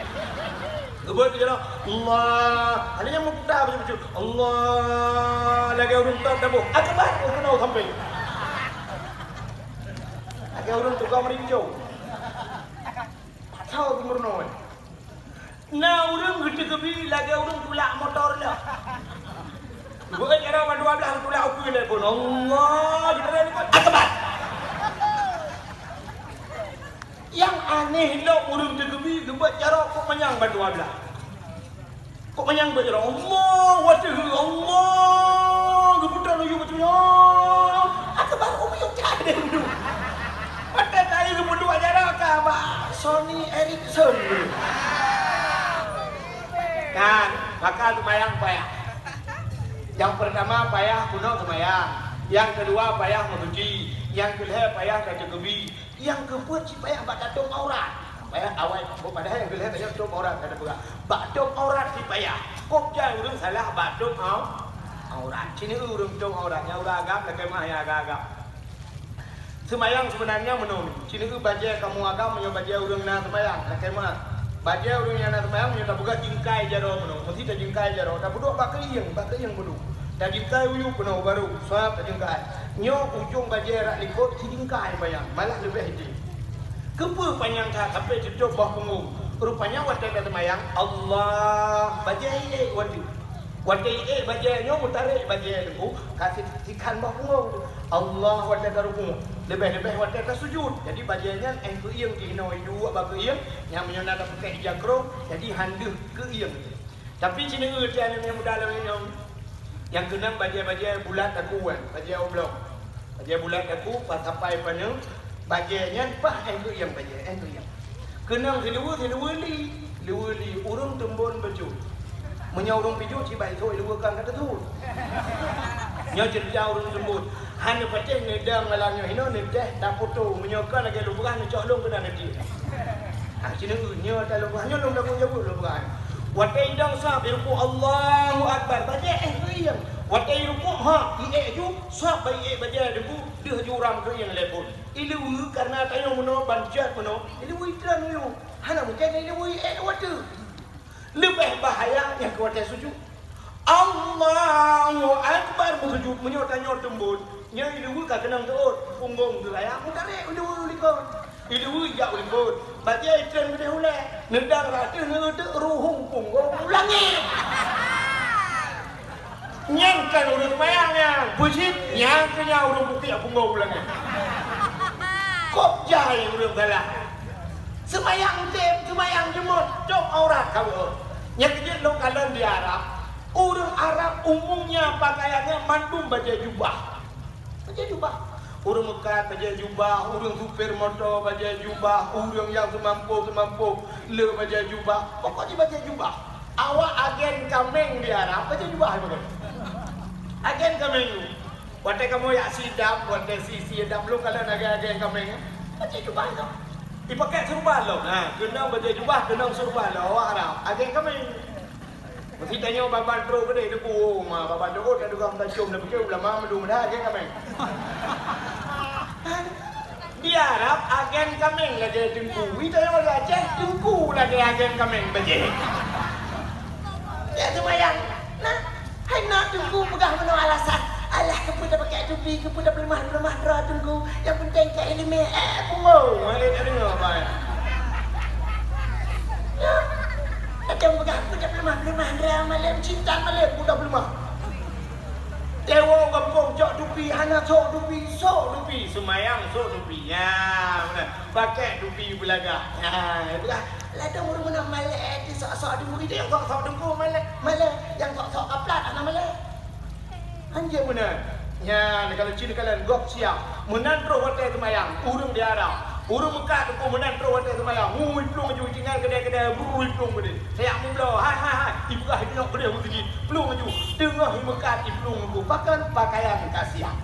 Geubeuet keu jaroe, Allah. Ada nyang meuputa bacut-bacut. Allah. Lagée ureuëng tôb taboh. Akbar, keunoe sampai. Lagée ureuëng tukang merincong. Patau geumeurunoe. Na ureuëng geuteukeubi lagée ureuëng tulak motor lom. Beuet jaroe ban dua blaih tulak ukeue lé phon. Allah, geutarek likot. Akbar. Nyang aneh lom ureuëng teukeubi geubeuet jaroe kok manyang ban dua blaih. Kok manyang beuet jaroe. Allah, watée, Allah, geuputar laju macam nyoe. Akbar, umi, ucap deh dulu. Watée tadi geupeuduek jaroe ka bak Sony Ericsson. Kan, maka seumayang payah. Nyang peurtama payah keunoe seumayang. Nyang keudua payah meusuci. Nyang keulhée payah tateukeubi. Nyang keupeuet cit payah bak tatôb aurat. Payah awai, padahai nyang keulhée payah tôb aurat, kata peugah. Bak tôb aurat cit payah. Kok jai ureuëng salah bak tôb au-, aurat. Cit ureuëng tôb aurat, nyang ureuëng agam, lakée meuah nyang agam-agam. Seumayang seubeunarnya meunoe. Cit bajée kamoe agam meunyoe bajée ureuëng na seumayang, lakée meuah. Bajée ureuëng nyang na seumayang meunyoe tapeugah jingkai jaroe meunoe. Meusti tajingkai jaroe, tapeuduek bak keuieng, bak keuieng peuduek. Tajingkai u yup keunoe baru, sab tajingkai. Nyoe ujong bajée rot likot sijingkai panyang, malah leubeh idéh. Keupeue panyang that sampai teutôb boh punggong? Rupanya watée taseumayang, Allah, bajée iék watée. Watée iék bajée nyoe meutarek bajée teungku, ka si-, sikhan boh punggong. Allah watée tarukuk, leubeh-leubeh watée tasujut. Jadi bajée nyan éh keuieng jih inoe iduek bak keuieng, nyang meunyoe na tapeugah ija krong, jadi han deuh keuieng. Tapi cit ureuëng nyang muda lagée nyoe, nyang keunong bajée-bajée bulat daku, eh, bajée oblong. Bajée bulat daku, pas sapai paneuk, bajée nyan paih éh keuieng bajée, éh keuieng. Keunong siluweue, siluweue li, luweue li, ureuëng teumbon bacut. Meunyoe ureuëng pijuet, cit bak isoe luweue kan ka teuthon. Nyoe ceurita ureuëng teumbon. Hana patéh neudong malam nyoe hinoe neudeh tapoto. Meunyoe ka lagée lôn peugah neucok lôn keunan neudeh. Ah, cit nyoe ta lôn peugah, nyoe lôn tanggung jaweueb lôn peugah. Watée idong sab irukuk Allahu Akbar, bajée éh keuieng. Watée irukuk, ha, iék ju, sab bak iék bajée deungon deuh ju ram keuieng lé phon. Iluweue karna tanyoe meunoe ban jeuet meunoe, iluweue itreun yue. Hana mungken iluweue iék watée. Leubeh bahaya nyang keu watée sujut. Allahu Akbar meusujut, meunyoe tanyoe teumbon, nyoe iluweue ka keunong teuôt, punggong teuraya meutarek iluweue u likot. Iluweue ijak u likot, bajée itreun keudeh ulée, neudong rot ateueh neuteuk ruhueng punggong u langét. Nyan kan ureuëng seumayang nyan, peue cit nyan keuh nyan ureuëng bukét punggong u langét. Kok jai ureuëng salah. Seumayang tem, seumayang jeumot, tôb aurat ka beuôt. Nyang keujeuet lôn kalon di Arab, ureuëng Arab umumnya pakaiannya mandum bajée jubah. Bajée jubah. Ureuëng meukat bajée jubah, ureuëng supir moto bajée jubah, ureuëng nyang seumampôh-seumampôh le bajée jubah. Pokok jih bajée jubah. Awak agen kaméng di Arab bajée jubah, pokok jih. Agen kaméng. Watée kamoe jak sidap, watée si, si dap lôn kalon agen-agen kaméng, eh, bajée jubah lom. Ipakai seurubal lom. Ha, keunong bajée jubah, keunong seurubal lom. Awak Arab, agen kaméng. Meusti tanyoe babah trok keudeh, Teungku, oh, ma, babah trok, oh, taduga meutacom, tapike ulama meudong dah agen kaméng. Di Arab, agen kaméng lagée teungku. Wi tanyoe di Aceh, teungku lagée agen kaméng bajée. Ya, seumayang. Nah, hai na teungku peugah meunoe alasan. Alah, keupeue tapakée tupi, keupeue tapeuleumah-peuleumah droe teungku. Nyang penting keu iéleumé, eh, pungo. Malée tak deungoe, bai. Ya. Lagée peugah, keupeue tapeuleumah-peuleumah droe malée, cinta malée, peue tapeuleumah. Lewat gampông cok tupi, hana sok tupi, sok tupi, seumayang sok tupi. Ya, beuna. Pakée tupi beulagak. Ya, beuna. Ladôm ureuëng meunan malée, eh, di sok-sok di murit, nyang sok-sok teungku malée, malée, nyang sok-sok kaplat, Anjing meunan. Nyan, kalau cit kalon gob siap. Meunan troh watèe seumayang, ureueng di Arab. Ureueng meukat teungku meunan troh watèe seumayang. Hu, iplueng laju, tinggai keudè-keudè, bru, iplueng keudè. Tajak meubloe, hai, hai, hai. Ipeugah inoe keudè meuseujid. Plueng laju. Teungoh imeukat, iplueng teungku. Pakon pakaian ka siap.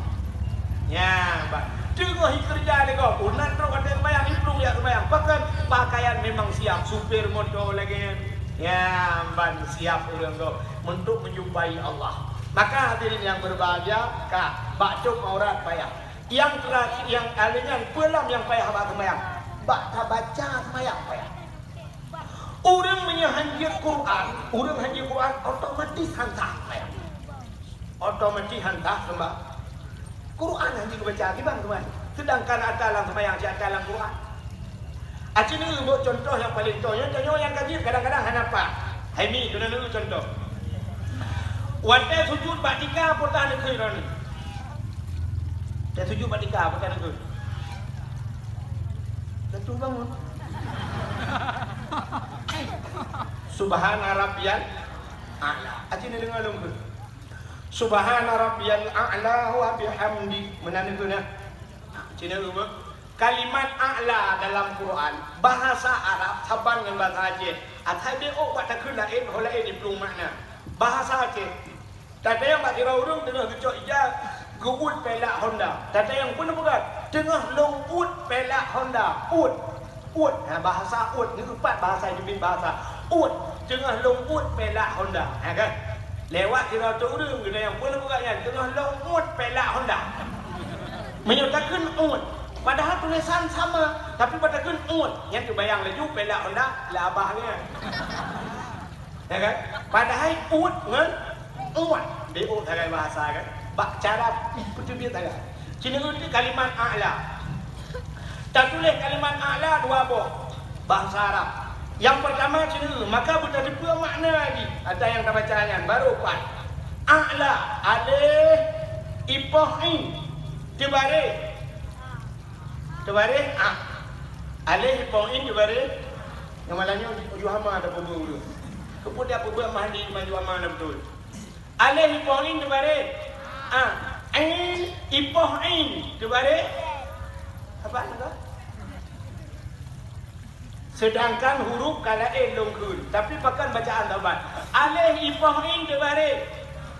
Nyan, bah. Teungoh ikeureuja lé gob. Meunan troh watèe seumayang, iplueng jak seumayang. Pakon pakaian memang siap. Supir moto lagèe nyan. Nyan, ban siap ureueng gob. Untuk menjumpai Allah. Maka hadirin yang berbahagia, ka bak tutup aurat payah. Yang terakhir, yang kali nyan, peue lom nyang payah bak seumayang? Bak tabaca seumayang payah. Ureueng meunyoe hanjeuet Quran, ureueng hanjeuet Quran, otomatis han sah seumayang. Otomatis han sah seumayang. Quran hanjeuet geubaca, kiban seumayang. Sedangkan ata lam seumayang, cit ata lam Quran. Aci neueu buet contoh nyang paleng toe, nyoe tanyoe nyang ka jeuet kadang-kadang hana pat. Hai mi, keuneuk neueu contoh. Watèe sujud bak tika, peue taneukheun droeneuh? Watèe sujud bak tika, peue taneukheun? Jatuh bangun. Subhana rabbiyal a'la. Aci neudeungoe lôn kheun. Subhana rabbiyal a'la wa bihamdi. Meunan keuh na. Cina rupa. Kalimat a'la dalam Quran, bahasa Arab saban ngon bahasa Aceh. Asai beu ôk bak takheun laén, ho laén jiplueng makna. Bahasa Aceh. Tatanyong bak sidroe ureueng teungoh geucok ija, geuuet pelak Honda. Tatanyong peue neupeugah? Teungoh lôn uet pelak Honda. Uet. Uet, ha, bahasa uet, neueupat bahasa jubit bahasa. Uet, teungoh lôn uet pelak Honda, ha kan? Lewat sidroe ureueng geutanyoe peue lôn peugah nyan, teungoh lôn uet pelak Honda. Meunyoe takheun uet, padahai tulisan sama, tapi pat takheun uet, nyan teubayang laju pelak Honda lé abah nyan. Ya kan? Padahai uet ngon uet. Beu sagai bahasa kan? Bak cara peuteubiet sagai. Cina reuti kalimat a'la. Tatuléh kalimat a'la dua boh bahasa Arab. Nyang pertama cina, maka beutateupeue makna lagi. Ata nyang tabaca nyan baru pat. A'la, alif, ipoh in, teubareh. Teubareh, a. Alif ipoh in teubareh. Nyang malam nyoe ujoe hama ada peubeuet ureueng. Keupeue dia peubeuet mah di maju hama na beutôi. Alif ipoh in teubareh. A. Ain ipoh in teubareh. Apa nama? Sedangkan huruf ka laén lôn kheun, tapi pakon bacaan saban. Alif ipoh in teubareh.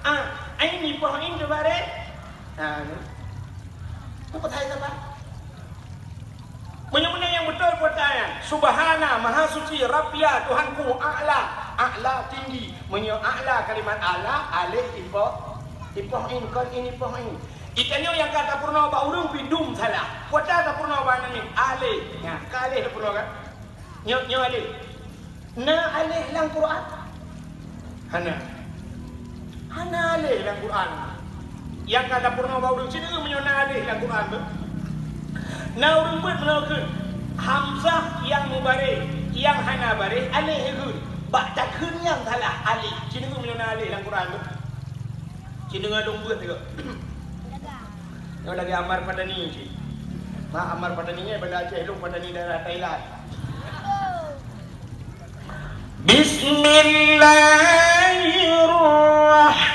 A. Ain ipoh in teubareh. Ha, ni. Peue pasai saban? Meunyoe meunan nyang beutôi peue ata nyan? Subhana, Maha Suci, Rabbiya, Tuhanku, A'la, A'la tinggi. Meunyoe A'la, kalimat A'la, alif ipoh, ipoh in, kon in ipoh in. Itanyoe nyang ka tapeurunoe bak ureueng pih dum salah. Peue ata tapeurunoe bak nyan? Alif. Nyan, ka alif tapeurunoe kan? Nyoe, nyoe alif. Na alif lam Quran? Hana. Hana alif lam Quran. Nyang ka tapeurunoe bak ureueng sidroe meunyoe na alif lam Quran tu. Na ureueng beuet meunyoe kheun hamzah nyang mubareh, nyang hana bareh alif kheun. Bak takheun nyang salah alif. Sidroe meunyoe na alif lam Quran tu. Sidroe lôn beuet tu. Nyoe lagèe Amar Patani cit. Mak Amar Patani nyan Banda Aceh, lôn Patani daerah Thailand. Bismillahirrahmanirrahim.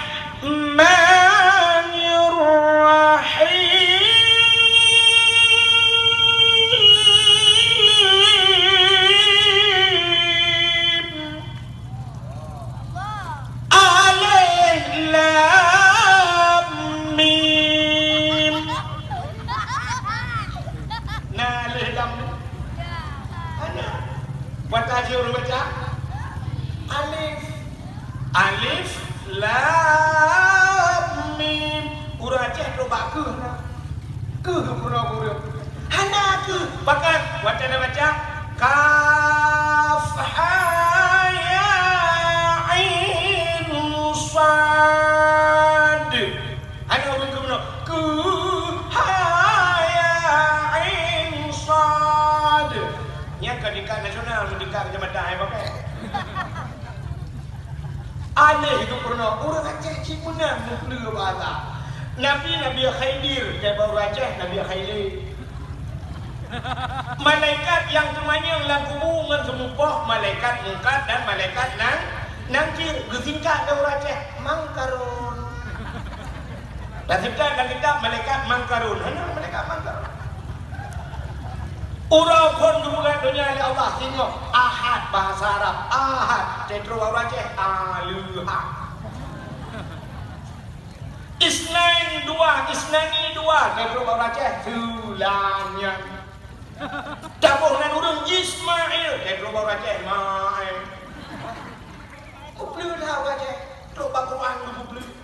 Alif lam mim. Na alif lam mim? Hana. Baca je ureueng baca. Alif. Alif lam mim. Ureueng Aceh trok bak keuh na. Keuh geupeurunoe ureueng. Hana keuh. Pakon watèe na baca kaf ha ya ain sad. Hana ureueng geupeurunoe keuh ha ya ain sad. Nyan ka tingkat nasional, tingkat kecamatan, hai pakai. Aneh geupeurunoe, ureueng Aceh cit meunan meupeue bahasa. Nabi, Nabi Khidir, tai bak ureueng Aceh, Nabi Khailé. Malaikat nyang teumanyong lam kubu ngon seumupoh, malaikat Mungkar dan malaikat Nan-, Nakir, geusingkat lé ureueng Aceh, Mangkarun. Taseutan lam kitab malaikat Mangkarun. Hana malaikat Mangkarun. Uroe phon geupeugah donya lé Allah singoh. Ahad, bahasa Arab. Ahad. Teutroh bak Aceh. Aleuha. Isnain dua, isnani dua. Teutroh bak Aceh. Seulanya. Taboh nan ureuëng Ismail. Teutroh bak Aceh. Mail. Kupeuleueh dah bak Aceh. Trok bak Quran geupeuleueh.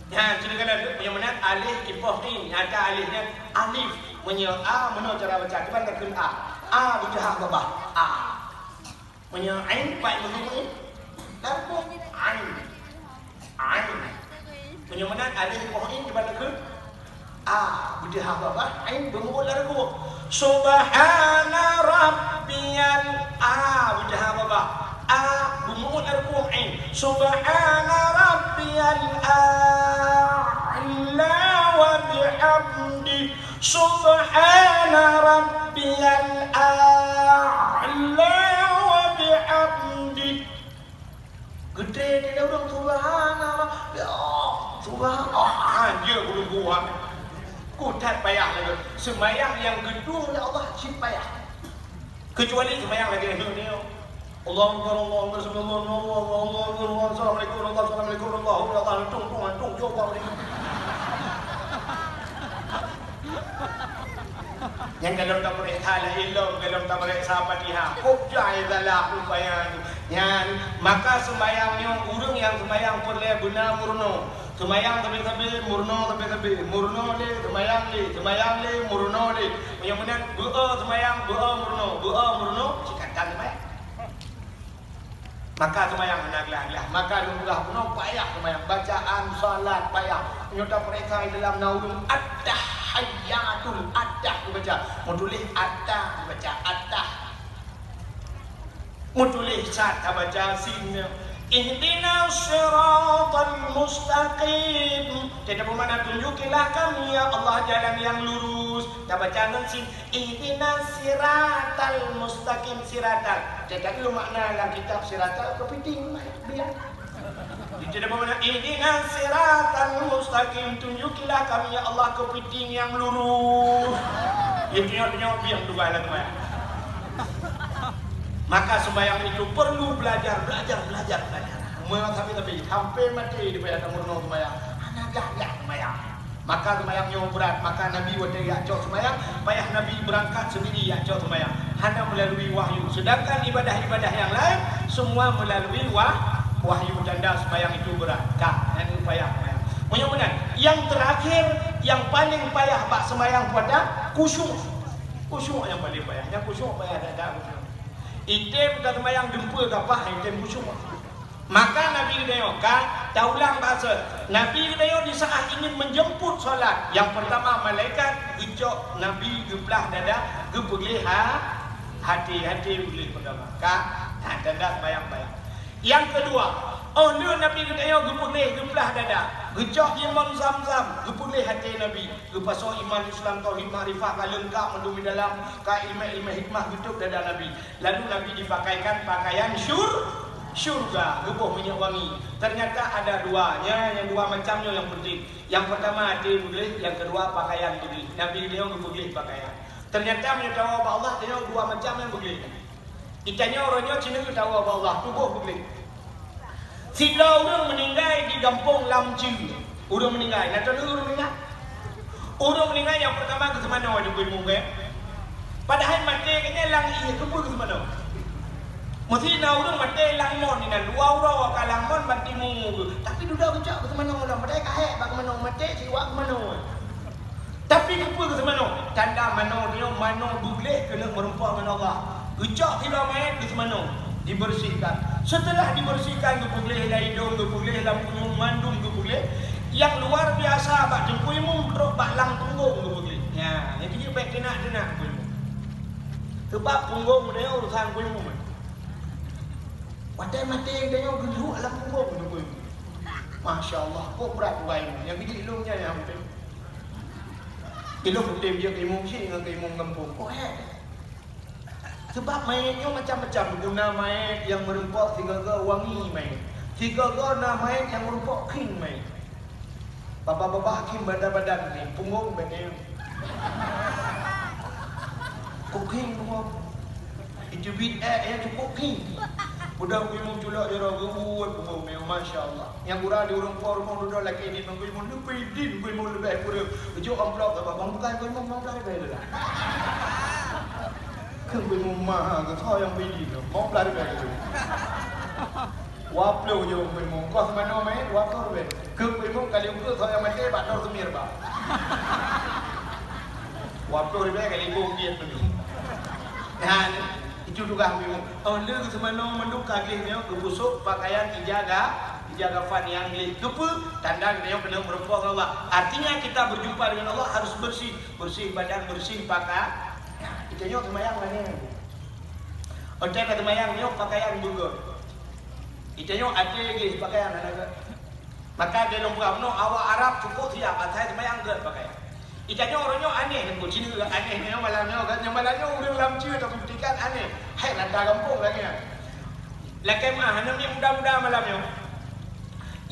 Nyan, seudeukana lé, meunyoe meunan alif ipoh in, nyata alif nyan alif. Meunyoe a, meunoe cara baca, kiban takheun a. A beujeuhah babah. A. Meunyoe ain, pat meunan ain? Lam rugoe. Ain. Ain. Meunyoe meunan alif ipoh in, kiban takheun a. Beujeuhah babah, ain beumuot lam rugoe. Subhana rabbiyal a, beujeuhah babah. A, beumuot lam rugoe, ain. Subhana rabbiyal a'la wa bihamdi. Subhana rabbiyal a'la wa bihamdi. Geutré teuh ureuëng, "Subhanallah, ya, subhanallah." Ah, dia guru buah. Ku that payah lagée. Seumayang nyang geuduek lé Allah cit payah. Kecuali seumayang lagée nyoe. Allahu Akbar, Allahu Akbar, subhanallah, Allahu Akbar, Allahu Akbar, assalamualaikum warahmatullahi wabarakatuh, Allahu Akbar, tung, tung, tung, jawab. Nyang golom tapeuriksa lé ilom, golom tapeuriksa Fatihah. Kok jai salah upaya nyan. Maka seumayang nyoe, ureuëng nyang seumayang peureulée beuna meurunoe. Seumayang sabe-sabe, meurunoe sabe-sabe. Meurunoe lé, seumayang lé, seumayang lé, meurunoe lé. Meunyoe meunan, beu-e seumayang, beu-e meurunoe, beu-e meurunoe, cit ka tan seumayang. Maka seumayang hana glah-glah. Maka lôn peugah bunoe payah seumayang. Bacaan salat payah. Nyoe tapeuriksa di dalam na ureuëng at-tahiyyatul, at-tah geubaca. Meutuléh at-tah geubaca, at-tah. Meutuléh sad tabaca sin. Ihdinas siratal mustaqim. Jadi, peue makna tunjukilah kami, ya Allah, jalan yang lurus. Tabaca ngon sin. Ihdinas siratal mustaqim, siratal. Jadi, makna lam kitab siratal keupiting, biang. Jadi, peue makna, ihdinas siratal mustaqim, tunjukilah kami, ya Allah, keupiting nyang lurus. Ya, tunjuk-tunjuk, biang tugai lah, tugai. Maka sembahyang itu perlu belajar, belajar, belajar, belajar. Meunyoe tapi-tapi, sampai maté dipayah tameurunoe sembahyang. Hana gah-gah sembahyang. Maka seumayang nyoe brat, maka Nabi watée jak cok seumayang, payah Nabi beurangkat seundiri jak cok seumayang, hana meulalui wahyu. Seudangkan ibadah-ibadah nyang laén, seumua meulalui wah-, wahyu, tanda seumayang itu brat. Ka, nyan payah seumayang. Meunyoe meunan, nyang teurakhir, nyang paleng payah bak seumayang puasa, khusyuk. Khusyuk nyang paleng payah. Nyang khusyuk payah that-that khusyuk. Item ka seumayang dumpeue gapah, item khusyuk. Maka Nabi geutanyoe ka taulang bahasa. Nabi geutanyoe di saat ingin menjemput salat, nyang pertama malaikat geucok Nabi geuplah dada, geupeugleh ha-, hati-hati, peugléh pertama. Ka, ha, tanda bayang-bayang. Nyang kedua, oh lheueh Nabi geutanyoe geupeugleh geuplah dada, geucok imam Zamzam, geupeugleh hati Nabi, geupasoe iman Islam tauhid makrifah ka leungkap mandum di dalam, ka ilmu-ilmu hikmah geutôb dada Nabi. Lalu Nabi dipakaikan pakaian syur-, syurga, geuboh minyeuk wangi. Ternyata ada dua, nya nyang dua macam nyoe nyang penting. Nyang pertama até beugléh, nyang kedua pakaian beugléh. Nabi geutanyoe geupeugléh pakaian. Ternyata meunyoe tawoe bak Allah, tanyoe dua macam nyang beugléh. Geutanyoe uroe nyoe sineuk tawoe bak Allah, tuboh beugléh. Sidroe ureuëng meuninggai di gampông Lam Ceu. Ureuëng meuninggai, na tahu ureuëng meuninggai? Ureuëng meuninggai nyang pertama geuseumanoe di bui munggai. Padahai maté keuh nyan lam ié, keupeue geuseumanoe? Meusti na ureuëng maté lam mon inan, dua uroe ka lam mon ban timu geuh. Tapi dudoe geucok geuseumanoe lom, padahai ka hék bak geumanoe, maté siwak geumanoe. Tapi keupeue geuseumanoe? Tanda manoe nyoe manoe beugléh keuneuk meurumpok ngon Allah. Geucok sidroe manyét geuseumanoe, dibeureusikan. Seuteulah dibeureusikan, geupeugléh lam idông, geupeugléh lam punyueng, mandum geupeugléh. Nyang luar biasa bak Teungku Imum trok bak lam punggong geupeugléh. Nya, nyang keuneuk bèk teunak-teunak Teungku Imum. Seubab punggong geutanyoe urusan Teungku Imum. Watèe maté geutanyoe geulhok lam punggong Teungku Imum. Masya Allah, kok brat ugai Imum. Nyang keuneuk ilông nyan nyang udép. Ilông udép jeuet keu imum syik ngon keu imum gampông. Kok hék. Seubab manyét nyoe macam-macam. Guna manyét nyang meurumpok sigoe-goe wangi manyét. Sigoe-goe na manyét nyang meurumpok kring manyét. Babah-babah khin badan-badan ni, punggong bèk nyoe. Kok khin punggong. Iteubiet èk, ya, cukôp khin. Udah Ungku Imum culok jaroe, geubuet punggong nyoe, masya Allah. Nyang gura di ureueng po rumoh dudoe lakèe nyan, Ungku Imum leubeh idin, Ungku Imum leubeh kureueng. Geujok amplop, babah, "Bang, bukai Ungku Imum, lima blah ribèe dulu lah." Kheun Ungku Imum, "Ma, keu soe nyang bri idin nyoe, lima blah ribèe dulu." Dua ploh jeuet Ungku Imum. Kok seumanoe meuet, dua ploh ribèe. Kheun Ungku Imum, kali ukeue soe nyang maté bak droe seumir bak. Dua ploh ribèe kali boh biet teuh. Nyan, itu tugaih Ungku Imum. Oh, lheueh seumanoe mandum ka gleh nyoe, geupeusoe pakaian ija ga-, ija kafan nyang gleh. Keupeue? Tanda geutanyoe keuneuk meureumpok ngon Allah. Artinya, kita berjumpa dengan Allah harus bersih. Bersih badan, bersih pakaian. Geutanyoe seumayang lagèe nyan. Watèe ka seumayang nyoe pakaian beugöt. Geutanyoe até geuh pakaian hana gèt. Maka di lôn peugah bunoe, awak Arab cukôp siap, asai seumayang gèt pakaian. Geutanyoe uroe nyoe aneh, nyoe cit aneh nyoe malam nyoe kan, nyoe malam nyoe ureueng lam ceue tabuktikan aneh. Hai, nada gampông lagèe nyan. Lakèe meu'ah, hana miet muda-muda malam nyoe.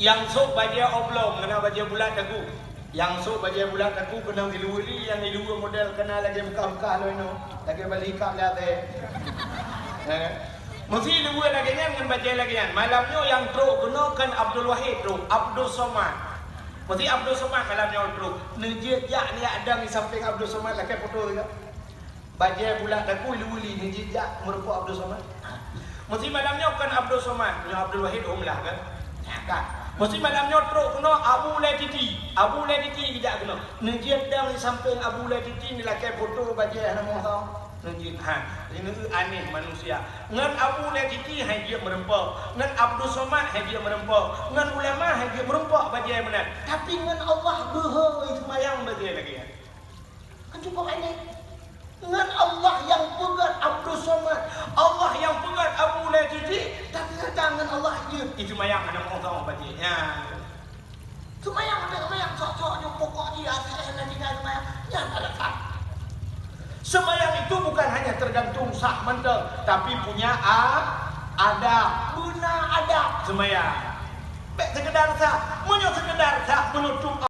Nyang sôk bajèe oblong, ngon bajèe bulat dagu. Nyang sôk bajèe bulat dagu keunong iluweue li, nyang iluweue model kana lagèe beukah-beukah lôn nyoe, lagèe bali kap lé asèe. Eh. Meusi iluweue lagèe nyan ngon bajèe lagèe nyan. Malam nyoe nyang trôk keunoe kon Abdul Wahid trôk, Abdul Somad. Meusi Abdul Somad malam nyoe trôk. Neujeuet jak neujak dang di sampéng Abdul Somad lakèe foto teuka. Bajèe bulat dagu iluweue li, neujeuet jak meureumpok Abdul Somad. Meusi malam nyoe kon Abdul Somad, nyoe Abdul Wahid hom lah kan? Nyan kan. Meusi malam nyoe trôk keunoe Abu Lé Titi. Abu Lé Titi geujak keunoe. Neujeuet dang di sampéng Abu Lé Titi neulakèe foto bajèe hana meuho. Neujeuet, ha, ineuk aneh manusia. Ngon Abu Lé Titi han jeuet meureumpok. Ngon Abdul Somad han jeuet meureumpok. Ngon ulama han jeuet meureumpok bajèe meunan. Tapi ngon Allah beuhôi seumayang bajèe lagèe nyan. Kan cukôp aneh. Ngon Allah nyang peugöt Abdul Somad, Allah nyang peugöt Abu Lé Titi, tapi gata ngon Allah jeuet. Ih, seumayang hana meu'oh bajèe nyan. Seumayang hana seumayang, sok-sok nyoe pokok jih asai hana tinggai seumayang. Nyan alasan. Seumayang itu bukan hanya tergantung sah mantong, tapi punya a-, adab. Beuna adab seumayang. Bèk seukeudar sah. Meunyoe